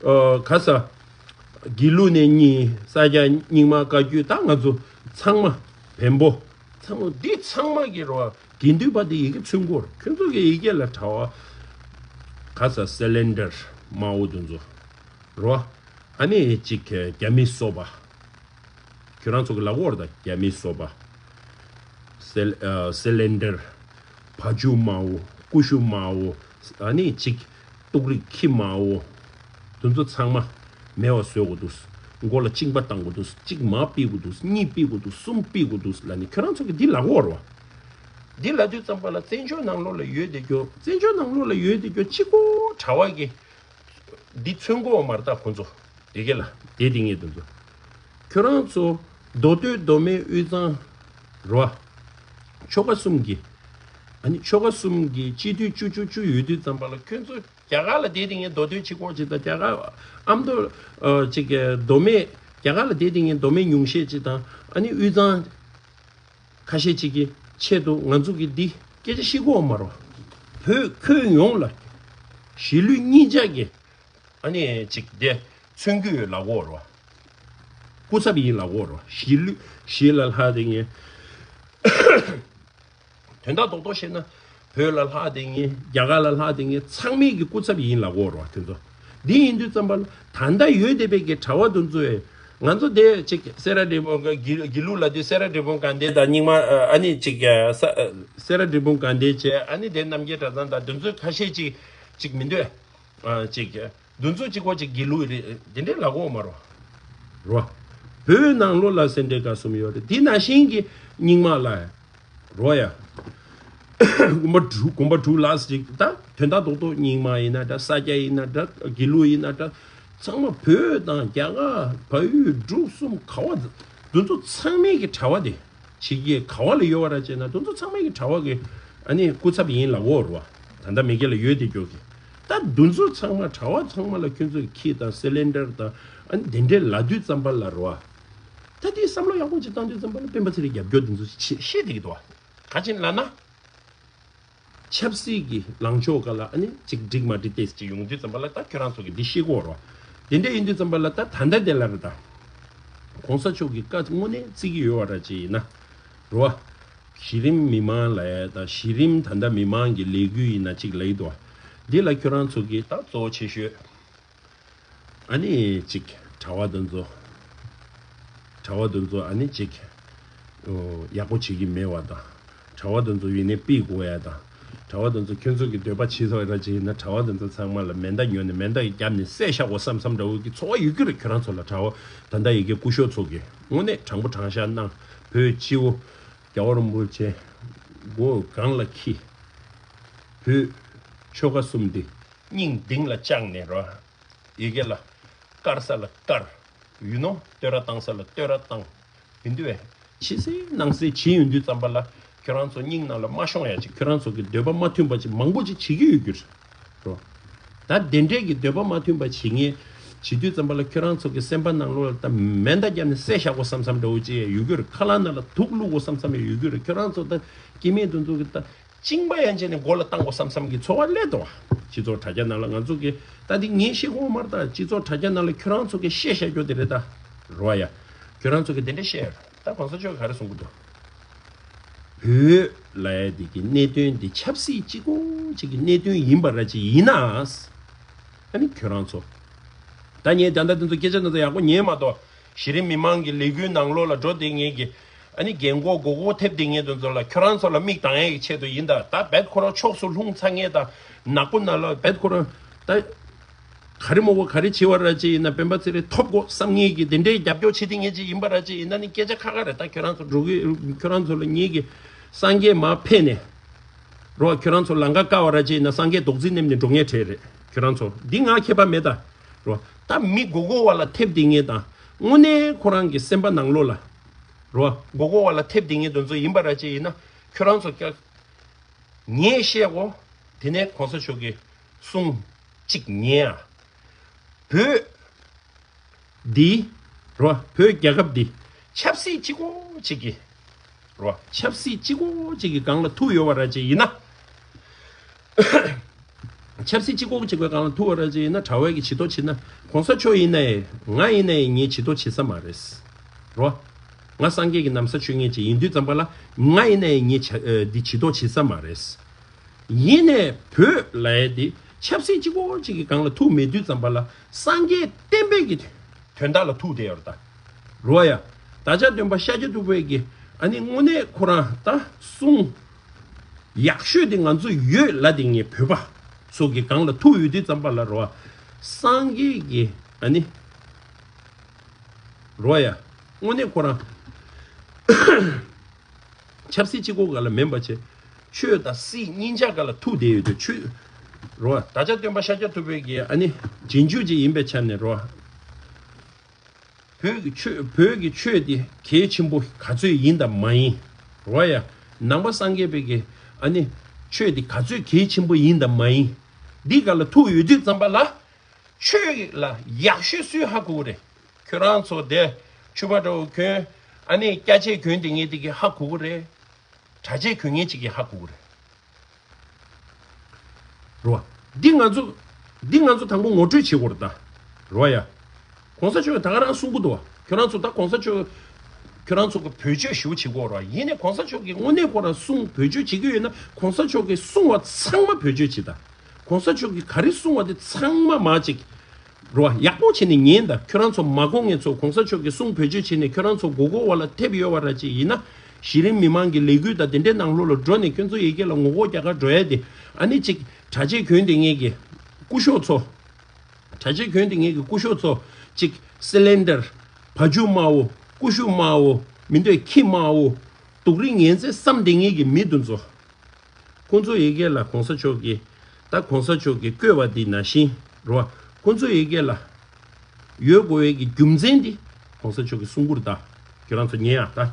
ཨ་ག་ས། དགེ་ལུགས་ནས་གཉིས་ས་སྐྱ་རྙིང་མ་བཀའ་བརྒྱུད་ད་ང་ཚོ་ཚང་མ་བོན་པོ་ཚང་མ་འདི་ཚང་མ་གི་རོ་དགེ་འདུན་པ་འདི་ཡི་གེ་མཚོན་གྱི་ཡོད་རེད། ཁྱོད་ཚོ་གི་ཡི་གེ་ལ་གྲྭ་བ་ག་ས་སེ་ལེན་ཌར་མ་འོ་དེ་ཚོ་རོ། ཨ་ནི་གཅིག་རྒྱ་མི་སོ་པ། ཁྱོད་རང་ཚོ་གི་ལབ་ཀྱི་ཡོད་རེད་ད་རྒྱ་མི་སོ་པ། སེ་ཨ་སེ་ལེན་ཌར། བ་ཕྱུགས་དམར་པོ། ཀུ་ཤུ་དམར་པོ། ཨ་ནི་ཅིག་ཏོག་རིགས་ཁྱི་དམར་པོ། དེ་ཚོ་ཚང་མ་མེད་པ་བཟོ་དགོས་འདུག། མགོ་ལ་གཅིན་པ་བཏང་དགོས་འདུག། གཅིག་མ་ཕུད་དགོས་འདུག། གཉིས་ཕུད་དགོས་འདུག། གསུམ་ཕུད་དགོས་འདུག་ལབ་ནས་ཁྱོད་རང་ཚོ་གིས་འདི་ལབ་ཀྱི་ཡོད་རེད་བ། འདི་ལབ་དུས་ཙམ་པ་ལ་བཙན་བྱོལ་ནང་ལོགས་ལ་ཡོད་བསྡད་རྒྱུ། བཙན་བྱོལ་ནང་ལོགས་ལ་ཡོད་བསྡད་རྒྱུ་གཅིག་པོ་གྲྭ་པ་གིས་འདི་མཚོན་གྱི་ཡོད་མ་རེད། ད་ཁོང་ཚོ་དེ་ག་ལ་བསྡད་བསྡད་མཁན་དེ་ཚོ། ཁྱོད་རང་ཚོ་མདོ་སྟོད་མདོ་སྨད་དབུས་གཙང་རེད་བ། ཆོལ་ཁ་གསུམ་གྱི། ཨ་ནི་ཆོལ་ཁ་གསུམ་གྱི་སྤྱི་འཐུས་བཅུ་བཅུ་བཅུ་ཡོད་དུས་ཙམ་པ་ལ་ཁྱོད་ཚོ་རྒྱ་གར་ལ་བསྡད་བསྡད་མཁན། མདོ་སྟོད་གཅིག་པོ་གཅིག་དང་རྒྱ་གར་ཨ་མདོ་ཨ་གཅིག་མདོ་སྨད། རྒྱ་གར་ལ་བསྡད་བསྡད་མཁན་མདོ་སྨད་ཉུང་ཤས་གཅིག་དང་། ཨ་ནི་དབུས་གཙང་ཁ་ཤས་གཅིག་གི་ཆེད་དུ་ང་ཚོ་གིས་འདི་སྐད་ཆ་བཤད་ཀྱི་ཡོད་མ་རེད་བ། བོད་ཁྱོན་ཡོངས་ལ་གཞིས་ལུས་གཉིས་ཆ་གི་ཨ་ནི་ཅིག་དེ་མཚོན་གྱི་ཡོད་ལབ་ཀྱི་ཡོད་རེད་བ། སྐུ་ཚབ་ཡིན་ལབ་ཀྱི་ཡོད་རེད་བ། གཞིས་ལུས་གཞིས་ལ་ལྷག་བསྡད་མཁན། དོན་དག་རྡོག་རྡོག་བཤད་ན། བོད་ལ་ལྷག་བསྡད་མཁན། རྒྱ་གར་ལ་ལྷག་བསྡད་མཁན་ཚང་མའི་གི་སྐུ་ཚབ་ཡིན་ལབ་ཀྱི་ཡོད་རེད་བ། དེ་ཚོ། འདི་ཡིན་དུས་ཙམ་པ་ལ་ད་ལྟ་ཡོད་བསྡད་པའི་གི་གྲྭ་པ་དེ་ཚོས། ང་ཚོ་དེ་ཅིག་སེ་ར་འབྲས་སྤུངས་དགེ་དགེ་ལུགས་ལབ་དུས་སེ་ར་འབྲས་སྤུངས་དགའ་ལྡན་དང་རྙིང་མ་ཨ་ནི་ཅིག་ས་སེ་ར་འབྲས་སྤུངས་དགའ་ལྡན་བྱས། ཨ་ནི་དེ་རྣམ་རྒྱལ་གྲྭ་ཚང་དང་དེ་ཚོ་ཁ་ཤས་ཅིག་ཅིག་མི་འདོད། ཨ་ཅིག་འདུ་འཛོམས་གཅིག་པོ་ཅིག་དགེ་ལུགས་རེད། དེ་འདྲའི་ལབ་ཀྱི་ཡོད་མ་རེད། རེད་བ། བོད་ནང་ལོགས་ལ་སེ་འབྲས་དགའ་གསུམ་ཡོད་རེད། དེ་ནང་བཞིན་གྱི་རྙིང་མ་ལ་རེད་བ་ཡ། དགོན་པ་དྲུག་དགོན་པ་དྲུག་ལ་ཅིག་ད་དོན་དག་རྡོག་རྡོག་རྙིང་མ་ཡིན་ན་འདྲ། ས་སྐྱ་ཡིན་ན་འདྲ། དགེ་ལུགས་ཡིན་ན་འདྲ། ཚང་མ་བོད་དང་རྒྱ་གར་བལ་ཡུལ་འབྲུག་གསུམ་ག་བ་འདུ་འཛོམས་ཚང་མའི་གི་གྲྭ་པ་དེ། ཕྱི་རྒྱལ་ག་བ་ལ་ཡོད་པ་ར་བྱས་ན་དེ་ཚོ་ཚང་མ་གི་གྲྭ་པ་གི་ཨ་ནི་སྐུ་ཚབ་ཡིན་ལབ་ཀྱི་ཡོད་རེད་བ། ད་ལྟ་མེས་རྒྱལ་ལ་ཡོད་བསྡད་རྒྱུ་གི། ད་དེ་ཚོ་ཚང་མ་གྲྭ་པ་ཚང་མ་ལ་ཁྱོད་ཚོ་གི་ཁྱི་དང་སེ་ལེན་ཌར་དང་ཨ་ནི་དེ་འདྲས་ལབ་དུས་ཙམ་པ་ལ་རེད་བ། ད་དེ་བསམ་བློ་ཡག་པོ་ཅིག་བཏང་དུས་ཙམ་པ་ལ་སྤེན་པ་ཚེ་རིང་རྒྱབ་སྐྱོར་དེ་ཚོ་ཅིག་བཤད་བསྡད་ཀྱི་འདུག་བ། ག་ཅི་ལབ་ན། ཆབ་སྲིད་ཀྱི་ལངས་ཕྱོགས་སྒང་ལ་ཨ་ནི་ཅིག་འགྲིག་མ་འགྲིག་ཏོག་ཙམ་ཅིག་ཡོང་དུས་ཙམ་པ་ལ་ད་ཁྱོད་རང་ཚོ་གིས་འདི་ཤེས་དགོས་རེད་བ། དེ་འདྲ་ཡིན་དུས་ཙམ་པ་ལ་ད་ད་ལྟ་དེ་ལ་རེད་ད། གོང་ས་མཆོག་གིས་བཀའ་དངོས་གནས་བརྩི་གི་ཡོད་པ་ར་ཅིག་ཡིན་ན། རེད་བ། གཞི་རིམ་མི་མང་ལ་ཡ་ད་གཞི་རིམ་ད་ལྟ་མི་མང་གི་ལས་འགུལ་ཡིན་ན་ཅིག་ལབ་ཀྱི་འདུག་བ། འདི་ལ་ཁྱོད་རང་ཚོ་གིས་ད་གཙོ་བོ་ཆེ་ཤོས། ཨ་ནི་ཅིག་གྲྭ་པ་དེ་ཚོ། གྲྭ་པ་དེ་ཚོ་ཨ་ནི་ཅིག་ཨོ་ཡག་པོ་བྱེད་ཀྱི་མེད་པ་དང་། གྲྭ་པ་དེ་ཚོ་ཡིན་ནའི་ཕུད་དགོས་ཡ་དང་། གྲྭ་པ་དེ་ཚོ་ཁྱོད་ཚོ་གི་འདོད་པ་བྱེད་ཐུབ་ཡ་ར་ཅིག་ཡིན་ན་གྲྭ་པ་དེ་ཚོ་ཚང་མ་ལ་མེ་མདའ་ཉོས་ནས་མེ་མདའ་གི་རྒྱབ་ནས་བསད་བཞག་དགོས་བསམ་བསམ་འདྲ་བོ་གི་ཚོར་བ་ཡོད་རྒྱུ་རེད། ཁྱོད་རང་ཚོ་ལ་གྲྭ་པ་ད་ལྟ་ཡི་གེ་སྐུ་ཞབས་ཚོ་གིས་དངོས་གནས་དྲང་པོ་དྲང་བཞག་གནང་། བོད་སྤྱི་བོ་རྒྱལ་བ་རིན་པོ་ཆེ་མགོ་སྒང་ལ་འཁྱེར། བོད་ཆོལ་ཁ་གསུམ་འདི་སྙིང་གཏིང་ལ་བཅངས་ནས་རོ། ཡི་གེ་ལ་དཀར་ས་ལ་དཀར། ཡུ་ནོ་བསྟོད་ར་བཏང་ས་ལ་བསྟོད་ར་བཏང་། མི་འདུག་བས། ཕྱི་གསལ་ནང་གསལ་བྱེད་ཡོང་དུས་ཙམ་པ་ལ་ཁྱོད་རང་ཚོ་སྙིང་ནང་ལ་མ་ཤོང་ཡ་ཅིག་ཁྱོད་རང་ཚོ་གི་འདོད་པ་མ་མཐུན་པ་ཅིག་མང་པོ་ཅིག་བྱེད་ཀྱི་ཡོད་རྒྱུ་རེད། རོ། ད་དེ་འདྲས་ཀྱི་འདོད་པ་མ་མཐུན་པ་བྱེད་ངེས་བྱེད་དུས་ཙམ་པ་ལ་ཁྱོད་རང་ཚོ་གི་སེམས་པ་ནང་ལོགས་ལ་ད་མེ་མདའ་བརྒྱབ་ནས་བསད་བཞག་དགོས་བསམ་བསམ་འདྲ་བོ་ཅིག་ཡོད་རྒྱུ་རེད། ཁ་ལག་ནང་ལ་དུག་བླུག་དགོས་བསམ་བསམ་ཡོད་རྒྱུ་རེད། ཁྱོད་རང་ཚོ་ད་སྐྱེ་དམན་དེ་ཚོ་གི་ད། གཅིན་པ་ཡན་ཆད་ནས་མགོ་ལ་བཏང་དགོས་བསམ་བསམ་གྱི་ཚོར་བ་སླེབས་འདུག་བ། སྤྱི་ཚོགས་དྲ་རྒྱ་ནང་ལ་ང་ཚོ་གི་ད་འདི་ངས་བཤད་དགོས་མ་རེད། ད་སྤྱི་ཚོགས་དྲ་རྒྱ་ནང་ལ་ཁྱོད་རང་ཚོ་གི་བཤད་བཤད་རྒྱུ་དེ་རེད་ད། རོ་ཡ། ཁྱོད་རང་ཚོ་གི་དེ་འདྲ་བཤད་ཡ་རེད། ད་གོང་ས་མཆོག་ག་རེ་གསུང་གི་འདུག་བོད་ལ་ཡ་འདི་གི་གནད་དོན་འདི་ཆབ་སྲིད་གཅིག་པོ་གཅིག་གི་གནད་དོན་ཡིན་པ་ར་ཅིག་ཡིན་ན། ཨ་ནི་ཁྱོད་རང་ཚོ། ད་ངས་ད་ལྟ་འདི་ཚོ་སྐད་ཆ་འདི་ཚོ་ཡག་པོ་ཉན་མ་གཏོགས། གཞི་རིམ་མི་མང་གི་ལས་འགུལ་ནང་ལོགས་ལ་འགྲོ་བསྡད་མཁན་གྱི། ཨ་ནི་རྒན་གོག་མགོ་སྐོར་ཐེབས་བསྡད་མཁན་དེ་ཚོ་ལ་ཁྱོད་རང་ཚོ་ལ་མིག་གདང་ཡས་ཀྱི་ཆེད་དུ་ཡིན་ད། ད་བེད་ཁོ་རང་ཕྱོགས་སུ་ལྷུང་ཚར་མཁན་དང་ནག་པོ་ནང་ལ་བེད་ཁོ་རང་ད། ག་རེ་མོ་བོ་ག་རེ་བྱེད་པ་ར་ཅིག་ཡིན་ན་སྤེན་པ་ཚེ་རིང་ཐོབ་དགོས་བསམ་མཁན་གྱི་དེ་འདྲའི་རྒྱབ་སྐྱོར་བྱེད་བསྡད་མཁན་ཅིག་ཡིན་པ་ར་ཅིག་ཡིན་ན་ནི་སྐད་ཆ་ཁ་ཁ་རེད། ད་ཁྱོད་རང་ཚོ་འགྲོ་གི་ཁྱོད་རང་ཚོ་ལ་ངེད་ཀྱི་སངས་རྒྱས་མར་ཕེབས་ནས། རོ། ཁྱོད་རང་ཚོ་ལམ་ཁ་བཀག་པ་ར་ཅིག་ཡིན་ན་སངས་རྒྱས་རྡོག་རྫིས་མནན་ནས་འགྲོ་མཁན་གྲས་རེད། ཁྱོད་རང་ཚོ་འདི་ང་ཁྱད་པར་མེད་ད། རོ། ད་མི་མགོ་སྐོར་བ་ལ་ཐེབས་བསྡད་མཁན་དང་དངོས་གནས་ཁོ་རང་གི་སེམས་པ་ནང་ལོགས་ལ། རོ། མགོ་སྐོར་བ་ལ་ཐེབས་བསྡད་མཁན་དེ་ཚོ་ཡིན་པ་ར་ཅིག་ཡིན་ན་ཁྱོད་རང་ཚོ་ཀྱ། ངས་བཤད་གོ། དེ་ནས་གོང་ས་མཆོག་གི་གསུང་གཅིག་ཉན་ཨ། བོད་འདི་རོ། བོད་རྒྱལ་ཁབ་འདི་ཆབ་སྲིད་གཅིག་པོ་གཅིག་གི་རོ། ཆབ་སྲིད་གཅིག་པོ་གཅིག་གི་སྒང་ལ་ཐུག་ཡོད་པ་ར་ཅིག་ཡིན་ན། ཆབ་སྲིད་གཅིག་པོ་གཅིག་པོའི་སྒང་ལ་ཐུག་པ་ར་ཅིག་ཡིན་ན་གྲྭ་པ་གི་བྱི་དོར་བྱེད་ན། གོང་ས་མཆོག་ཡིན་ནའི་ང་ཡིན་ནའི་ངས་བྱི་དོར་བྱེད་ས་མ་རེད། རོ། ང་སངས་རྒྱས་ཀྱི་ན་བཟའ་མཆོད་མཁན་ཅིག་ཡིན་དུས་ཙམ་པ་ལ་ང་ཡིན་ནའི་ངས་བྱ་ཨ་འདི་བྱི་དོར་བྱེད་ས་མ་རེད། ཡིན་ནའི་བོད་ལབ་ཡ་འདི་ཆབ་སྲིད་གཅིག་པོ་གཅིག་གི་སྒང་ལ་ཐུག་མེད་དུས་ཙམ་པ་ལ་སངས་རྒྱས་བསྟན་པའི་གི་དོན་དག་ལ་ཐུག་བསྡད་ཡོད་རེད་ད། རོ་ཡ། བདག་ཅག་སྟོན་པ་ཤཱཀྱ་ཐུབ་པའི་གི་ ཨ་ནི་དངོས་གནས་ཁོ་རང་ད་གསུང་ཡག་ཤོས་དེ་ང་ཚོ་ཡོད་ལབ་དེ་ངས་བོད་པ་ཚོ་གི་སྒང་ལ་ཐུག་ཡོད་དུས་ཙམ་པ་ལ་རོ། སངས་རྒྱས་ཀྱི་ཨ་ནི་རོ་ཡ། དངོས་གནས་ཁོ་རང་ཆབ་སྲིད་གཅིག་པོ་སྒང་ལ་མིན་པ་བྱས། ཆོས་དང་སྲིད་གཉིས་ཆ་སྒང་ལ་ཐུག་བསྡད་ཡོད་དུས་ཆོས་རོ། བདག་ཅག་སྟོན་པ་ཤཱཀྱ་ཐུབ་པའི་གི་ཨ་ནི་རྗེས་འཇུག་ཅིག་ཡིན་པའི་ཆ་ནས་རོ། བོད་ཀྱི་ཆོས། བོད་ཀྱི་ཆོས་དེ་གལ་ཆེན་པོ་ག་ཚོད་ཡིན་དང་མ་ཡིན། རོ་ཡ། ནང་པ་སངས་རྒྱས་པའི་གི་ཨ་ནི་ཆོས་དེ་ག་ཚོད་གལ་ཆེན་པོ་ཡིན་དང་མ་ཡིན། འདི་སྒང་ལ་ཐུག་ཡོད་དུས་ཙམ་པ་ལ། ཆོས་ལ་ཡག་ཤོས་སུས་ཧ་གོ་གི་རེད། ཁྱོད་རང་ཚོ་དེ་ཕྱུ་པ་འདྲ་བོ་གྱོན། ཨ་ནི་སྐྱ་ཆས་གྱོན་དེ་ངས་དེ་གི་ཧ་གོ་གི་རེད། གྲྭ་ཆས་གྱོན་མཁན་ཅིག་གིས་ཧ་གོ་གི་རེད། རོ། འདི་ང་ཚོ། འདི་ང་ཚོ་དང་པོ་ངོ་སྤྲོད་བྱེད་དགོས་རེད་ད། རོ་ཡ། གོང་ས་མཆོག་ད་ག་རང་གསུང་གི་འདུག་བ། ཁྱོད་རང་ཚོ་ད་གོང་ས་མཆོག་ཁྱོད་རང་ཚོ་གི་བེད་སྤྱོད་ཞེ་པོ་བྱེད་དགོས་རེད་བ། ཡིན་ནའི་གོང་ས་མཆོག་གིས་དངོས་གནས་ཁོ་རང་གསུང་བེད་སྤྱོད་བྱེད་ཀྱི་ཡོད་ན་གོང་ས་མཆོག་གིས་གསུང་བ་ཚང་མ་བེད་སྤྱོད་བྱེད་ད། གོང་ས་མཆོག་གིས་ག་རེ་གསུང་བ་དེ་ཚང་མ་མ་ཅིག་རོ། ཡག་པོ་བྱས་ནས་ཉན་དང་། ཁྱོད་རང་ཚོ་མ་གོ་མཁན་ཚོ་གོང་ས་མཆོག་གི་གསུང་བེད་སྤྱོད་བྱས་ནས་ཁྱོད་རང་ཚོ་མགོ་སྐོར་བ་ལ་ཐེབས་ཡོད་པ་ར་ཅིག་ཡིན་ན། གཞི་རིམ་མི་མང་གི་ལས་འགུལ་དང་དེ་འདྲའི་ནང་ལོགས་ལ་འགྲོ་ནས་ཁྱོད་ཚོ་ཡི་གེ་ལ་ངོ་ལྐོག་རྒྱག་ག་འགྲོ་ཡ་དེ། ཨ་ནི་ཅིག་གྲྭ་ཆས་གྱོན་དེ་ངེད་ཀྱི་སྐུ་ཞབས་ཚོ། གྲྭ་ཆས་གྱོན་དེ་ངེད་ཀྱི་སྐུ་ཞབས་ཚོ་ཅིག་སི་ལིན་ཌར། བ་ཕྱུགས་དམར་པོ། ཀུ་ཤུ་དམར་པོ། མི་འདོད་ཁྱི་དམར་པོ། དུག་རིགས་ངན་ཚད་བསམ་དེ་ངེད་ཀྱི་མི་དེ་ཚོ། ཁོང་ཚོ་ཡི་གེ་ལ་གོང་ས་མཆོག་གིས། ད་གོང་ས་མཆོག་གིས་བཀོད་པ་འདི་ནང་བཞིན་རོ། ཁོང་ཚོ་ཡི་གེ་ལ་ཡོད་དགོས་པའི་གི་རྒྱུ་མཚན་འདི་གོང་ས་མཆོག་གིས་གསུང་གི་རེད་ད། ཁྱོད་རང་ཚོ་ཉན་ཡ་ད།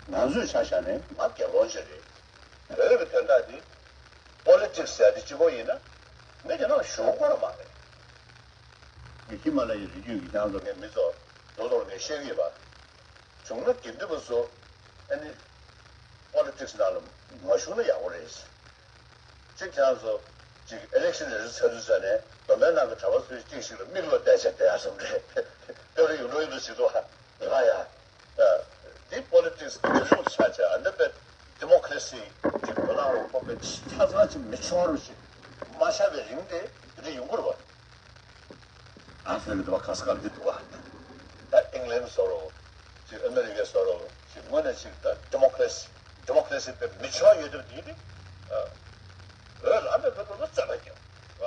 ང་ཚོས་ཆ་བཞག་ནས་ང་དགེ་སློང་ཅིག་རེད། བོད་ཀྱི་དོན་དག་འདི་པོ་ལི་ཊིག་སི་ཟེར་ཡ་འདི་གཅིག་པོ་ཡིན་ན་ངས་དེ་ནང་ཞུགས་དགོས་ར་མ་རེད། ངས་ཧི་མ་ལ་ཡའི་རི་རྒྱུད་ཀྱི་ཁྱེད་རང་ཚོ་ངས་མི་ཚོ་རྡོག་རྡོག་ངས་བཤད་ཀྱི་ཡོད་པ། བྱུང་ན་དགེ་འདུན་པ་ཚོ་ཨ་ནི་པོ་ལི་ཊིག་སི་ནང་ལ་མ་ཞུགས་ན་ཡག་པོ་རེད། གཅིག་ཁྱེད་རང་ཚོ་ཅིག་ཨི་ལེག་ཤན་རེ་རེ་ཚར་དུས་ཙ་ནས་སྡོམ་པའི་ནང་གི་གྲྭ་པ་ཚོས་གཅིག་ཞིག་ལ་མིག་བློ་གཏད་བྱས་བསྡད་ཡ་བཟོ་འདྲ་རེད། སྐབས་རེ་ཡོང་འགྲོ་ཡིན་འདུག་ཟེར་འདུག་ཨ། ཡ་ཡ། འདི་པོ་ལི་ཊིག་སི་འདི་ལུགས་ཆ་ཆ་ཨ་འདི་པའི་ཌི་མོ་ཀ་རེ་སི་ཅིག་བོད་ནང་ལ་ཁོ་པའི་ཆ་ཚང་ཅིག་མི་ཆོག་རུ་ཞིག་མ་ཆགས་པའི་རིང་དེ་འདི་འདྲ་ཡོང་གི་རེད་བ། ཨ་ཧྥེ་རི་ཀ་འདི་བ་ག་ས་ག་འདི་འདུག་བ། ད་ཨིང་ལན་བཟོ་རོགས། ཅིག་ཨ་མེ་རི་ཀ་བཟོ་རོགས། ཅིག་དངོས་གནས་ཅིག་ད་ཌི་མོ་ཀ་རེ་སི། ཌི་མོ་ཀ་རེ་སི་དེ་མི་ཆོག་ཡོད་དུས་དེ་ནི། འོས་ལ་མེད་པའི་ལོ་ལ་རྩ་བ་རྒྱབ། བ།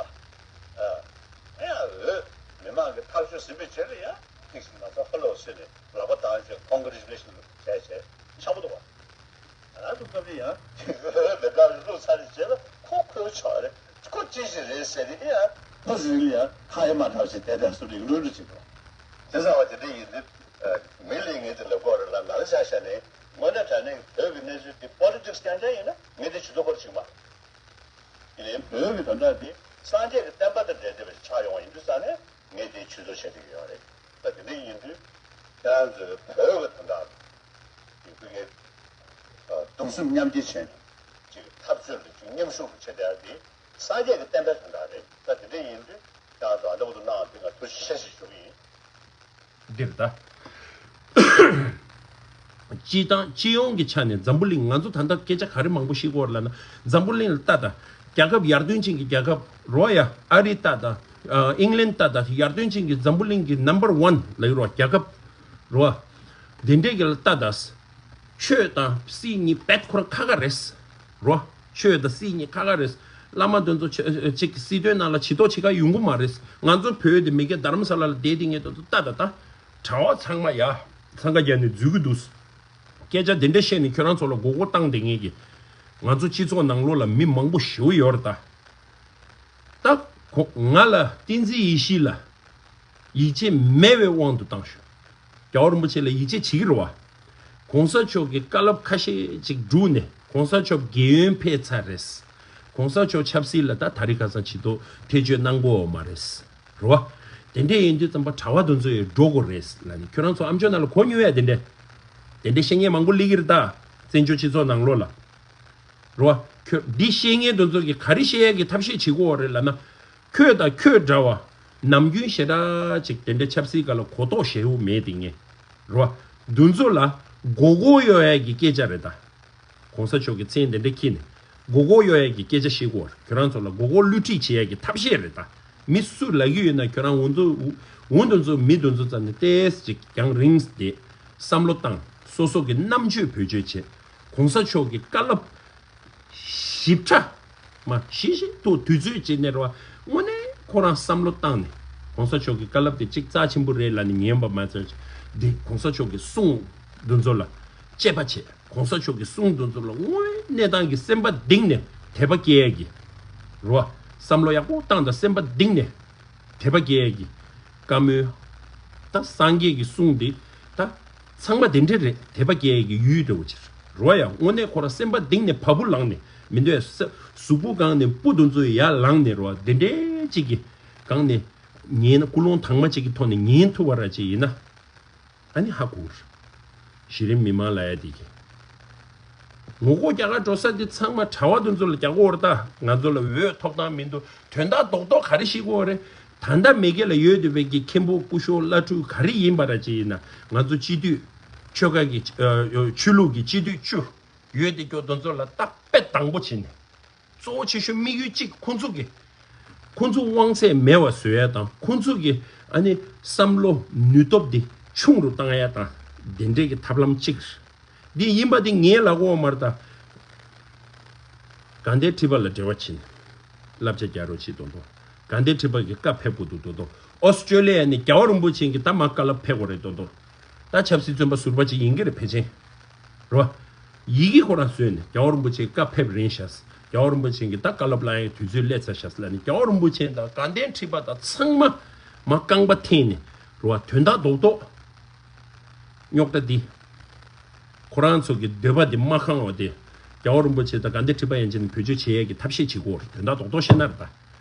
ཨ་ཡ་འོས་མི་མང་གི་ཐག་གཅོད་ཟིན་པའི་རྗེས་ལ་ཡང་ཐིག་ཞིག་ང་ཚོ་ཧ་ལོ་ཟེར་ནས་ལག་པ་བཏང་བྱས་ཀོང་གི་རེ་ཅུ་ལེ་ཤན་བྱས་བྱས་ཆགས་པོ་འདུག་བ། ང་ཚོ་སྐབས་རེ་ཡང་མི་དགའ་རེ་བླུགས་ཚར་རེ་བྱས་ལ་ཁོ་ཁོའི་ཕྱོགས་རེད། ཁོ་ཅི་ཞིག་རེད་ཟེར་ནས་ཡང་ཁོ་ཟིག་ལ་ཡང་ཁ་ཡ་མ་ཐབས་ཤིག་དེ་དེ་སུ་རིག་འགྲོ་འགྲོ་བྱེད་དོ། དེ་ཚ་བ་དེ་འདྲ་ཡིན་དུས་མི་ལས་ངེས་དེ་ལ་གོ་རེ་ལ་ང་ལ་ཆ་བཞག་ནས་དངོས་གནས་དྲང་གནས་བོད་ཀྱི་གནས་ཚུལ་དེ་པོ་ལི་ཊིག་སི་རྐྱང་རྐྱང་ཡིན་ན་ངས་དེ་ཇུས་གཏོགས་སྐོར་ཅིག་མ་ཡིན་ནའི་བོད་ཀྱི་དོན་དག་དེ་སངས་རྒྱས་ཀྱི་བསྟན་པ་དང་འབྲེལ་བསྡད་པའི་ཆགས་ཡོང་བ་ཡིན་དུས་ཙང་ནས་ངས་དེ་ཇུས་གཏོགས་བྱེད་ཀྱི་ཡོད་རེད། ད་དེ་འདྲ་ཡིན་དུས་ཁྱེད་རང་ཚོས་བོད་ཀྱི་དོན་དག་ལ། ཀྱི་ཕ་གིའི་གདུང་སེམས་མཉམ་སྐྱེད་བྱས་ནས་ཅིག་འཐབ་རྩོད་ལ་ཅིག་མཉམ་ཞུགས་བྱེད་བསྡད་ཡ་དེ་སངས་རྒྱས་ཀྱི་བསྟན་པའི་དོན་དག་རེད། ད་དེ་འདྲ་ཡིན་དུས་ཁྱེད་རང་ཚོ་ཨ་འདྲ་བོ་འདུག་གནང་དེ་ང་ཐུགས་རྗེ་ཆེ་ཞེས་ཞུ་གི་ཡིན། འདིར་ད་སྤྱི་བཏང་སྤྱི་ཡོངས་ཀྱི་ཆ་ནས་འཛམ་བུ་གླིང་ང་ཚོ་ད་ལྟ་སྐད་ཆ་ག་རེ་མང་པོ་བཤད་ཀྱི་ཡོད་རེད་ལབ་ན། འཛམ་བུ་གླིང་ལ་ལྟ་དང་། རྒྱལ་ཁབ་ཡར་ཐོན་ཅན་གྱི་རྒྱལ་ཁབ་རོ་ཡ། ཨ་རི་ལྟ་དང་། ཨིང་ལན་ལྟ་དང་། ཡར་ཐོན་ཅན་གྱི་འཛམ་བུ་གླིང་གི་ནམ་བར་ཝན་ལབ་ཀྱི་རོ་རྒྱལ་ཁབ་རོ། དེ་འདྲས་ཀྱི་ལ་ལྟ་དང་། ཆོས་དང་སྲིད་གཉིས་རྦད་ཁོ་རང་ཁ་ཁ་རེད། རོ། ཆོས་དང་སྲིད་གཉིས་ཁ་ཁ་རེད། བླ་མ་དེ་ཚོ་ཆོས་ཅིག་སྲིད་དོན་ནང་ལ་ཇུས་གཏོགས་བྱེད་ག་ཡོང་གི་མ་རེད། ང་ཚོ་བོད་དེ་མི་སྐད་རྡ་རམ་ས་ལ་ལ་བསྡད་དེ་ངས་དེ་ཚོ་ལྟ་ད་ད། གྲྭ་བ་ཚང་མ་ཡ། འཚང་ཁ་རྒྱག་ནས་འཛུལ་གི་འདུག་སྐད་ཆ་དེ་འདྲ་བཤད་ནས་ཁྱོད་རང་ཚོ་ལ་མགོ་སྐོར་བཏང་བསྡད་མཁན་གྱི། ང་ཚོ་སྤྱི་ཚོགས་ནང་ལོགས་ལ་མི་མང་པོ་ཞེ་པོ་ཡོད་རེད་ད། ད་ཁོ་ང་ལ་བསྟན་འཛིན་ཡེ་ཤེས་ལ་ཡིད་ཆེས་མེད་པའི་དབང་དུ་བཏང་ཤོག་རྒྱལ་བ་རིན་པོ་ཆེ་ལ་ཡིད་ཆེས་བྱེད་ཀྱི་རེད་བ། གོང་ས་མཆོག་གི་བཀའ་སློབ་ཁ་ཤས་ཅིག་བསྒྲུབས་ནས་གོང་ས་མཆོག་རྒས་ཡོལ་ཕེབས་ཚར་རེད། གོང་ས་མཆོག་ཆབ་སྲིད་ལ་ད་ད་རེས་ཁ་སང་ཇུས་གཏོགས་ཐེ་བྱུས་གནང་གི་ཡོད་མ་རེད། རེད་བ། དེ་འདྲས་ཡིན་དུས་ཙམ་པ་གྲྭ་བ་དེ་ཚོ་ཡང་འགྲོ་དགོས་རེད་ལབ་ནས། ཁྱོད་རང་ཚོ་ཨ་མཆོག་ནང་ལ་གོ་མྱོང་ཡ་དེ་འདྲས། དེ་འདྲས་བཤད་མཁན་མང་པོ་སླེབས་ཀྱི་རེད་ད། བཙན་བྱོལ་སྤྱི་ཚོགས་ནང་ལོགས་ལ། རེད་བ། ཁྱོད་འདི་བཤད་མཁན་དེ་ཚོ་གིས་ག་རེ་བཤད་ཡ་གི་ཐབས་ཤེས་བྱེད་ཀྱི་ཡོད་རེད་ལབ་ན། ཁྱོད་དང་ཁྱོད་འདྲ་བ་ནམ་རྒྱུན་ཞེ་དྲག་ཅིག་དེ་འདྲ་ཆབ་སྲིད་སྒང་ལ་གོ་རྟོགས་ཞེ་པོ་མེད་དེ་ངས། རེད་བ། དེ་ཚོ་ལ་མགོ་སྐོར་གཡོག་ཡ་གི་སྐད་ཆ་རེད་ད། གོང་ས་མཆོག་གི་མཚན་དེ་འདྲ་འཁྱེར་ནས་མགོ་སྐོར་གཡོག་ཡ་གི་སྐད་ཆ་བཤད་ཀྱི་ཡོད་རེད། ཁྱོད་རང་ཚོ་ལ་མགོ་སྐོར་བསླུ་བྲིད་བྱེད་ཡ་གི་ཐབས་ཤེས་རེད་ད། མི་སུ་ལབ་ཀྱི་ཡོད་ན་ཁྱོད་རང་འུ་ཚོ་འུ་འུ་དེ་ཚོ་མི་དེ་ཚོ་རྩ་ནས་ཏོག་ཙམ་ཅིག་རྒྱང་རིང་བསྡད། བསམ་བློ་བཏང་། སོ་སོ་གི་རྣམ་དཔྱོད་བེད་སྤྱོད་བྱེད། གོང་ས་མཆོག་གི་བཀའ་སློབ་ཞིབ་ཕྲ་མ་ཞིབ་ཞིབ་ཏུ་དུས་ཚོད་བྱས་ནས་རེད་བ། དངོས་གནས་ཁོ་རང་བསམ་བློ་བཏང་ནས། གོང་ས་མཆོག་གི་བཀའ་སློབ་དེ་གཅིག་རྩ་ཆེན་པོ་རེད་ལབ་ནས་ཉན་པ་མ་ཚད། འདི་གོང་ས་མཆོག་གི་གསུང་འདི་ཚོ་ལ་དཔྱད་པ་བྱེད། གོང་ས་མཆོག་གི་གསུང་འདི་ཚོ་ལ་དངོས་གནས་སྟངས་ཀྱི་སེམས་པ་གཏིང་ནས་དད་པ་སྐྱེ་ཡ་གི་རེད་བ། བསམ་བློ་ཡག་པོ་བཏང་དང་། སེམས་པ་གཏིང་ནས་དད་པ་སྐྱེ་ཡ་གི་བཀའ་མོལ། ད་སངས་རྒྱས་ཀྱི་གསུང་འདི་ད་ཚང་མ་དེ་འདྲ་རེད། དད་པ་སྐྱེ་ཡ་གི་ཡུལ་འདྲ་བོ་ཅིག་རེད་བ། ཡ་དངོས་གནས་ཁོ་རང་སེམས་པ་གཏིང་ནས་བ་སྤུ་ལངས་ནས་མི་འདོད་ས་གཟུགས་པོ་གང་ནས་སྤུ་འདི་ཚོ་ཡར་ལངས་ནས་རེད་བ། དེ་འདྲའི་ཅིག་གི་གང་ནས་ཉན་ན། ཀུན་སློང་དྭངས་མ་ཅིག་གི་ཐོག་ནས་ཉན་ཐུབ་པ་ར་ཅིག་ཡིན་ན། ཨ་ནི་ཧ་གོ་གི་རེད། གཞི་རིམ་མི་མང་ལབ་ཡ་དེ་གི་ངོ་རྒོལ་རྒྱག་ག་འགྲོ་ས་དེ་ཚང་མ་གྲྭ་བ་དེ་ཚོ་ལ་རྒྱག་གི་ཡོད་རེད། ད་ང་ཚོ་ལ་འོས་ཐོབ་ཐང་མི་འདུག་དོན་དག་རྡོག་རྡོག་ག་རེ་ཤེས་ཀྱི་ཡོད་རེད། ད་ལྟ་མེས་རྒྱལ་ལ་ཡོད་བསྡད་པའི་གི་མཁན་པོ་སྐུ་ཞབས་བླ་སྤྲུལ་ག་རེ་ཡིན་པ་ར་ཅིག་ཡིན་ན། ང་ཚོ་སྤྱི་འཐུས་ཆོལ་ཁ་གི་ཨ་ཆོས་ལུགས་ཀྱི་སྤྱི་འཐུས་བཅུ་ཡོད་བསྡད་རྒྱུ་དེ་ཚོ་ལ་ད་དཔེ་དང་པོ་བྱས་ནས། གཙོ་བོ་ཆེ་ཤོས་དམིགས་ཡུལ་གཅིག་ཁོང་ཚོ་གི་ཁོང་ཚོ་དབང་ཚད་མེད་པ་བཟོ་ཡ་དང་། ཁོང་ཚོ་གི་ཨ་ནི་བསམ་བློ་ནུས་སྟོབས་དེ་ཆུང་རུ་བཏང་ཡ་དང་། དེ་འདྲའི་གི་ཐབས་ལམ་གཅིག་རེད། འདི་ཡིན་པ་དེ་ངས་ལབ་དགོས་མ་རེད་ད། དགའ་ལྡན་ཁྲི་པ་ལ་འབྲེལ་བ་བྱེད། བསླབ་བྱ་རྒྱག་རོགས་བྱེད་དོ་དོ། དགའ་ལྡན་ཁྲི་པ་གི་བཀའ་ཕེབས་དགོས་འདུག་དོ་དོ། ཨོ་སི་ཀྲོ་ལི་ཡ་ནས་རྒྱལ་བ་རིན་པོ་ཆེ་གི་ད་མ་བཀའ་སློབ་ཕེབས་དགོས་རེད་དོ་དོ། ད་ཆབ་སྲིད་བཙོན་པ་ཟུར་པ་ཅིག་ཡིན་གྱི་རེད་ཕལ་ཆེར། རེད་བ། ཡི་གེ་ཁོ་རང་བཟོས་ནས་རྒྱལ་བ་རིན་པོ་ཆེ་བཀའ་ཕེབས་རན་ཤག་རྒྱལ་བ་རིན་པོ་ཆེ་གི་ད་བཀའ་སློབ་གནང་ཡའི་དུས་ཚོད་སླེབས་ཚར་ཤག་ལབ་ནས། རྒྱལ་བ་རིན་པོ་ཆེ་དང་དགའ་ལྡན་ཁྲི་པ་དང་ཚང་མ་མ་རྐང་པ་འཐེན་ནས་རེད་བ། དོན་དག་རྡོག་རྡོག་རྙོག་དྲ་འདི། ཁོ་རང་ཚོ་གི་འདོད་པ་འདི་མ་ཁེངས་པ་དེ། རྒྱལ་བ་རིན་པོ་ཆེ་དང་དགའ་ལྡན་ཁྲི་པ་ཡན་ཆད་ནས་བེད་སྤྱོད་བྱེད་ཡས་ཀྱི་ཐབས་ཤེས་བྱེད་དགོས་རེད། དོན་དག་རྡོག་རྡོག་བཤད་ན་རེད་ད།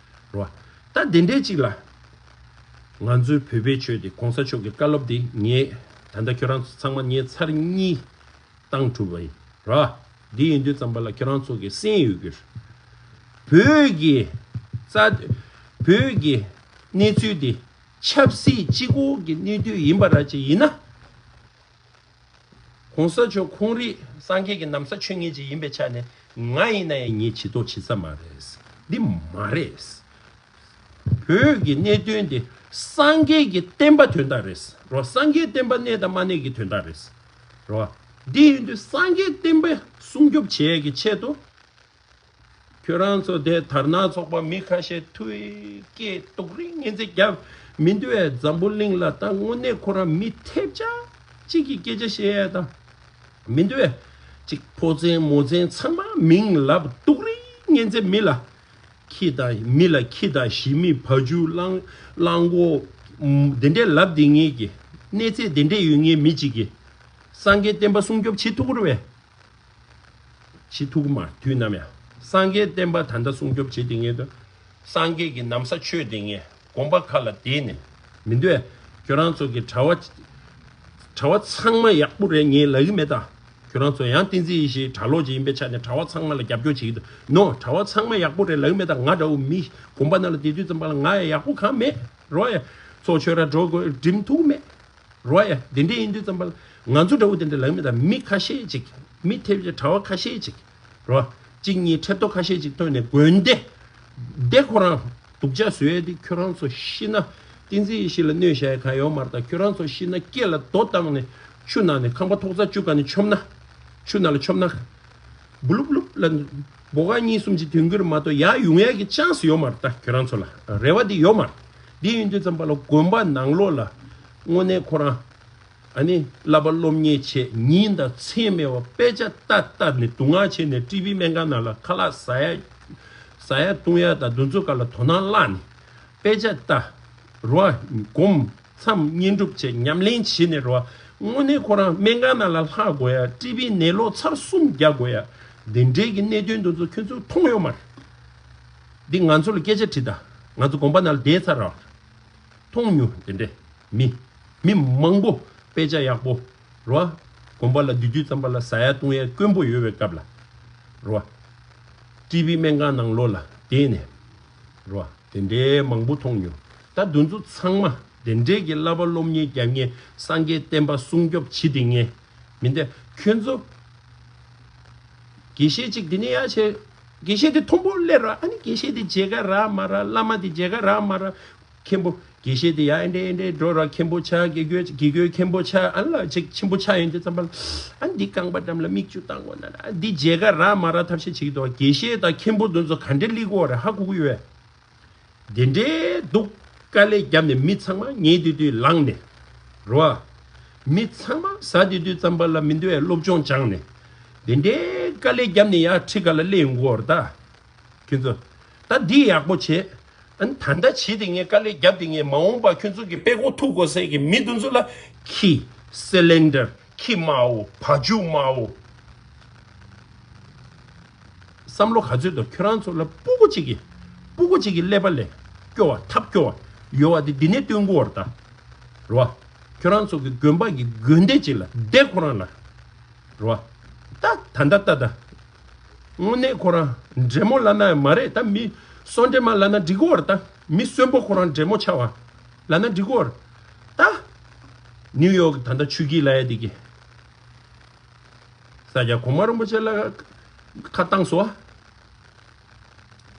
རེད་བ། ད་དེ་འདྲའི་གཅིག་ལ། ང་ཚོའི་བོད་པའི་ཆོས་དེ་གོང་ས་མཆོག་གི་བཀའ་སློབ་དེ་ངས་ད་ལྟ་ཁྱོད་རང་ཚོ་ཚང་མ་ངས་ཚར་གཉིས་བཏང་གྲུབ་པ་ཡིན་ར། འདི་ཡིན་དུས་ཙམ་པ་ལ་ཁྱོད་རང་ཚོ་གི་གསན་ཡོད་ཀྱི་རེད། བོད་ཀྱི་རྩ་བོད་ཀྱི་གནས་ཚུལ་དེ་ཆབ་སྲིད་གཅིག་པོ་གི་གནས་དུས་ཡིན་པ་ར་ཅིག་ཡིན་ན། གོང་ས་མཆོག་ཁོང་རང་སངས་རྒྱས་ཀྱི་ན་བཟའ་མཆོད་མཁན་ཅིག་ཡིན་པའི་ཆ་ནས། ང་ཡིན་ན་ཡང་ངས་བྱེད་ཐུབ་བྱེད་ས་མ་རེད། འདི་མ་རེད། བོད་ཀྱི་གནད་དོན་དེ་སངས་རྒྱས་ཀྱི་བསྟན་པ་དོན་དག་རེད་རོ། སངས་རྒྱས་བསྟན་པ་གནས་དང་མ་གནས་ཀྱི་དོན་དག་རེད་རོ། འདི་ཡིན་དུས་སངས་རྒྱས་བསྟན་པ་སྲུང་སྐྱོབ་བྱེད་ཡས་ཀྱི་ཆེད་དུ། ཁྱོད་རང་ཚོ་དེ་དར་ནག་ཚོགས་པ་མི་ཁ་ཤས་ཐུག་སྐད་སྡུག་རིགས་ངན་ཚད་རྒྱབ་མི་འདུག་ཨེ། འཛམ་བུ་གླིང་ལ་ད་དངོས་གནས་ཁོ་རང་མི་ཐེབས་ཆག་གཅིག་གི་སྐད་ཆ་བཤད་ཡ་ད་མི་འདུག་ཨེ། གཅིག་ཕོ་བཙན་མོ་བཙན་ཚང་མ་མིང་ལབ། སྡུག་རིགས་ངན་ཚད་མི་ལ་ཁྱི་དང་མི་ལ་ཁྱི་དང་ཞི་མི་བ་ཕྱུགས་གླང་གླང་གོ་དེ་འདྲས་ལབ་དེ་ངེད་ཀྱི་གནས་ཚད་དེ་འདྲས་ཡོད་ངེས་མི་གཅིག་གིས་སངས་རྒྱས་བསྟན་པ་སྲུང་སྐྱོབ་བྱེད་ཐུབ་ཀྱི་རེད་པས། བྱེད་ཐུབ་ཀྱི་མ་དུས་ནམ་ཡང་། སངས་རྒྱས་བསྟན་པ་ད་ལྟ་སྲུང་སྐྱོབ་བྱེད་དེ་ངེས་དོན། སངས་རྒྱས་ཀྱི་ན་བཟའ་མཆོད་དེ་ངེས་དགོན་པ་ཁག་ལ་བསྡད་ནས་མི་འདུག་ཨེ། ཁྱོད་རང་ཚོ་གི་གྲྭ་བ་གྲྭ་བ་ཚང་མ་ཡག་པོ་རེད་ངས་ལབ་ཀྱི་མེད་ད། ཁྱོད་རང་ཚོ་ཡང་བསྟན་འཛིན་ཡེ་ཤེས་གྲྭ་ལོག་ཅིག་ཡིན་པའི་ཆ་ནས་གྲྭ་བ་ཚང་མ་ལ་རྒྱབ་སྐྱོར་བྱེད་ཀྱི་འདུག་ནོ། གྲྭ་བ་ཚང་མ་ཡག་པོ་རེད་ལབ་ཀྱི་མེད་ད། ང་འདྲ་བོ་མི་དགོན་པ་ནང་ལ་བསྡད་དུས་ཙམ་པ་ལ་ང་ཡང་ཡག་པོ་གང་མེད་རོ། ཡ་ཚོགས་ཆོས་ར་འགྲོ་དགོས་འགྲིམ་ཐུབ་མེད། རོ་ཡ། དེ་འདྲས་ཡིན་དུས་ཙམ་པ་ལ་ང་ཚོ་འདྲ་བོ་དེ་འདྲས་ལབ་མེད་ད། མི་ཁ་ཤས་ཅིག་མི་ཐེབས་ཅིག་གྲྭ་བ་ཁ་ཤས་ཅིག་རོ། གཅིག་གཉིས་ཁྲེབ་ཏོ་ཁ་ཤས་ཅིག་ཐོན་ནས་དགོན་སྡེ་སྡེ་ཁོ་རང་སྡུག་ཅག་བཟོས་ཏེ་ཁྱོད་རང་ཚོ་ཤི་ན་བསྟན་འཛིན་ཡེ་ཤེས་ལ་གནོད་བྱ་ཡ་གང་ཡོད་མ་རེད་ད། ཁྱོད་རང་ཚོ་ཤི་ན་སྐེ་ལ་རྡོ་བཏང་ནས་ཆུ་ནང་ནས་ཁང་པ་ཐོག་རྩ་བཅུ་ག་ནས་མཆོངས་ན་ཆུ་ནང་ལ་མཆོངས་ན། བུ་ལུབ་བུ་ལུབ་ལ་སྦོ་ག་གཉིས་གསུམ་ཅིག་ཐོན་གྱི་རེད་མ་གཏོགས་ཡར་ཡོང་ཡ་གི་ཅན་སི་ཡོད་མ་རེད་ད། ཁྱོད་རང་ཚོ་ལ་རེ་བ་འདི་ཡོད་མ་རེད། འདི་ཡིན་དུས་ཙམ་པ་ལ་དགོན་པ་ནང་ལོགས་ལ་དངོས་གནས་ཁོ་རང་ཨ་ནི་བསླབ་པ་སློབ་གཉེར་བྱས་ཉིན་དང་མཚན་མེད་པར་དཔེ་ཆ་ལྟ་ལྟ་ནས་སྡུག་བསྔལ་བྱས་ནས་ཊི་བི་སྨན་ཁང་ནང་ལ་ཁ་ལག་ཟ་ཡ་ཟ་ཡ་བཏུང་ཡ་དང་འདི་ཚོ་སྒང་ལ་དོ་སྣང་བརླག་ནས་དཔེ་ཆ་ལྟ་རོ་སྒོམ། མཚམས་བསྙེན་སྒྲུབ་བྱས་ཉམས་ལེན་བྱས་ནས་རོ། དངོས་གནས་ཁོ་རང་སྨན་ཁང་ནང་ལ་ལྷག་དགོས་ཡ། ཊི་བི་ནད་ལོག་ཚར་གསུམ་རྒྱག་དགོས་ཡ། འདི་འདྲའི་གི་གནད་དོན་འདི་ཚོ་ཁྱོད་ཚོས་མཐོང་ཡོད་མ་རེད། འདི་ང་ཚོ་ལ་སྐད་ཆ་དྲིས་ད། ང་ཚོ་དགོན་པ་ནང་ལ་བསྡད་ཚར་ར། མཐོང་མྱོང་དེ་འདྲས་མི། མི་མང་པོ་དཔེ་ཆ་ཡག་པོ་རོ། དགོན་པ་ལ་སྡོད་དུས་ཙམ་པ་ལ་ཟ་ཡ་བཏུང་ཡ་དཀོན་པོ་ཡོད་པའི་སྐབས་ལ་རོ། ཊི་བི་སྨན་ཁང་ནང་ལོགས་ལ་བསྡད་ནས་རོ། དེ་འདྲའི་མང་པོ་མཐོང་མྱོང་། ད་འདི་ཚོ་ཚང་མ་དེ་འདྲའི་གི་བསླབ་པ་སློབ་གཉེར་རྒྱབ་མཁན་སངས་རྒྱས་བསྟན་པ་སྲུང་སྐྱོབ་བྱེད་དེ་མཁན་མི་འདི་ཁྱོད་ཚོ། དགེ་བཤེས་གཅིག་འདི་ནས་ཡར་བྱས། དགེ་བཤེས་དེ་མཐོན་པོ་སླེབས་ར། ཨ་ནི་དགེ་བཤེས་དེ་མཇལ་ཁ་རག་མ་རག་བླ་མ་དེ་མཇལ་ཁ་རག་མ་རག་མཁན་པོ་དགེ་བཤེས་དེ་ཡ་ཨེ་འདྲེ་ཨེ་འདྲེ་འགྲོ་ར། མཁན་པོ་ཆགས། དགེ་རྒན་དགེ་རྒན་མཁན་པོ་ཆགས། ཨ་ལ་ཅིག་ཆེན་པོ་ཆགས་ཡོང་དུས་ཙམ་པ་ལ་ཨ་འདི་རྐང་པ་འགྲམ་ལ་མིག་ཆུ་བཏང་དགོས་ན་ན་འདི་མཇལ་ཁ་རག་མ་རག་ཐབས་ཤེས་བྱེད་ཀྱི་འདུག་དགེ་བཤེས་དང་མཁན་པོ་འདི་ཚོ་ག་འདྲེ་སླེབས་ཀྱི་ཡོད་རེད། ཧ་གོ་གི་ཡོད། དེ་འདྲའི་འདུག་དཀའ་ལས་བརྒྱབ་ནས་མི་ཚང་མ་ཉལ་དུས་དུས་ལངས་ནས་རོ། མི་ཚང་མ་ཟ་དུས་དུས་ཙམ་པ་ལ་མི་འདུག་བའི་སློབ་སྦྱོང་སྦྱངས་ནས་དེ་འདྲའི་དཀའ་ལས་བརྒྱབ་ནས་ཡར་ཁྲི་ཁ་ལ་སླེབས་ཡོང་གི་ཡོད་རེད་ད། ཁྱོད་ཚོ། ད་འདི་ཡག་པོ་བྱེད། ཨ་ནི་ད་ལྟ་བྱེད་དེ་ངས་དཀའ་ལས་བརྒྱབ་དེ་ངས་མ་འོངས་པ་ཁྱོད་ཚོ་གི་དཔེ་ཁོ་ཐུག་དགོས་སའི་གི་མི་དེ་ཚོ་ལ་ཁྱི། སི་ལིན་ཌར། ཁྱི་དམར་པོ། བ་ཕྱུགས་དམར་པོ། བསམ་བློ་ག་ཚོད་དང་ཁྱོད་རང་ཚོ་ལ་སྤུ་གུ་གཅིག་གི་སྤུ་གུ་གཅིག་གི་ཀླད་པ་ལས་སྐྱོ་བ་ཐབས་སྐྱོ་བ་ཡོད་བ་དེ་འདི་ནས་སྟོན་གི་ཡོད་རེད་ད། རེད་བ། ཁྱོད་རང་ཚོ་གི་དགོན་པ་གི་དགོན་སྡེ་གཅིག་ལ་བསྡད་ཁོ་རང་ལ། རེད་བ། ད་ད་ད་ད་ད། དངོས་གནས་ཁོ་རང་འདྲེ་མོ་ལབ་ན་ཡང་མ་རེད་ད། མི་གསོན་འདྲེ་མ་ལབ་ན་འགྲིག་གི་ཡོད་རེད་ད། མི་གསོན་པོ་ཁོ་རང་འདྲེ་མོ་ཆགས་པ་ལབ་ན་འགྲིག་གི་ཡོད་རེད་ད། ནིའུ་ཡོག་གི་ད་ལྟ་ཆུ་སྐྱིད་ལབ་ཡ་དེ་གི་ས་སྐྱ་གོང་མ་རིན་པོ་ཆེ་ལ་ཁ་བཏང་སོང་བ།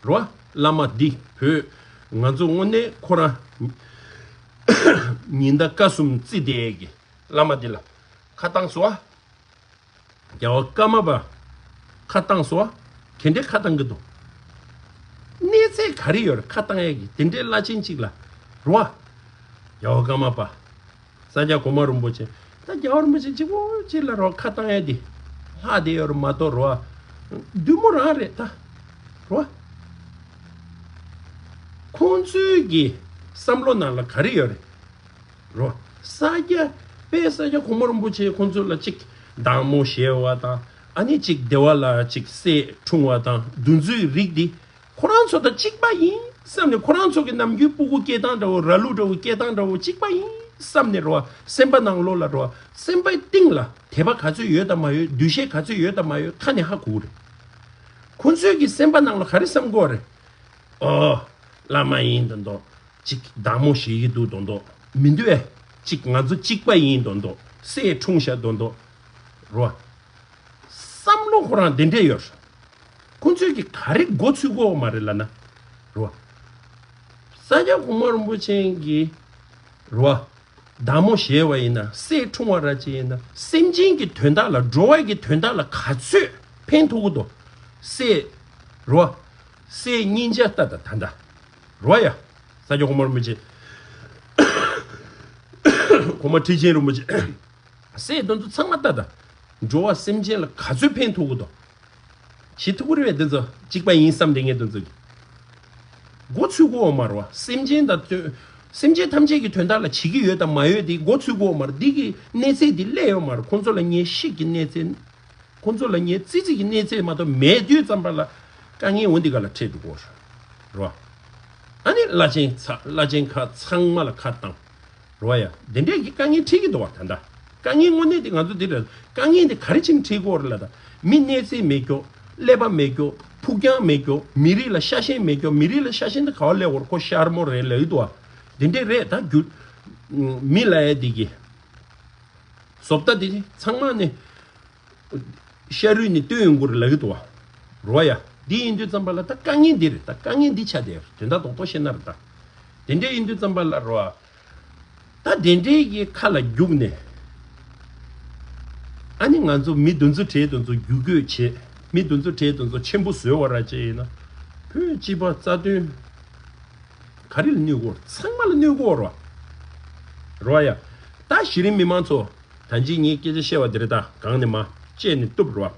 རོ། བླ་མ་འདི་བོད་ང་ཚོ་དངོས་གནས་ཁོ་རང་ཉི་ཟླ་སྐར་གསུམ་བརྩི་བསྡད་ཀྱི་བླ་མ་འདི་ལ་ཁ་བཏང་སོང་བ། རྒྱལ་བ་ཀརྨ་པ་ཁ་བཏང་སོང་བ། ག་འདྲས་ཁ་བཏང་གི་འདུག་གནས་ཚད་ག་རེ་ཡོད་རེད་ཁ་བཏང་ཡ་གི། དེ་འདྲའི་བླ་ཆེན་གཅིག་ལ་རོ། རྒྱལ་བ་ཀརྨ་པ། ས་སྐྱ་གོང་མ་རིན་པོ་ཆེ། ད་རྒྱལ་བ་རིན་པོ་ཆེ་གཅིག་པོ་གཅིག་ལ་རོ་ཁ་བཏང་ཡ་དེ་ལྷག་བསྡད་ཡོད་རེད་མ་གཏོགས་རོ། བདུད་མོ་རང་རེད་ད། རོ། ཁོང་ཚོའི་གི་བསམ་བློ་ནང་ལ་ག་རེ་ཡོད་རེད། རོ། ས་སྐྱ། དཔལ་ས་སྐྱ་གོང་མ་རིན་པོ་ཆེ་ཁོང་ཚོ་ལ་གཅིག་བདག་མོ་ཞེས་པ་དང་ཨ་ནི་གཅིག་བདེ་བ་ལ་གཅིག་སྲས་འཁྲུངས་པ་དང་འདུ་འཛིའི་རིགས་འདི་ཁོ་རང་ཚོ་དང་གཅིག་པ་ཡིན་བསམ་ནས། ཁོ་རང་ཚོ་གི་ནམ་རྒྱུན་སྤུ་གུ་སྐྱེ་སྟངས་འདྲ་བོ་ར་ལུག་འདྲ་བོ་སྐྱེ་སྟངས་འདྲ་བོ་གཅིག་པ་ཡིན་བསམ་ནས་རོ། སེམས་པ་ནང་ལོགས་ལ་རོ། སེམས་པའི་གཏིང་ལ་དད་པ་ག་ཚོད་ཡོད་དམ་མ་ཡོད། འདུ་ཤེས་ག་ཚོད་ཡོད་དམ་མ་ཡོད་ཁ་ནས་ཧ་གོ་གི་རེད། ཁོ་ཚོས་ཀྱི་སེམས་པ་ནང་ལ་ག་རེ་བསམ་གོ་རེད། ཨོ། བླ་མ་ཡིན་མདོག་མདོག་ཅིག་བདག་མོ་ཞིག་ཡིན་འདུག་མདོག་མདོག་མི་འདུག་ཨེ། ཅིག་ང་ཚོ་གཅིག་པ་ཡིན་མདོག་མདོག་སྲས་འཁྲུངས་ཤག་མདོག་མདོག་རོ། བསམ་བློ་ཁོ་རང་དེ་འདྲས་ཡོད། ཁོ་ཚོས་ཀྱི་ག་རེ་མགོ་ཚོས་གོ་མ་རེད་ལབ་ན། རོ། ས་སྐྱ་གོང་མ་རིན་པོ་ཆེ་གི་རོ། བདག་མོ་ཞེས་པ་ཡིན་ན་སྲས་འཁྲུངས་པ་ར་ཅིག་ཡིན་ན་སེམས་ཅན་གྱི་དོན་དག་ལ་འགྲོ་བ་གི་དོན་དག་ལ་ག་ཚོད་ཕན་ཐོགས་ཀྱི་འདུག་སྲས། རོ། སྲས་སྙིང་རྗེ་ལྟ་ད་ད་ད། རོ་ཡ། ས་སྐྱ་གོང་མ་རིན་པོ་ཆེ། གོང་མ་ཁྲི་ཆེན་རིན་པོ་ཆེ། སྲས་དེ་ཚོ་ཚང་མ་ལྟ་ད། འགྲོ་བ་སེམས་ཅན་ལ་ག་ཚོད་ཕན་ཐོགས་ཀྱི་འདུག་ཞེ་ཐུགས་རེ་བས་དེ་ཚོ་གཅིག་པ་ཡིན་བསམ་དེ་ངས་དེ་ཚོ་གི། མགོ་ཚོས་གོ་མ་རོ། སེམས་ཅན་དང་དོན། སེམས་ཅན་ཐམས་ཅད་ཀྱི་དོན་དག་ལ་བྱེད་ཀྱི་ཡོད་དང་མ་ཡོད་དེ་མགོ་ཚོས་གོ་མ་རོ། འདི་གི་གནས་ཚད་འདི་སླེབས་ཡོད་མ་རོ། ཁོང་ཚོ་ལ་ངས་ཤིག་གི་གནས་ཚད། ཁོང་ཚོ་ལ་ངས་ཙི་ཙི་གི་གནས་ཚད་མ་གཏོགས་མེད་དུས་ཙམ་པ་ལ་དཀའ་ངལ་འོ་འདི་ག་ལ་འཕྲད་འདུག་གོ། རོ། ཨ་ནི་བླ་ཆེན་ཚ་བླ་ཆེན་ཁག་ཚང་མ་ལ་ཁ་བཏང་། རོ་ཡ། དེ་འདྲས་ཀྱི་དཀའ་ངལ་འཕྲད་ཀྱི་འདུག་བ་ད་ལྟ། དཀའ་ངལ་དངོས་གནས་དེ་ང་ཚོ་འདི་རེད། དཀའ་ངལ་འདི་ག་རེ་བྱས་ནས་འཕྲད་ཀྱི་ཡོད་རེད་ལབ་ད། མི་གནས་ཚད་མེད་ཀྱོག་ཀླད་པ་མེད་ཀྱོག་ཕུགས་རྒྱང་མེད་ཀྱོག་མི་རིགས་ལ་ཤ་ཞེན་མེད་ཀྱོག་མི་རིགས་ལ་ཤ་ཞེན་དེ་ག་བ་སླེབས་ཡོད་རེད། ཁོ་ཤར་མོ་རེད་ལབ་ཀྱི་འདུག་བ། དེ་འདྲས་རེད་ད་རྒྱུ། མི་ལབ་ཡ་འདི་གི་བཟོ་ལྟ་འདི་ཚང་མ་ནི། ཤ་རུས་ནི་བཏོན་ཡོང་གི་རེད་ལབ་ཀྱི་འདུག་བ། རོ་ཡ། འདི་ཡིན་དུས་ཙམ་པ་ལ་ད་དཀའ་ངལ་འདི་རེད། ད་དཀའ་ངལ་འདི་ཆགས་བསྡད་ཡོད་རེད། དོན་དག་རྡོག་རྡོག་བཤད་ན་རེད་ད། དེ་འདྲས་ཡིན་དུས་ཙམ་པ་ལ་རོ། ད་དེ་འདྲས་ཀྱི་ཁ་ལ་རྒྱུགས་ནས། ཨ་ནི་ང་ཚོ་མི་འདི་ཚོ་གྲས་འདི་ཚོ་རྒྱུག་རྒྱུག་བྱེད། མི་འདི་ཚོ་གྲས་འདི་ཚོ་ཆེན་པོ་བཟོས་པ་ར་ཅིག་ཡིན་ན། བོད་སྤྱི་པ་རྩ་དོན་ག་རེ་ལ་གནོད་ཀྱི་ཡོད་རེད། ཚང་མ་ལ་གནོད་ཀྱི་ཡོད་རེད་བ། རོ་ཡ། ད་གཞི་རིམ་མི་མང་ཚོ། ད་ཅི་ངས་སྐད་ཆ་བཤད་པ་འདི་རེད་ད། གང་ནས་མ་བཅད་ནས་གཏུབ་རོགས།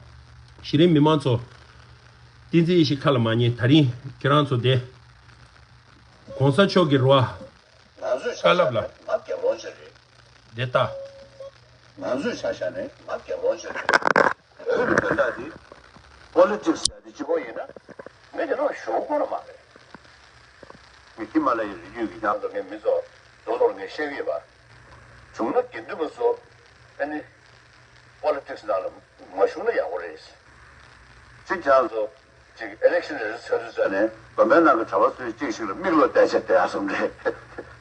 གཞི་རིམ་མི་མང་ཚོ། བསྟན་འཛིན་ཡེ་ཤེས་ཁ་ལ་མ་ཉན། ད་རིང་ཁྱེད་རང་ཚོ་དེ། གོང་ས་མཆོག་གི་རོགས། ང་ཚོས་ཆ་བཞག་ན་མ་རྒྱལ་ལོང་ཅིག་རེད། དེ་ལྟ། ང་ཚོས་ཆ་བཞག་ན་མ་རྒྱལ་ལོང་ཅིག་རེད། བོད་ཀྱི་དོན་དག་འདི། པོ་ལི་ཊིག་སི་ཟེར་དེ་གཅིག་པོ་ཡིན་ན། མི་དེ་ནང་ཞུགས་དགོས་ནི་མ་རེད། མི་ཧི་མ་ལ་ཡའི་རི་རྒྱུད་ཀྱི་ཡང་དུ་ངའི་མི་ཚོ་རྡོག་རྡོག་ངས་བཤད་ཀྱི་ཡོད་པ། བྱུང་ན་དགེ་འདུན་པ་ཚོ་ཨ་ནི་པོ་ལི་ཊིག་སི་ནང་ལ་མ་ཞུགས་ན་ཡག་པོ་རེད། གཅིག་ཀྱང་ཚོ་གཅིག་ཨི་ལེག་ཤན་རེ་རེ་ཚོད་རེ་ཚོད་ནས་དགོན་པའི་ནང་གི་གྲྭ་པ་ཚོས་གཅིག་ཞིག་ལ་མིག་ལོག་བལྟས་བྱས་བསྡད་ཡ་བཟོ་འདྲ་རེད།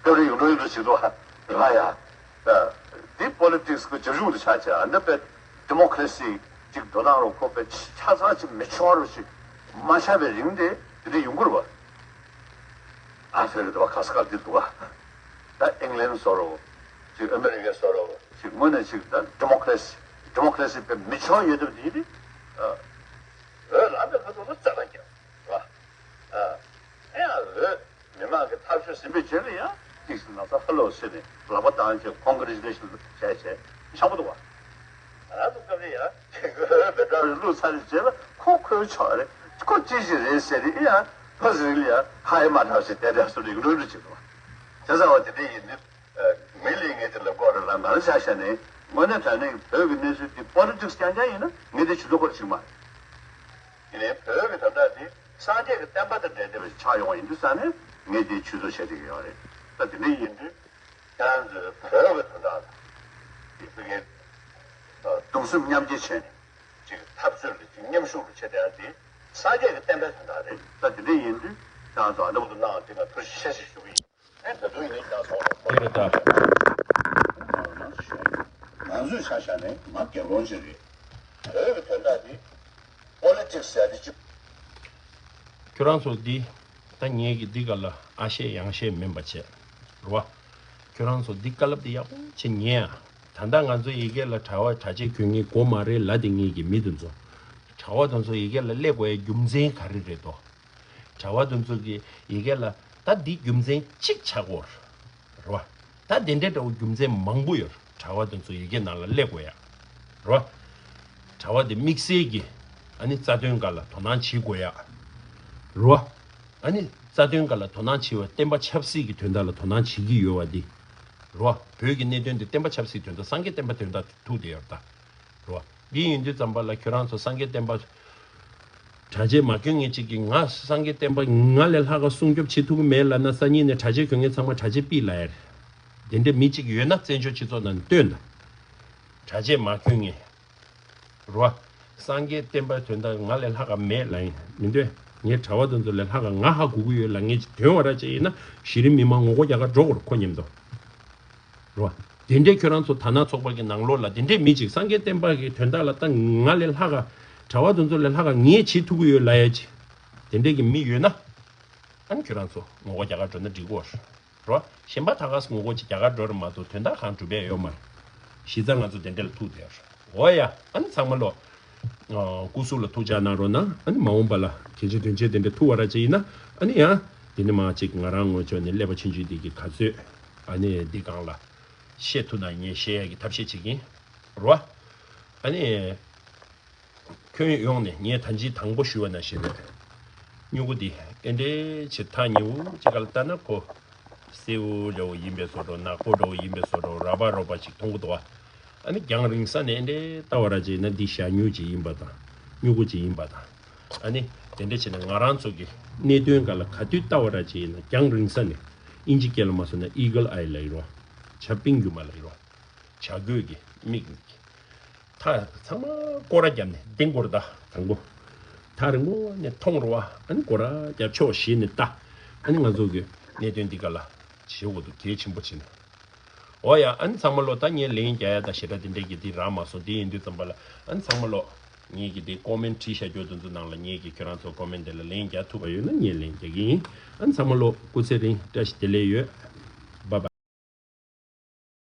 སྐབས་རེ་ཡོང་འགྲོ་ཡོང་འགྲོ་བྱེད་འདུག་ཨ། རེད་པ་ཡ། འདི་པོ་ལི་ཊིག་སི་གི་རྒྱབ་ལྗོངས་དུ་ཆགས་བྱས་ཨ་འདྲ་པའི་ཌི་མོ་ཀི་རེ་སི་གཅིག་འགྲོ་སྟངས་རོ་ཁོ་པའི་ཆ་ཚང་གཅིག་མི་ཆོག་རོ་ཞིག་མ་ཆགས་པའི་རིང་དེ་དེ་འདྲ་ཡོང་གི་རེད་པ། ཨ་ཧྥེ་རི་ཀ་འདུག་ག་ག་ས་ག་འདི་འདུག་ག་ད་ཨིང་ལན་བཟོ་རོགས། ཅིག་ཨ་མེ་རི་ཀའི་བཟོ་རོགས། ཅིག་དངོས་གནས་ཅིག་ད་ཌི་མོ་ཀ་རེ་སི། ཌི་མོ་ཀ་རེ་སི་དཔེ་མི་ཆོག་ཡོད་དམ་དེ་ཡིན་ཏེ། ཨ། འོས་ལངས་པའི་ཁ་ཐུག་ལ་རྩ་ལ་རྒྱབ། རེད་བ། ཨ། ཨེ་ཡང་འོས། མི་མང་གི་ཐག་གཅོད་ཟིན་པའི་རྗེས་ལ་ཡང་ཏིག་ཙམ་ན་ཚ་ཧ་ལོ་ཟེར་ནས་ལག་པ་བཏང་བྱས་ཀོང་གྷི་རེ་ཅུ་ལེ་ཤན་བྱས་བྱས་ཆགས་པ་འདུག་བ། ང་རང་ཚོ་སྐབས་རེ་ཡང་དེ་གི་འོས་མི་འདྲ་བ་བླུགས་ཚར་བའི་རྗེས་ལ་ཁོ་ཁོའི་ཕྱོགས་རེད། ཁོ་ཅི་ཞིག་རེད་ཟེར་ནས་ཨེ་ཡང་ཕ་ཟིག་ལ་ཡང་ཁ་ཡ་མ་འདྲ་ཟེར་དེ་འདྲ་སོ་རིག་ལོས་ལོས་བྱེད་འདུག་བ། བྱས་ཙང་བ་དེ་འདྲ་ཡིན་དུས། མི་ལས་ངེས་དེ་ལ་སྐོར་ར་ལ་ང་ལ་ཆ་བཞག་ནས་དངོས་གནས་དྲང་གནས་ཀྱི་བོད་ཀྱི་གནས་ཚུལ་འདི་པོ་ལི་ཊིག་སི་རྐྱང་རྐྱང་ཡིན་ན་ངས་འདི་ཇུས་གཏོགས་སྐོར་ཞིག་མ་རེད། ཡིན་ནའི་བོད་ཀྱི་དོན་དག་འདི་སངས་རྒྱས་ཀྱི་བསྟན་པ་དང་འབྲེལ་བསྡད་པ་ཞིག་ཆགས་ཡོང་བ་ཡིན་དུས་ཙང་ནས་ངས་འདི་ཇུས་གཏོགས་བྱེད་བསྡད་ཀྱི་ཡོད་རེད། ད་དེ་འདྲ་ཡིན་དུས་ཁྱེད་རང་ཚོས་བོད་ཀྱི་དོན་དག་ལ་འདི་བོད་ཀྱི་གདུང་སེམས་མཉམ་སྐྱེད་བྱས་ནས་ཅིག་འཐབ་རྩོད་ལ་ཅིག་མཉམ་ཞུགས་ལ་བྱེད་བསྡད་ཡ་འདི་སངས་རྒྱས་ཀྱི་བསྟན་པའི་དོན་དག་རེད། ད་དེ་འདྲ་ཡིན་དུས་ཁྱེད་རང་ཚོ་ཨ་འདྲ་པོ་འདུག་གནང་བ་འདི་ང་ཐུགས་རྗེ་ཆེ་ཞེས་ཞུ་གི་ཡིན། ཨེ་ད་དུང་ཡིན་ཀྱང་སོང་རེད། དེ་རེད་ད། ང་ཚོས་ཆ་བཞག་ནས་ང་རྒྱལ་རོང་ཅིག་རེད། བོད་ཀྱི་དོན་དག་འདི་པོ་ལི་ཊིག་སི་ཟེར་དེ་ཅིག་ཁྱོད་རང་ཚོ་འདི་ད་ངས་ཀྱི་འདི་ག་ལ་ཨ་ཤེས་ཡང་ཤེས་མིན་པ་བྱས་རེད་བ། ཁྱོད་རང་ཚོ་འདི་བཀའ་སློབ་འདི་ཡག་པོ་བྱེད་ཉན་ཨ། ད་ལྟ་ང་ཚོ་ཡི་གེ་ལ་གྲྭ་བ་གྲྭ་ཆས་གྱོན་ངེས་དགོས་མ་རེད་ལབ་དེ་ངེས་ཀྱི་མི་དེ་ཚོ། གྲྭ་བ་དེ་ཚོ་ཡི་གེ་ལ་སླེབས་དགོས་ཡའི་རྒྱུ་མཚན་ག་རེ་རེད་དོ། གྲྭ་བ་དེ་ཚོ་གི་ཡི་གེ་ལ་ད་འདི་རྒྱུ་མཚན་གཅིག་ཆགས་ཀྱི་ཡོད་རེད་བ། ད་དེ་འདྲའི་འདྲ་བོ་རྒྱུ་མཚན་མང་པོ་ཡོད་རེད། གྲྭ་བ་དེ་ཚོ་ཡི་གེ་ནང་ལ་སླེབས་དགོས་ཡ་རེད་བ། གྲྭ་བ་དེ་དམིགས་བསལ་གྱི་ཨ་ནི་རྩ་དོན་སྒང་ལ་དོ་སྣང་བྱེད་དགོས་ཡ་རེད་བ། ཨ་ནི་རྩ་དོན་སྒང་ལ་དོ་སྣང་བྱེད་པ་བསྟན་པ་ཆབ་སྲིད་ཀྱི་དོན་དག་ལ་དོ་སྣང་བྱེད་ཀྱི་ཡོད་བ་འདི་རེད་བ། བོད་ཀྱི་གནད་དོན་འདི་བསྟན་པ་ཆབ་སྲིད་དོན་དག་སངས་རྒྱས་བསྟན་པ་དོན་དག་ཐུག་བསྡད་ཡོད་རེད་ད། རེད་བ། འདི་ཡིན་དུས་ཙམ་པ་ལ་ཁྱོད་རང་ཚོ་སངས་རྒྱས་བསྟན་པ་གྲྭ་ཆས་མ་གྱོན་མཁན་གཅིག་གིས་ང་སངས་རྒྱས་བསྟན་པ་ང་ལས་ལྷག་ག་སྲུང་སྐྱོབ་བྱེད་ཐུབ་ཀྱི་མེད་ལབ་ན་སང་ཉིན་ནས་གྲྭ་ཆས་གྱོན་མཁན་ཚང་མ་གྲྭ་ཆས་ཕུད་ལབ་ཡ་རེད། དེ་འདྲའི་མི་གཅིག་ཡོད་ན་བཙན་བྱོལ་སྤྱི་ཚོགས་ནང་ནས་སྟོན་དང་། གྲྭ་ཆས་མ་གྱོན་མཁན། རེད་བ། སངས་རྒྱས་བསྟན་པའི་དོན་དག་ང་ལས་ལྷག་ག་མེད་ལབ་ཡིན་མི་འདོད། ངས་གྲྭ་བ་དེ་ཚོ་ལས་ལྷག་ག་ང་ཧ་གོ་གི་ཡོད་ལབ་མཁན་གྱི་དོན་བ་ར་ཅིག་ཡིན་ན་གཞི་རིམ་མི་མང་ངོ་རྒོལ་རྒྱག་ག་འགྲོ་དགོས་རེད་ཁོ་མཉམ་དུ། རེད་བ། དེ་འདྲའི་ཁྱོད་རང་ཚོ་དར་ནག་ཚོགས་པ་གི་ནང་ལོགས་ལ་དེ་འདྲའི་མི་ཅིག་སངས་རྒྱས་བསྟན་པ་གི་དོན་དག་ལ་ད་ང་ལས་ལྷག་ག་གྲྭ་བ་དེ་ཚོ་ལས་ལྷག་ག་ངས་བྱེད་ཐུབ་ཀྱི་ཡོད་ལབ་ཡ་ཅིག་དེ་འདྲའི་གི་མི་ཡོད་ན། ཨ་ནི་ཁྱོད་རང་ཚོ་ངོ་རྒོལ་རྒྱག་ག་འགྲོ་ན་འགྲིག་གོ། རེད་བ། གཞན་པ་ད་ག་སེ་ངོ་རྒོལ་ཅིག་རྒྱག་ག་འགྲོ་ར་མ་གཏོགས་དོན་དག་གང་སྒྲུབ་ཡ་ཡོད་མ་རེད། གཞི་རྩ་ང་ཚོ་དེ་འདྲ་ལ་ཐུག་བསྡད་ཡོད་རེད། འོ་ཡ། ཨ་ནི་ཚང་མ་ལོ། ཨ། སྐུ་གཟུགས་ལ་ཐུགས་ཅག་གནང་རོགས་གནང་། ཨ་ནི་མ་འོངས་པ་ལ་གལ་ཆེ་དོན་ཆེ་དེ་འདྲ་ཐུག་པ་ར་ཅིག་ཡིན་ན། ཨ་ནི་ཡང་། དེ་ནི་མ་ཅིག་ང་རང་ངོས་ཕྱོགས་ནས་ཀླད་པ་ཆུང་ཆུང་དེ་གི་ག་ཚོད། ཨ་ནི་འདི་སྒང་ལ། བཤད་ཐུབ་ན་ངས་བཤད་ཡ་གི་ཐབས་ཤེས་བྱེད་ཀྱིན། རོ། ཨ་ནི། ཁྱོན་ཡོངས་ནས་ངས་ད་ཅི་དང་པོ་ཞུས་པ་ནང་བཞིན་རེད། སྨྱུ་གུ་འདི་ཨེ་འདྲའི་ཆེ་ཐག་ཉེ་བོ་ཅིག་ག་ལ་ལྟ་ན་ཁོ། སེའུ་འདྲ་བོ་ཡིན་པའི་བཟོ་འདྲ་ནག་པོ་འདྲ་བོ་ཡིན་པའི་བཟོ་འདྲ་ར་བ་རོ་བ་ཅིག་མཐོང་གི་འདུག་བ། ཨ་ནི་རྒྱང་རིང་ས་ནས་ཨེ་འདྲའི་ལྟ་བ་ར་ཅིག་ན་འདི་ཞྭ་སྨྱུག་ཅིག་ཡིན་པ་དང་སྨྱུ་གུ་ཅིག་ཡིན་པ་དང་། ཨ་ནི་དེ་འདྲ་བྱས་ན་ང་རང་ཚོ་གི་གནད་དོན་སྒང་ལ་ག་དུས་ལྟ་བ་ར་ཅིག་ཡིན་ན་རྒྱང་རིང་ས་ནས་ཨིན་ཇི་སྐད་ལ་མ་སོང་ན་ཨི་གལ་ཨའི་ལབ་ཡིན་རོ། བྱ་པིང་རྒྱུ་མ་ལབ་ཡིན་རོ། བྱ་རྒོད་ཀྱི་མིག་གི། ཐག་ཚང་མ་སྐོར་ར་བརྒྱབ་ནས་ལྡིང་དགོས་རེད་ད་དང་པོ། ཐག་རིང་པོ་ནས་མཐོང་རུ་བ་ཨ་ནི་སྐོར་ར་རྒྱབ་ཕྱོགས་བཞི་ནས་ལྟ། ཨ་ནི་ང་ཚོ་གི་གནད་དོན་འདི་ག་ལ་བྱེད་དགོས་འདུག་གལ་ཆེན་པོ་བྱེད་ནས། འོ་ཡ། ཨ་ནི་ཚང་མ་ལོ་ད་ངས་ལན་རྒྱག་ཡ་ད་ཞེ་དྲག་འདི་འདྲས་ཀྱི་འདི་རག་མ་སོང་། འདི་ཡིན་དུས་ཙམ་པ་ལ་ཨ་ནི་ཚང་མ་ལོ། ངས་ཀྱི་འདི་ཀོ་མེན་བྲིས་བཞག་རྒྱུ་འདི་ཚོ་ནང་ལ་ངས་ཀྱི་ཁྱོད་རང་ཚོ་ཀོ་མེན་དེ་ལ་ལན་རྒྱག་ཐུབ་པ་ཡོད་ན་ངས་ལན་རྒྱག་གི་ཡིན། ཨ་ནི་ཚང་མ་ལོ་སྐུ་ཚེ་རིང་། བཀྲ་ཤིས་བདེ་ལེགས་ཡོད།